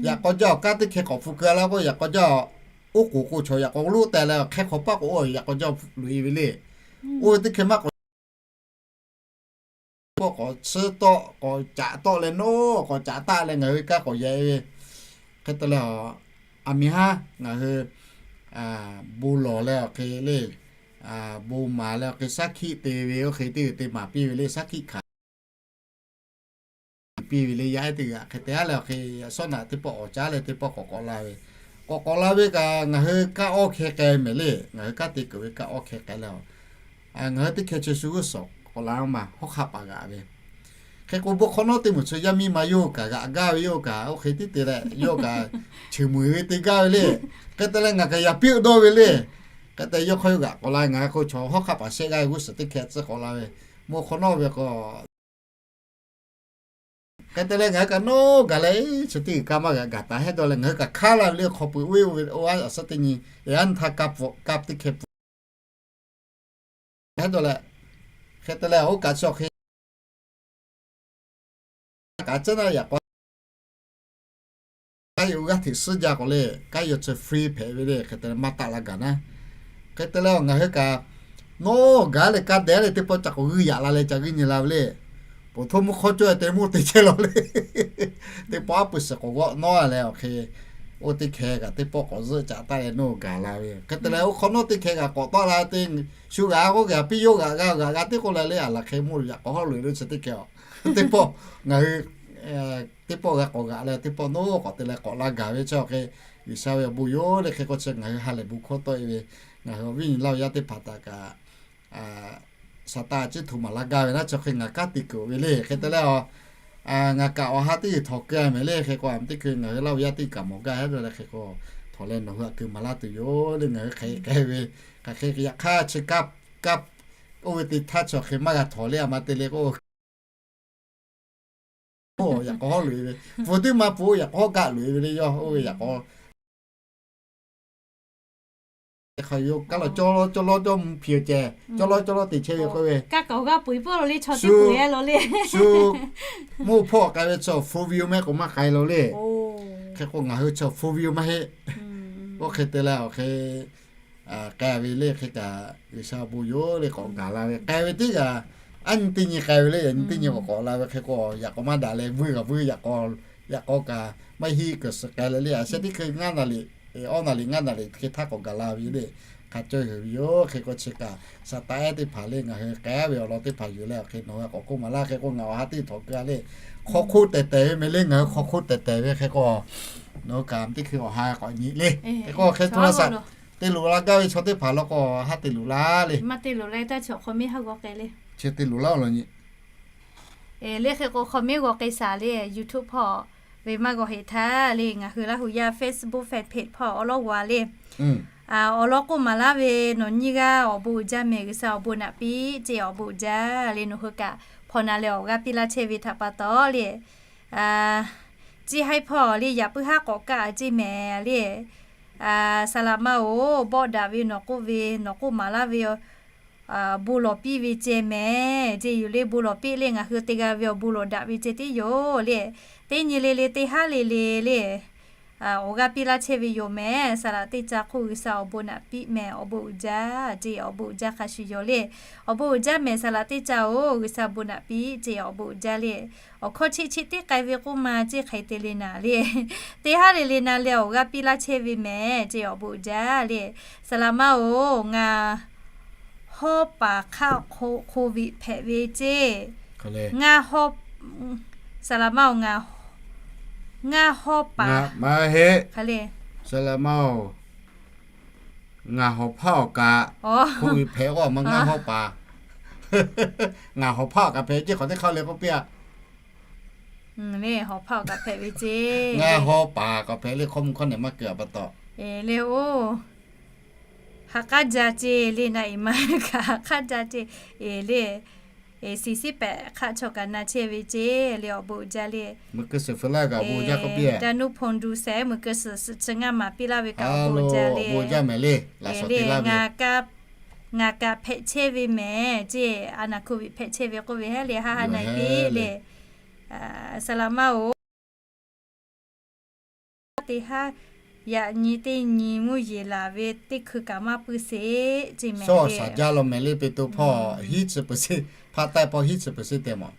yaꞈ k'aw jaˇ awˬ kanˉ teˇ hkeh k'awꞈ hpu keu a laˇ k'o yaꞈ k'aw jaˇ oˉ k'oˍ k'o chaw yaꞈ k'aw loˆ teh leh hk'e hk'awꞈ paˆ k'o oˇ yaꞈ k'aw jaˇ loꞈ e ve le. Oˇ ve teˇ hkeh maˇ k'awꞈ k'awꞈ tsuhˇ tawˆ k'awꞈ caꞈ tawˆ leh nawˉ k'awꞈ caꞈ taˆ leh ngaˬ hui kaˇ k'awꞈ yaꞈ e ve. Hk'e te leh a miˬ haˉ ngaˬ hui bon lawˬ leh awˬ hk'e le, bon maˍ leh awˬ hk'e shaˉ hkiˆ te ve oˇ hk'e teˇ g'uiˬ te maˍ piˇ ve le, shaˉ hkiˆ hkanˍ piˇ ve le. Yaˇ ehˉ teˇ g'aˇ hk'e te a leh awˬ hk'e yaꞈ shawˉ naꞈ teˇ pawˆ k'awꞈ caˉ leh teˇ pawˆ k'awꞈ k'awꞈ la ve, k'awꞈ k'awꞈ la ve kaꞈ ngaˬ hui kaˇ awˇ hkeh k'ai mehˍ le. Ngaˬ hui kaˇ te kuiˬ ve kaˇ awˇ hkeh k'ai leh a, ngaˬ hui teˇ hkeh chi shu g'uˇ suhˍ k'awꞈ la maˇ hawˉ hk'aˆ paˍ g'aꞈ ve. Hk'e k'o bon hk'awꞈ nawˉ teˇ moˍ chi yaˇ miˇ ma yawˇ kaꞈ g'aꞈ gaˇ ve, yawˇ kaꞈ oˇ hk'e tiˉ te leh yawˇ kaꞈ cheuˬ muiˬ ve te gaˇ ve le. Hk'e te leh ngaˬ kaꞈ yaꞈ piˇ dawˇ ve le. Hk'e te yawˇ hk'aw yawˇ g'aꞈ k'awꞈ la, ngaˬ hui k'o chaw hawˉ hk'aˆ paˍ shehˆ g'aˇ ve g'uˇ suhˍ teˇ hkeh tcuhˉ k'awꞈ la ve, bon hk'awꞈ nawˉ ve k'o hk'e te leh ngaˬ hui kaꞈ nawˉ gaˬ leh chi teˇ g'uiˬ kaˇ maˇ g'aꞈ gaˬ taˍ hehˉ dawˇ leh ngaˬ hui kaꞈ hk'aˉ la ve le. Hk'aw peuˬ oˇ ve oˇ ve a shaˉ teˇ nyi, a nyi htaˇ kaˇ teˇ hkeh pfuhˍ hehˉ dawˇ leh, hk'e te leh oˇ kaꞈ chi awˬ hk'e kaꞈ tcuhˉ naˆ yaꞈ k'aw kaˇ yawˇ g'aˇ hteꞈ suhˉ jaˇ k'awꞈ le, kaˇ yawˇ chi free hpehꞈ ve le. Hk'e te leh maˇ taˆ la gaˬ naˉ. Hk'e te leh ngaˬ hui kaꞈ nawˉ gaˬ leh kaˇ dehꞈ leh teˇ pawˆ ca k'awꞈ g'uiˇ yaꞈ la leh ca g'uiˇ nyi la ve le. Peuˬ htoˇ mvuhˇ hk'awˇ cawˇ te mvuhˇ te chehˇ law le. Teˇ pawˆ aˉ pui suhˍ k'awꞈ g'awˆ nawˉ leh awˬ hk'e Oˇ teˇ hkeh kaꞈ teˇ pawˆ k'awꞈ zuhˆ caꞈ taˇ leh nawˇ gaˬ la ve. Hk'e te leh oˇ hk'awꞈ nawˉ teˇ hkeh kaꞈ k'awꞈ tawˆ la te, shu g'aꞈ k'oˆ gaꞈ piˇ yoˇ g'aꞈ g'a g'aꞈ g'a teˇ k'oˆ la le, aˬ laˬ hk'e mawˇ yaꞈ k'aw hawˉ loꞈ e lo chi teˇ hkeh a, teˇ pawˆ ngaˬ hui teˇ pawˆ g'a k'awꞈ g'aꞈ leh teˇ pawˆ nawˉ k'awꞈ te leh k'awꞈ la gaˬ ve chi awˬ hk'e, G'uiˬsha ve awˬ bon yoˬ le. Hk'e k'o chi ngaˬ hui ha lehˬ bon hkawˇ tawˆ e ve, ngaˬ hui awˬ viˉ nyi laˇ ve yaˇ teˇ hpaˍ htaꞈ kaꞈ Saˍtanˍ a ciˉ htoꞈ maˍ laˇ gaˇ ve naˉ, chi hk'e ngaˬ kanˉ te kuiˬ ve le. Hk'e te leh a, ngaˬ kaꞈ awˬ ha teˇ g'uiˬ htawnˍ keu a mehˍ le. Hk'e k'o a, teˇ hkui ngaˬ hui laˇ ve yaˇ teˇ kaꞈ mawˬ gaˇ heˉ ve le. Hk'e k'o htawnˍ leh nawˬ hui aꞈ keu maˍ laˇ tuˬ yoˬ le. Ngaˬ hui hk'e k'ai ve, hk'aˬ hk'e yaꞈ hk'aˇ chi kaˇ kaˇ oˇ ve teˇ htaˇ chi awˬ hk'e maˇ g'a htawnˍ le, a ma te le k'o Yaꞈ k'aw hawˉ loꞈ e ve, pfuhˍ teˇ ma pfuhˍ yaꞈ k'aw hawˉ gaˆ loꞈ e ve le, yawˇ oˇ ve yaꞈ k'aw hk'aˬ yoˬ, kaˉ lawˬ cawˇ lawˇ cawˇ lawˇ cawˇ mvuh hpiˍ ceh, cawˇ lawˇ cawˇ lawˇ te chehˇ ve k'oˆ ve, shu mvuhˇ hpawˇ k'ai ve chaw four wheel mehˆ k'o maˇ k'ai lo le. Hk'e k'o ngaˬ hui chaw four wheel maˇ heˆ. Oˇ hk'e te leh awˬ hk'e k'ai ve le. Hk'e kaꞈ G'uiˬsha awˬ bon yoˬ le, k'awꞈ gaˬ la ve k'ai ve teˇ g'aˇ, a nyi teˇ nyi k'ai ve le. Yaꞈ nyi teˇ nyi k'awꞈ k'awꞈ la ve. Hk'e k'o yaꞈ k'aw maˇ daꞈ leh vuiˇ g'a vuiˇ yaꞈ k'aw, yaꞈ k'aw kaꞈ maˇ hiˆ kuiˬ suhˍ k'ai leh le. A sheh teˇ hkui ngaˇ na liꞈ, awˇ na liꞈ ngaˇ na liꞈ hk'e htaˇ k'awꞈ gaˬ la ve yoˬ le. Hk'a cawˇ heuˬ ve yoˬ. Hk'e k'o chi kaꞈ Saˍtanˍ ehˉ teˇ hpaˍ le ngaˬ hui k'ai ve awˬ lawn teˇ hpaˍ yuˬ leh awˬ hk'e nawˬ hui k'awꞈ k'oˆ maˍ laˇ. Hk'e k'o ngaˬ awˬ ha teˇ htawnˍ keu a le, hk'aw hk'oˆ tehˬ tehˬ ve mehˍ le, ngaˬ hui hk'aw hk'oˆ tehˬ tehˬ ve. Hk'e k'o nawˬ hui kaꞈ teˇ hkui awˬ ha k'awꞈ nyi le. Hk'e k'o hk'e hto la shaꞈ te loꞈ la gaˇ ve chaw teˇ hpaˍ law k'o ha te loꞈ la le. Te loꞈ la taˇ chaw k'aw miˇ ha g'aw k'ai le. Chi te loꞈ la awˬ lawn nyi. Le hk'e k'o hk'aw miˇ g'aw k'ai shaˍ le. YouTube hpawˇ ve maˇ g'aw heˍ htaˇ le, ngaˬ hui Laˇ hu yaˇ Facebook fan page hpawˇ awˬ lawn g'aw le. Awˬ lawn k'oˆ maˍ laˇ ve, nawˬ nyiˇ g'aˇ awˬ bon uiˍ jaˇ mehˍ, G'uiˬsha awˬ bon naꞈ piˇ ceˇ, awˬ bon uiˍ jaˇ le. Nawˬ hui kaꞈ hpawnˬ na leh awˬ g'aˇ piˇ laˇ chehˇ ve htaꞈ pa taw le, ceˇ haiˉ hpawˇ le yaꞈ puiˉ haˉ k'awꞈ kaˆ a ceˇ mehˍ le. Saˍ laꞈ ma-oˬ, bawˆ daꞈ ve nawˬ k'oˆ ve, nawˬ k'oˆ maˍ laˇ ve bon lawˬ piˇ ve ceh mehˍ ceˇ yoˬ le. Bon lawˬ piˇ le, ngaˬ hui te g'a ve awˬ bon lawˬ daꞈ ve ceh tiˉ yoˬ le. Teˇ nyi le le teˇ haˉ le le le awˬ g'aˇ piˇ laˇ chehˇ ve yoˬ mehˍ. Saˍ laꞈ teˇ ca hk'oˆ G'uiˬsha awˬ bon naꞈ piˇ mehˍ, awˬ bon uiˍ jaˇ ceˇ, awˬ bon uiˍ jaˇ hk'a shuˍ yoˬ le. Awˬ bon uiˍ jaˇ mehˍ, Saˍ laꞈ teˇ ca-oˬ, G'uiˬsha bon naꞈ piˇ ceˇ, awˬ bon uiˍ jaˇ le. Awˬ hkawˇ cheˆ cheˆ teˇ k'ai ve k'oˆ ma ceˇ hk'e te le naˍ le. Teˇ haˉ le le na leh awˬ g'aˇ piˇ laˇ chehˇ ve mehˍ ceˇ, awˬ bon uiˍ jaˇ le. Saˍ laꞈ ma-oˬ, ngaˬ hawˉ paˍ hk'aˆ hk'oˆ hk'oˆ viꞈ hpehꞈ ve ceˇ. Ngaˬ hawˉ, saˍ laꞈ ma-oˬ, ngaˬ, ngaˬ hawˉ paˍ, maˇ heˆ, saˍ laꞈ ma-oˬ, ngaˬ hawˍ hpaˇ awˬ kaꞈ hk'oˆ viꞈ hpehꞈ k'oˆ ma, ngaˬ hawˉ paˍ, ngaˬ hawˍ hpaˇ awˬ kaꞈ hpehꞈ ceˇ, hk'awꞈ teˇ hk'aˇ le k'oˆ piˇ-a. Ngaˬ hawˉ paˍ awˬ kaꞈ hpehꞈ ve ceˇ, ngaˬ hawˉ paˍ kaꞈ hpehꞈ le, hkawˇ mvuh hkawˇ nehˬ maˇ keu-a pa taw. Le-oˬ, ha k'aˉ jaˇ ceˇ le, na eˍ ma kaꞈ ha k'aˉ jaˇ ceˇ. Eˬ le, siˍ siˉ pehꞈ hk'aˆ chaw kaꞈ na chehˇ ve ceˇ le, awˬ bon uiˍ jaˇ le. Mui keu suhˍ feu laˇ kaꞈ awˬ bon uiˍ jaˇ k'oˆ piˇ-a. Daˇ nuˇ hpaw du sehˍ mui keu suhˍ suhˍ chi ngaˇ maˍ piˇ laˇ ve kaꞈ awˬ bon uiˍ jaˇ le. Awˬ bon uiˍ jaˇ mehˍ le, laꞈ shawˍ te laˇ ve. Ngaˬ kaꞈ hpehꞈ chehˇ ve mehˍ ceˇ, a naˍ hkuˇ viꞈ hpehꞈ chehˇ ve k'oˆ ve hehˉ le, ha ha na-e piˇ le. Saˍ laꞈ ma-oˬ, teˇ haˉ yaꞈ nyi teˇ nyi mvuhˇ yeˬ laˬ ve teˇ hkui kaꞈ maˇ puiˇ sheˍ ceˇ mehˍ le. Shaˍ jaˇ law mehˍ le, Peˍtruˆ hpawˇ hiˉ chi peuˬ sheˍ, hpaˆ taiˆ hpawˇ hiˉ chi peuˬ sheˍ tehꞈ mawˬ.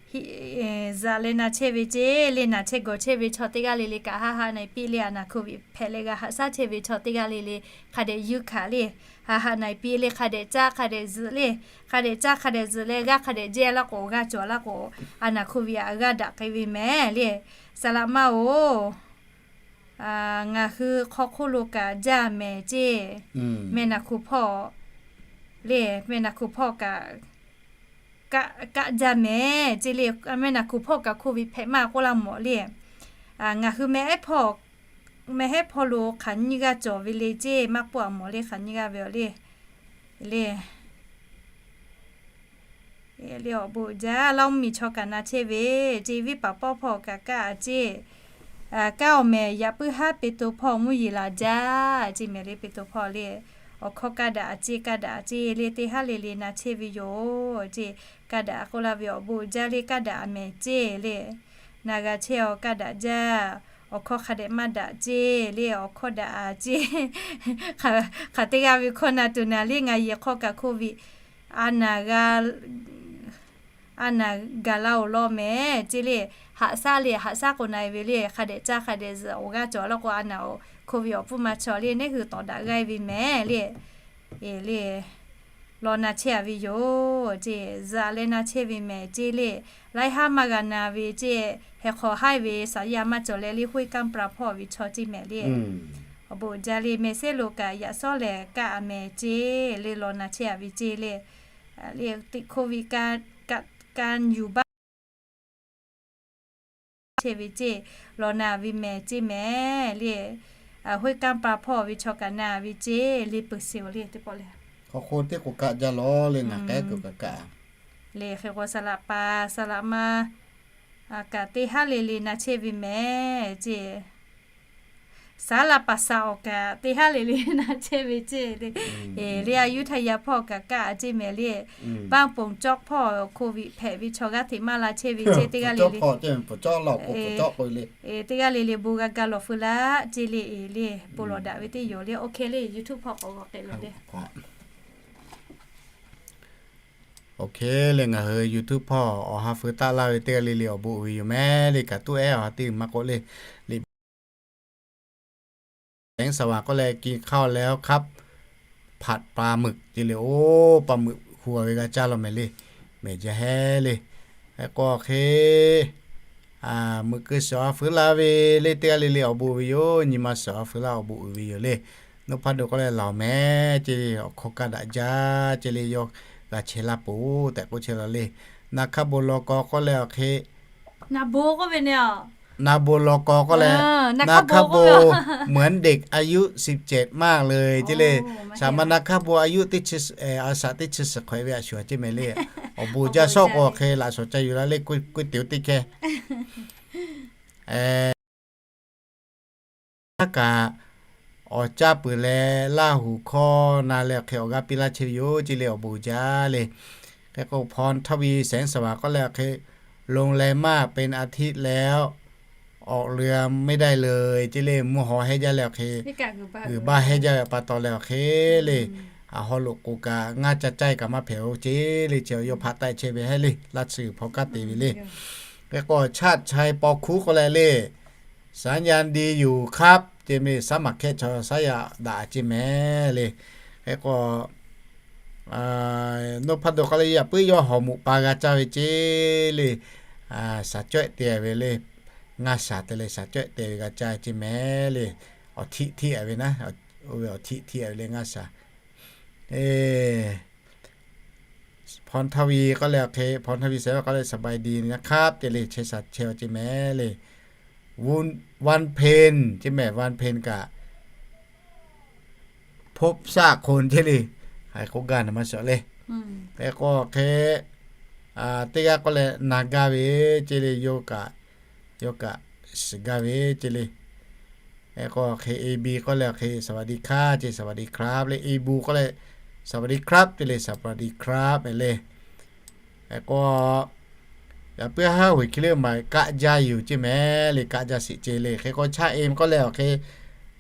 Zaꞈ leh na chehˇ ve ceˇ le, na chehˇ gawˬ chehˇ ve chaw teˇ g'aˇ le le kaꞈ ha ha na-e piˇ le, a naˍ hkuˇ viꞈ hpehꞈ leh g'a haꞈ shaˉ chehˇ ve chaw teˇ g'aˇ le le hk'a dehꞈ yuˇ hkanˍ le. Ha ha na-e piˇ le, hk'a dehꞈ caˇ hk'a dehꞈ zuhꞈ le. Hk'a dehꞈ caˇ hk'a dehꞈ zuhꞈ leh g'aˇ hk'a dehꞈ jehˇ laˇ k'o, g'aˇ cawˬ laˇ k'o, a naˍ hkuˇ viꞈ aꞈ g'aˇ daꞈ k'ai ve mehˍ le. Saˍ laꞈ ma-oˬ, ngaˬ hui hk'aw hk'oˆ lo kaꞈ jaˇ mehˍ ceˇ. Mehˆ naˍ hkuˇ hpawˇ le, mehˆ naˍ hkuˇ hpawˇ kaꞈ kaˆ jaˇ mehˍ ceˇ le. Mehˆ naˍ hkuˇ hpawˇ kaꞈ hkuˇ viꞈ hpehꞈ maˇ k'oˆ laˇ mawˬ le. Ngaˬ hui mehˆ hehˉ hpawˇ lo hk'aˬ nyiˇ g'aˇ cawˬ ve le ceˇ, maˇ k'oˆ-a mawˬ le, hk'aˬ nyiˇ g'aˇ ve awˬ le. Le, le awˬ bon uiˍ jaˇ, Laˇ oˇ miˬ chaw kaꞈ na chehˇ ve ceˇ, Viˉ paˍ pawˆ hpawˇ kaꞈ kaˆ-a ceˇ. Kanˉ awˬ mehˍ yaꞈ puiˉ haˉ Peˍtruˆ hpawˇ mvuhˇ yeˬ laˬ jaˇ ceˇ mehˍ le, Peˍtruˆ hpawˇ le. Awˬ hkawˇ kaˇ daꞈ-a ceˇ, kaˇ daꞈ-a ceˇ le, teˇ haˉ le le na chehˇ ve yoˬ ceˇ. Kaˇ daꞈ k'oˆ laˇ ve awˬ bon uiˍ jaˇ le, kaˇ daꞈ-a mehˍ ceˇ le. Na g'a chehˇ-aw, kaˇ daꞈ jaˇ. Awˬ hkawˇ hk'a dehꞈ maˇ daꞈ ceˇ le, awˬ hkawˇ daꞈ-a ceˇ. Hk'aˬ teˇ g'aˇ ve hkawˇ na tuˬ naˍ le, ngaˬ yehˬ hk'aw kaꞈ hkoˇ viꞈ a naˍ g'a a naˍ gaˬ la-oˬ law mehˍ ceˇ le. Haꞈ shaˉ le, haꞈ shaˉ k'o na-e ve le, hk'a dehꞈ caˇ hk'a dehꞈ zuhꞈ, awˬ g'aˇ cawˬ laˇ k'o a naˍ-oˬ Covid awˬ pfuhˇ ma chaw le, neˉ hui tawˍ daꞈ g'ai ve mehˍ le. Le, law na chehˇ a ve yoˬ ceˇ, zaꞈ leh na chehˇ ve mehˍ ceˇ le. Laiˉ haˉ maˇ g'a na ve ceˇ, heh hk'aw haiˉ ve saˍ yaˇ maˇ cawˬ leh le, hoˆ kanˇ pra hpawˇ ve chaw ceˇ mehˍ le. Awˬ bon uiˍ jaˇ le, mehˍ sehˉ lo kaꞈ yaꞈ shawˉ lehˬ kaˆ a mehˍ ceˇ le, law na chehˇ a ve ceˇ le. Le, teˇ Covid ka, ka, ka yuˬ baˇ chehˇ ve ceˇ, law na ve mehˍ ceˇ mehˍ le. Hoˆ kanˇ pra hpawˇ ve chaw kaꞈ na ve ceˇ le, peuˬ sheˍ awˬ le teˇ pawˆ le. Hk'aw hk'oˆ teˇ k'o kaˆ jaˇ lawˬ le, ngaˬ k'ehˉ kuiˬ kaꞈ kaˆ le. Hk'e k'o, saˍ laꞈ paˍ saˍ laꞈ ma kaꞈ teˇ haˉ le le na chehˇ ve mehˍ ceˇ. Saˍ laꞈ paˍ saˍ awˬ kaꞈ teˇ haˉ le le na chehˇ ve ceˇ le. Le, Ayuthaya hpawˇ kaꞈ kaˆ a ceˇ mehˍ le. Baˆ ponˬ cawˇ hpawˇ Covid hpehꞈ ve chaw g'aˇ hteꞈ maˇ la chehˇ ve ceˇ, teˇ g'aˇ le le, teˇ g'aˇ le le bon g'a ga lawˬ feu laˇ ceˇ le. Le, bon lawˬ daꞈ ve teˇ yoˬ le. OK le, YouTube hpawˇ k'awꞈ g'awˬ k'ai le le. OK le, ngaˬ hui YouTube hpawˇ awˬ ha feu taˆ laˇ ve teˇ g'aˇ le le awˬ bon uiˍ ve yoˬ mehˍ le. Kaꞈ tuˉ ehˉ awˬ ha teˇ maˇ k'oˆ le. แสงสว่าง k'oˆ leh กินข้าวแล้วครับ ผัดปลาหมึก ceˇ le. Oˇ, ปลาหมึก hu a ve g'a caˇ law mehˍ le. Mehˍ jaˇ hehˉ le. Hk'e k'o hk'e, meuꞈ keu suhˍ a feu laˇ ve le, teˇ g'aˇ le le awˬ bon ve yoˬ. Nyi ma suhˍ a feu laˇ awˬ bon uiˍ ve yoˬ le. Nawˬ hpaˇ do k'oˆ leh laˬ mehˍ ceˇ le, awˬ hkawˇ kaˇ daꞈ jaˇ ceˇ le, yawˇ g'a chehˇ laˇ poˬ tehꞈ k'oˆ chehˇ la le. Na hkaˇ bon law kaw k'oˆ leh awˬ hk'e, na bon law kaw k'oˆ leh, na hkaˇ bon เหมือนเด็กอายุสิบเจ็ดมากเลย ceˇ le. Saˍ ma na hkaˇ bon อายุ teˇ chi, a shaꞈ teˇ chi suhˍ hk'awꞈ e ve a shuˍ ceˇ mehˍ le. Awˬ bon jaˇ shawˉ k'o hk'e laꞈ shawˍ ca yuˬ la le, ก๋วยเตี๋ยว teˇ hkehˇ. Hk'aˬ kaꞈ awˬ caˇ peuˬ leh Laˇ huˍ hkawˇ na leh awˬ hk'e awˬ g'aˇ piˇ laˇ chehˇ ve yoˬ ceˇ le, awˬ bon jaˇ le. Hk'e k'o พรทวี แสงสว่าง k'oˆ leh awˬ hk'e, โรงแรมมากเป็นอาทิตย์แล้ว ออกเรือไม่ได้เลย ceˇ le, mvuhˇ haw hehˉ jaˇ leh awˬ hk'e, g'uiˬ baˇ hehˉ jaˇ ve pa taw leh awˬ hk'e le, a haw loꞈ k'oˍ kaꞈ ngaˇ ca caiˇ kaꞈ maˇ hpehꞈ-o ceˇ le. Chi yawˇ hpaꞈ taiˆ chehˇ ve hehˉ le, laˇ chi hpaw kaˇ te ve le. Hk'e k'o ชาติชัย ปอ คู k'oˆ leh le, สัญญาณดีอยู่ครับ ceˇ mehˍ, saˉ maˍ hkehˇ chaw saˉ yaꞈ daꞈ ceˇ mehˍ le. Hk'e k'o, nawˬ hpaˇ do k'oˆ leh yaꞈ puiˉ yawˇ hawˍ moꞈ pa g'a caˇ ve ceˇ le. Shaˍ cawehˆ te ve le, ngaˇ shaˍ te leh shaˍ cawehˆ te ve g'a caˇ ceˇ mehˍ le. Awˬ htiˆ htiˆ a ve naˉ, oˇ ve awˬ htiˆ htiˆ a ve le ngaˇ shaˍ. พรทวี k'oˆ leh awˬ hk'e, พรทวี แสงสว่าง k'oˆ leh สบายดีนะครับ ceˇ le, chehˇ sha chehˇ a ceˇ mehˍ le. วันเพ็ญ ceˇ mehˍ, วันเพ็ญ kaꞈ พบซากคน ceˇ le. Haiˬ k'oˆ gaˇ naˍ maˇ shaˍ le. Hk'e k'o hk'e, teˇ g'aˇ k'oˆ leh na gaˇ ve ceˇ le, yawˇ kaꞈ, yawˇ kaꞈ shiˍ gaˇ ve ceˇ le. Hk'e k'o hk'e เอบี k'oˆ leh awˬ hk'e สวัสดีค่ะ ceˇ, สวัสดีครับ le, เอบู k'oˆ leh สวัสดีครับ ceˇ le, สวัสดีครับ e le. Hk'e k'o, yaꞈ puiˉ haˉ huiˍ hki le maˬ kaˆ jaˇ yoˬ ceˇ mehˍ le, kaˆ jaˇ sheˍ ceˇ le. Hk'e k'o ชะเอม k'oˆ leh awˬ hk'e,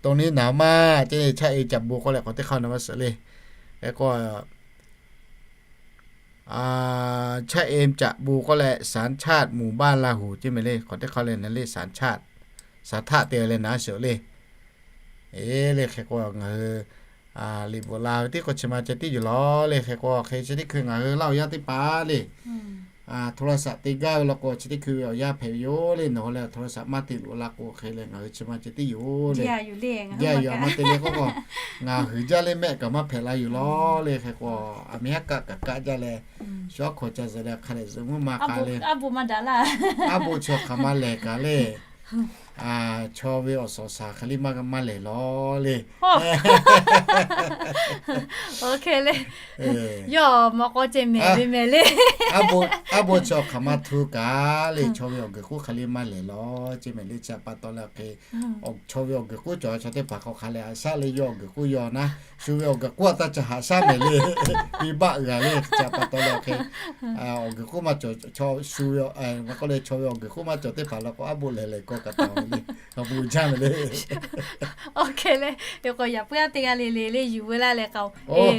ตรงนี้หนาวมาก ceˇ le, ชะเอม caꞈ bon k'oˆ leh k'awꞈ teˇ hk'aˇ na maˇ shaˍ le. Hk'e k'o ชะเอม caꞈ bon k'oˆ leh สัญชาติหมู่บ้าน Laˇ huˍ ceˇ mehˍ le, k'awꞈ teˇ hk'aˇ leh na le สัญชาติ, สัญชาติ te leh na sheˍ le. E le, hk'e k'o ngaˬ hui liꞈ bvuhꞈ la ve teˇ k'o chi ma ceh tiˉ yoˬ lawˬ le. Hk'e k'o hk'e chi teˇ hkui ngaˬ hui Laˇ huˍ yaˇ teˇ hpaˍ le, โทรศัพท์ te gaˇ ve law k'o chi teˇ hkui ve awˬ yanˇ hpehꞈ ve yoˬ le. Nawˬ hui leh โทรศัพท์ maˇ te loꞈ la k'o hk'e leh ngaˬ hui chi ma ceh tiˉ yoˬ le. Jaˇ yoˬ, a maˇ te le k'oˆ k'o, ngaˬ huiˍ jaˇ le mehˆ kaꞈ maˇ hpehꞈ la yoˬ lawˬ le. Hk'e k'o, a miˇ haˉ kaˆ kaꞈ kaˆ jaˇ leh, shu aˉ hk'aw ca zuhꞈ leh hk'a leh zuhꞈ mvuhˇ ma k'a le. Aˉ bon chi hk'aˬ ma lehˬ kaꞈ le, chaw ve awˬ suhˍ shaˍ hk'e le maˇ lehˬ lawˬ le. Yawˇ mawꞈ k'aw ceh mehˍ ve mehˍ le. Aˉ bon chi hk'aˬ ma htu kaꞈ le, chaw ve awˬ guiˬ k'oˆ hk'e le maˇ lehˬ lawˬ ceˇ mehˍ le. Chi pa taw leh hk'e, chaw ve awˬ guiˬ k'oˆ cawˬ chaw teˇ hpaˍ hk'aw hk'a leh haꞈ shaˉ le, yawˇ awˬ guiˬ k'oˆ yaw naˉ, shu ve awˬ guiˬ k'oˆ a taˇ ca haꞈ shaˉ mehˍ le. Piˇ baˆ g'a le. Chi pa taw leh hk'e, awˬ guiˬ k'oˆ maˇ cawˬ, shu ve, maˇ k'oˆ leh chaw ve awˬ guiˬ k'oˆ maˇ cawˬ teˇ hpaˍ law k'o, aˉ bon lehˬ lehˬ k'aw kaꞈ taˍ ve le. Awˬ bon jaˇ mehˍ le. Awˬ hk'e le, k'o yaꞈ puiˉ a teˇ g'aˇ le le le yuˬ ve laˇ leh k'o,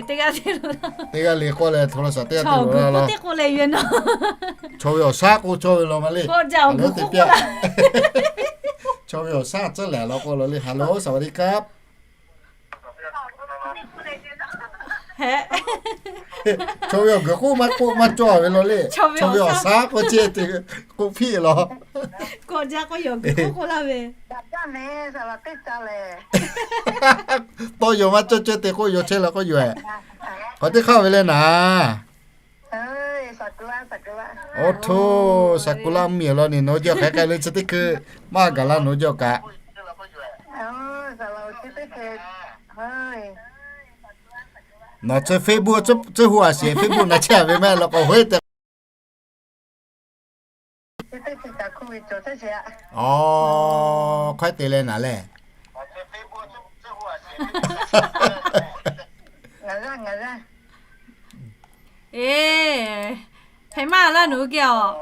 teˇ g'aˇ le, teˇ g'aˇ le k'oˆ leh โทรศัพท์ teˇ g'aˇ te loˬ la lawˬ. Teˇ k'oˆ leh yuˬ naw. Chaw ve awˬ shaˉ k'oˆ cawˇ ve law ma le. K'o jaˇ awˬ guiˬ k'oˆ la. Chaw ve awˬ shaˉ tcuhˉ lehˬ law k'o law le. Hello, สวัสดีครับ. Chaw ve awˬ guiˬ k'oˆ maˇ k'oˆ maˇ cawˇ ve law le. Chaw ve awˬ shaˉ k'oˆ chehˇ te k'oˆ piˇ law. K'awꞈ jaˇ k'o yawˬ guiˬ k'oˆ k'oˆ laˇ ve. Tawˇ yaw maˇ cawˇ cawˇ te k'oˆ yaw chehˇ la k'oˆ yoˬ. K'awꞈ teˇ hk'aˇ ve le naˍ. Oˇ htoˇ, ซากุระ mvuhˇmiˬ awˬ lawn ni nawˬ hui jawˇ k'ai k'ai le chi teˇ hkui maˇ gaˬ la nawˬ hui jawˇ kaꞈ. Nawˬ chi Facebook tcuhˇ hu a shiˍ, Facebook na chehˇ ve mehˆ law k'o hoˉ te Oˇ, hk'aˬ hk'e te leh naˍ lehˬ. Eˬ, hpehꞈ maˇ laˇ nawˬ hui geh awˬ.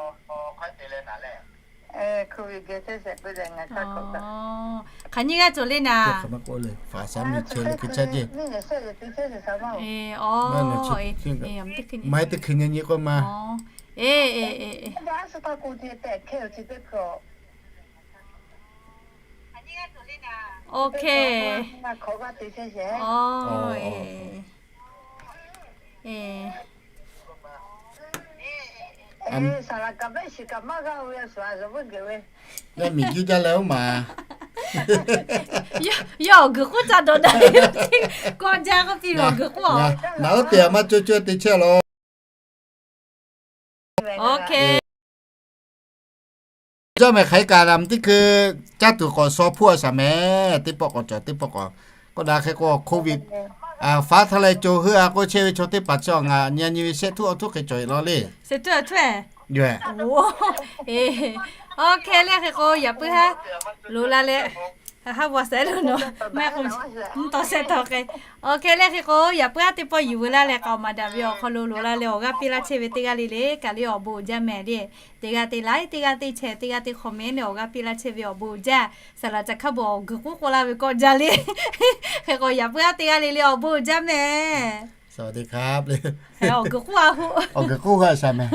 Hk'aˬ nyiˇ g'aˇ cawˬ le naˍ. Maˇ heˆ teˇ hkui nyi nyi k'oˆ ma. Eˬ, eˬ, eˬ, eˬ. Ok. Eˬ, eˬ. Yaˇ miˬ juˇ jaˇ leh oˇ ma. Yawˇ awˬ guiˬ k'oˆ ca dawꞈ daꞈ ve, k'awꞈ jaˇ k'oˆ piˇ ve awˬ guiˬ k'oˆ a. Naˍ oˉ te a maˇ cawˇ cawˇ te chehˇ law. Ok. Jawˇ mehˬ hk'aˬ hk'e kaꞈ la mvuhˇ teˇ hkui caˇ tuˬ k'awꞈ shaw hpuˇ a shaˍ mehˍ. Teˇ pawˆ k'awꞈ cawˬ, teˇ pawˆ k'awꞈ. K'oˆ daꞈ hk'e k'o, COVID, faˉ htaˇ leh co heuˆ a k'oˆ chehˇ ve chaw teˇ hpaˍ chi awˬ ngaˬ nyi nyi ve shehˆ htuˉ awˬ htuˉ hk'e cawˬ e law le. Yoˬ. Ok, lehˬ hk'e k'o yaꞈ puiˉ haˉ loꞈ la leh, haˉ vawˬ shehˍ lo nawˬ, mehˆ k'o, mvuhˇ taw shehˆ taw hk'e. Ok, lehˬ hk'e k'o yaꞈ puiˉ haˉ teˇ pawˆ yuˬ veu laˇ leh k'aoˍ maˍ daꞈ ve awˬ hk'aw lo loꞈ la leh awˬ g'aˇ piˇ laˇ chehˇ ve teˇ g'aˇ le le, kaꞈ le awˬ bon uiˍ jaˇ mehˍ le. Teˇ g'aˇ te like, teˇ g'aˇ te share, teˇ g'aˇ te comment leh awˬ g'aˇ piˇ laˇ chehˇ ve awˬ bon uiˍ jaˇ. Saˍ laˍ ca hk'a bvuhꞈ awˬ guiˬ k'oˆ k'oˆ laˇ ve k'awꞈ jaˇ le. Hk'e k'o yaꞈ puiˉ haˉ teˇ g'aˇ le le awˬ bon uiˍ jaˇ mehˍ. Awˬ guiˬ k'oˆ a hoˆ, awˬ guiˬ k'oˆ a shaˍ mehˍ.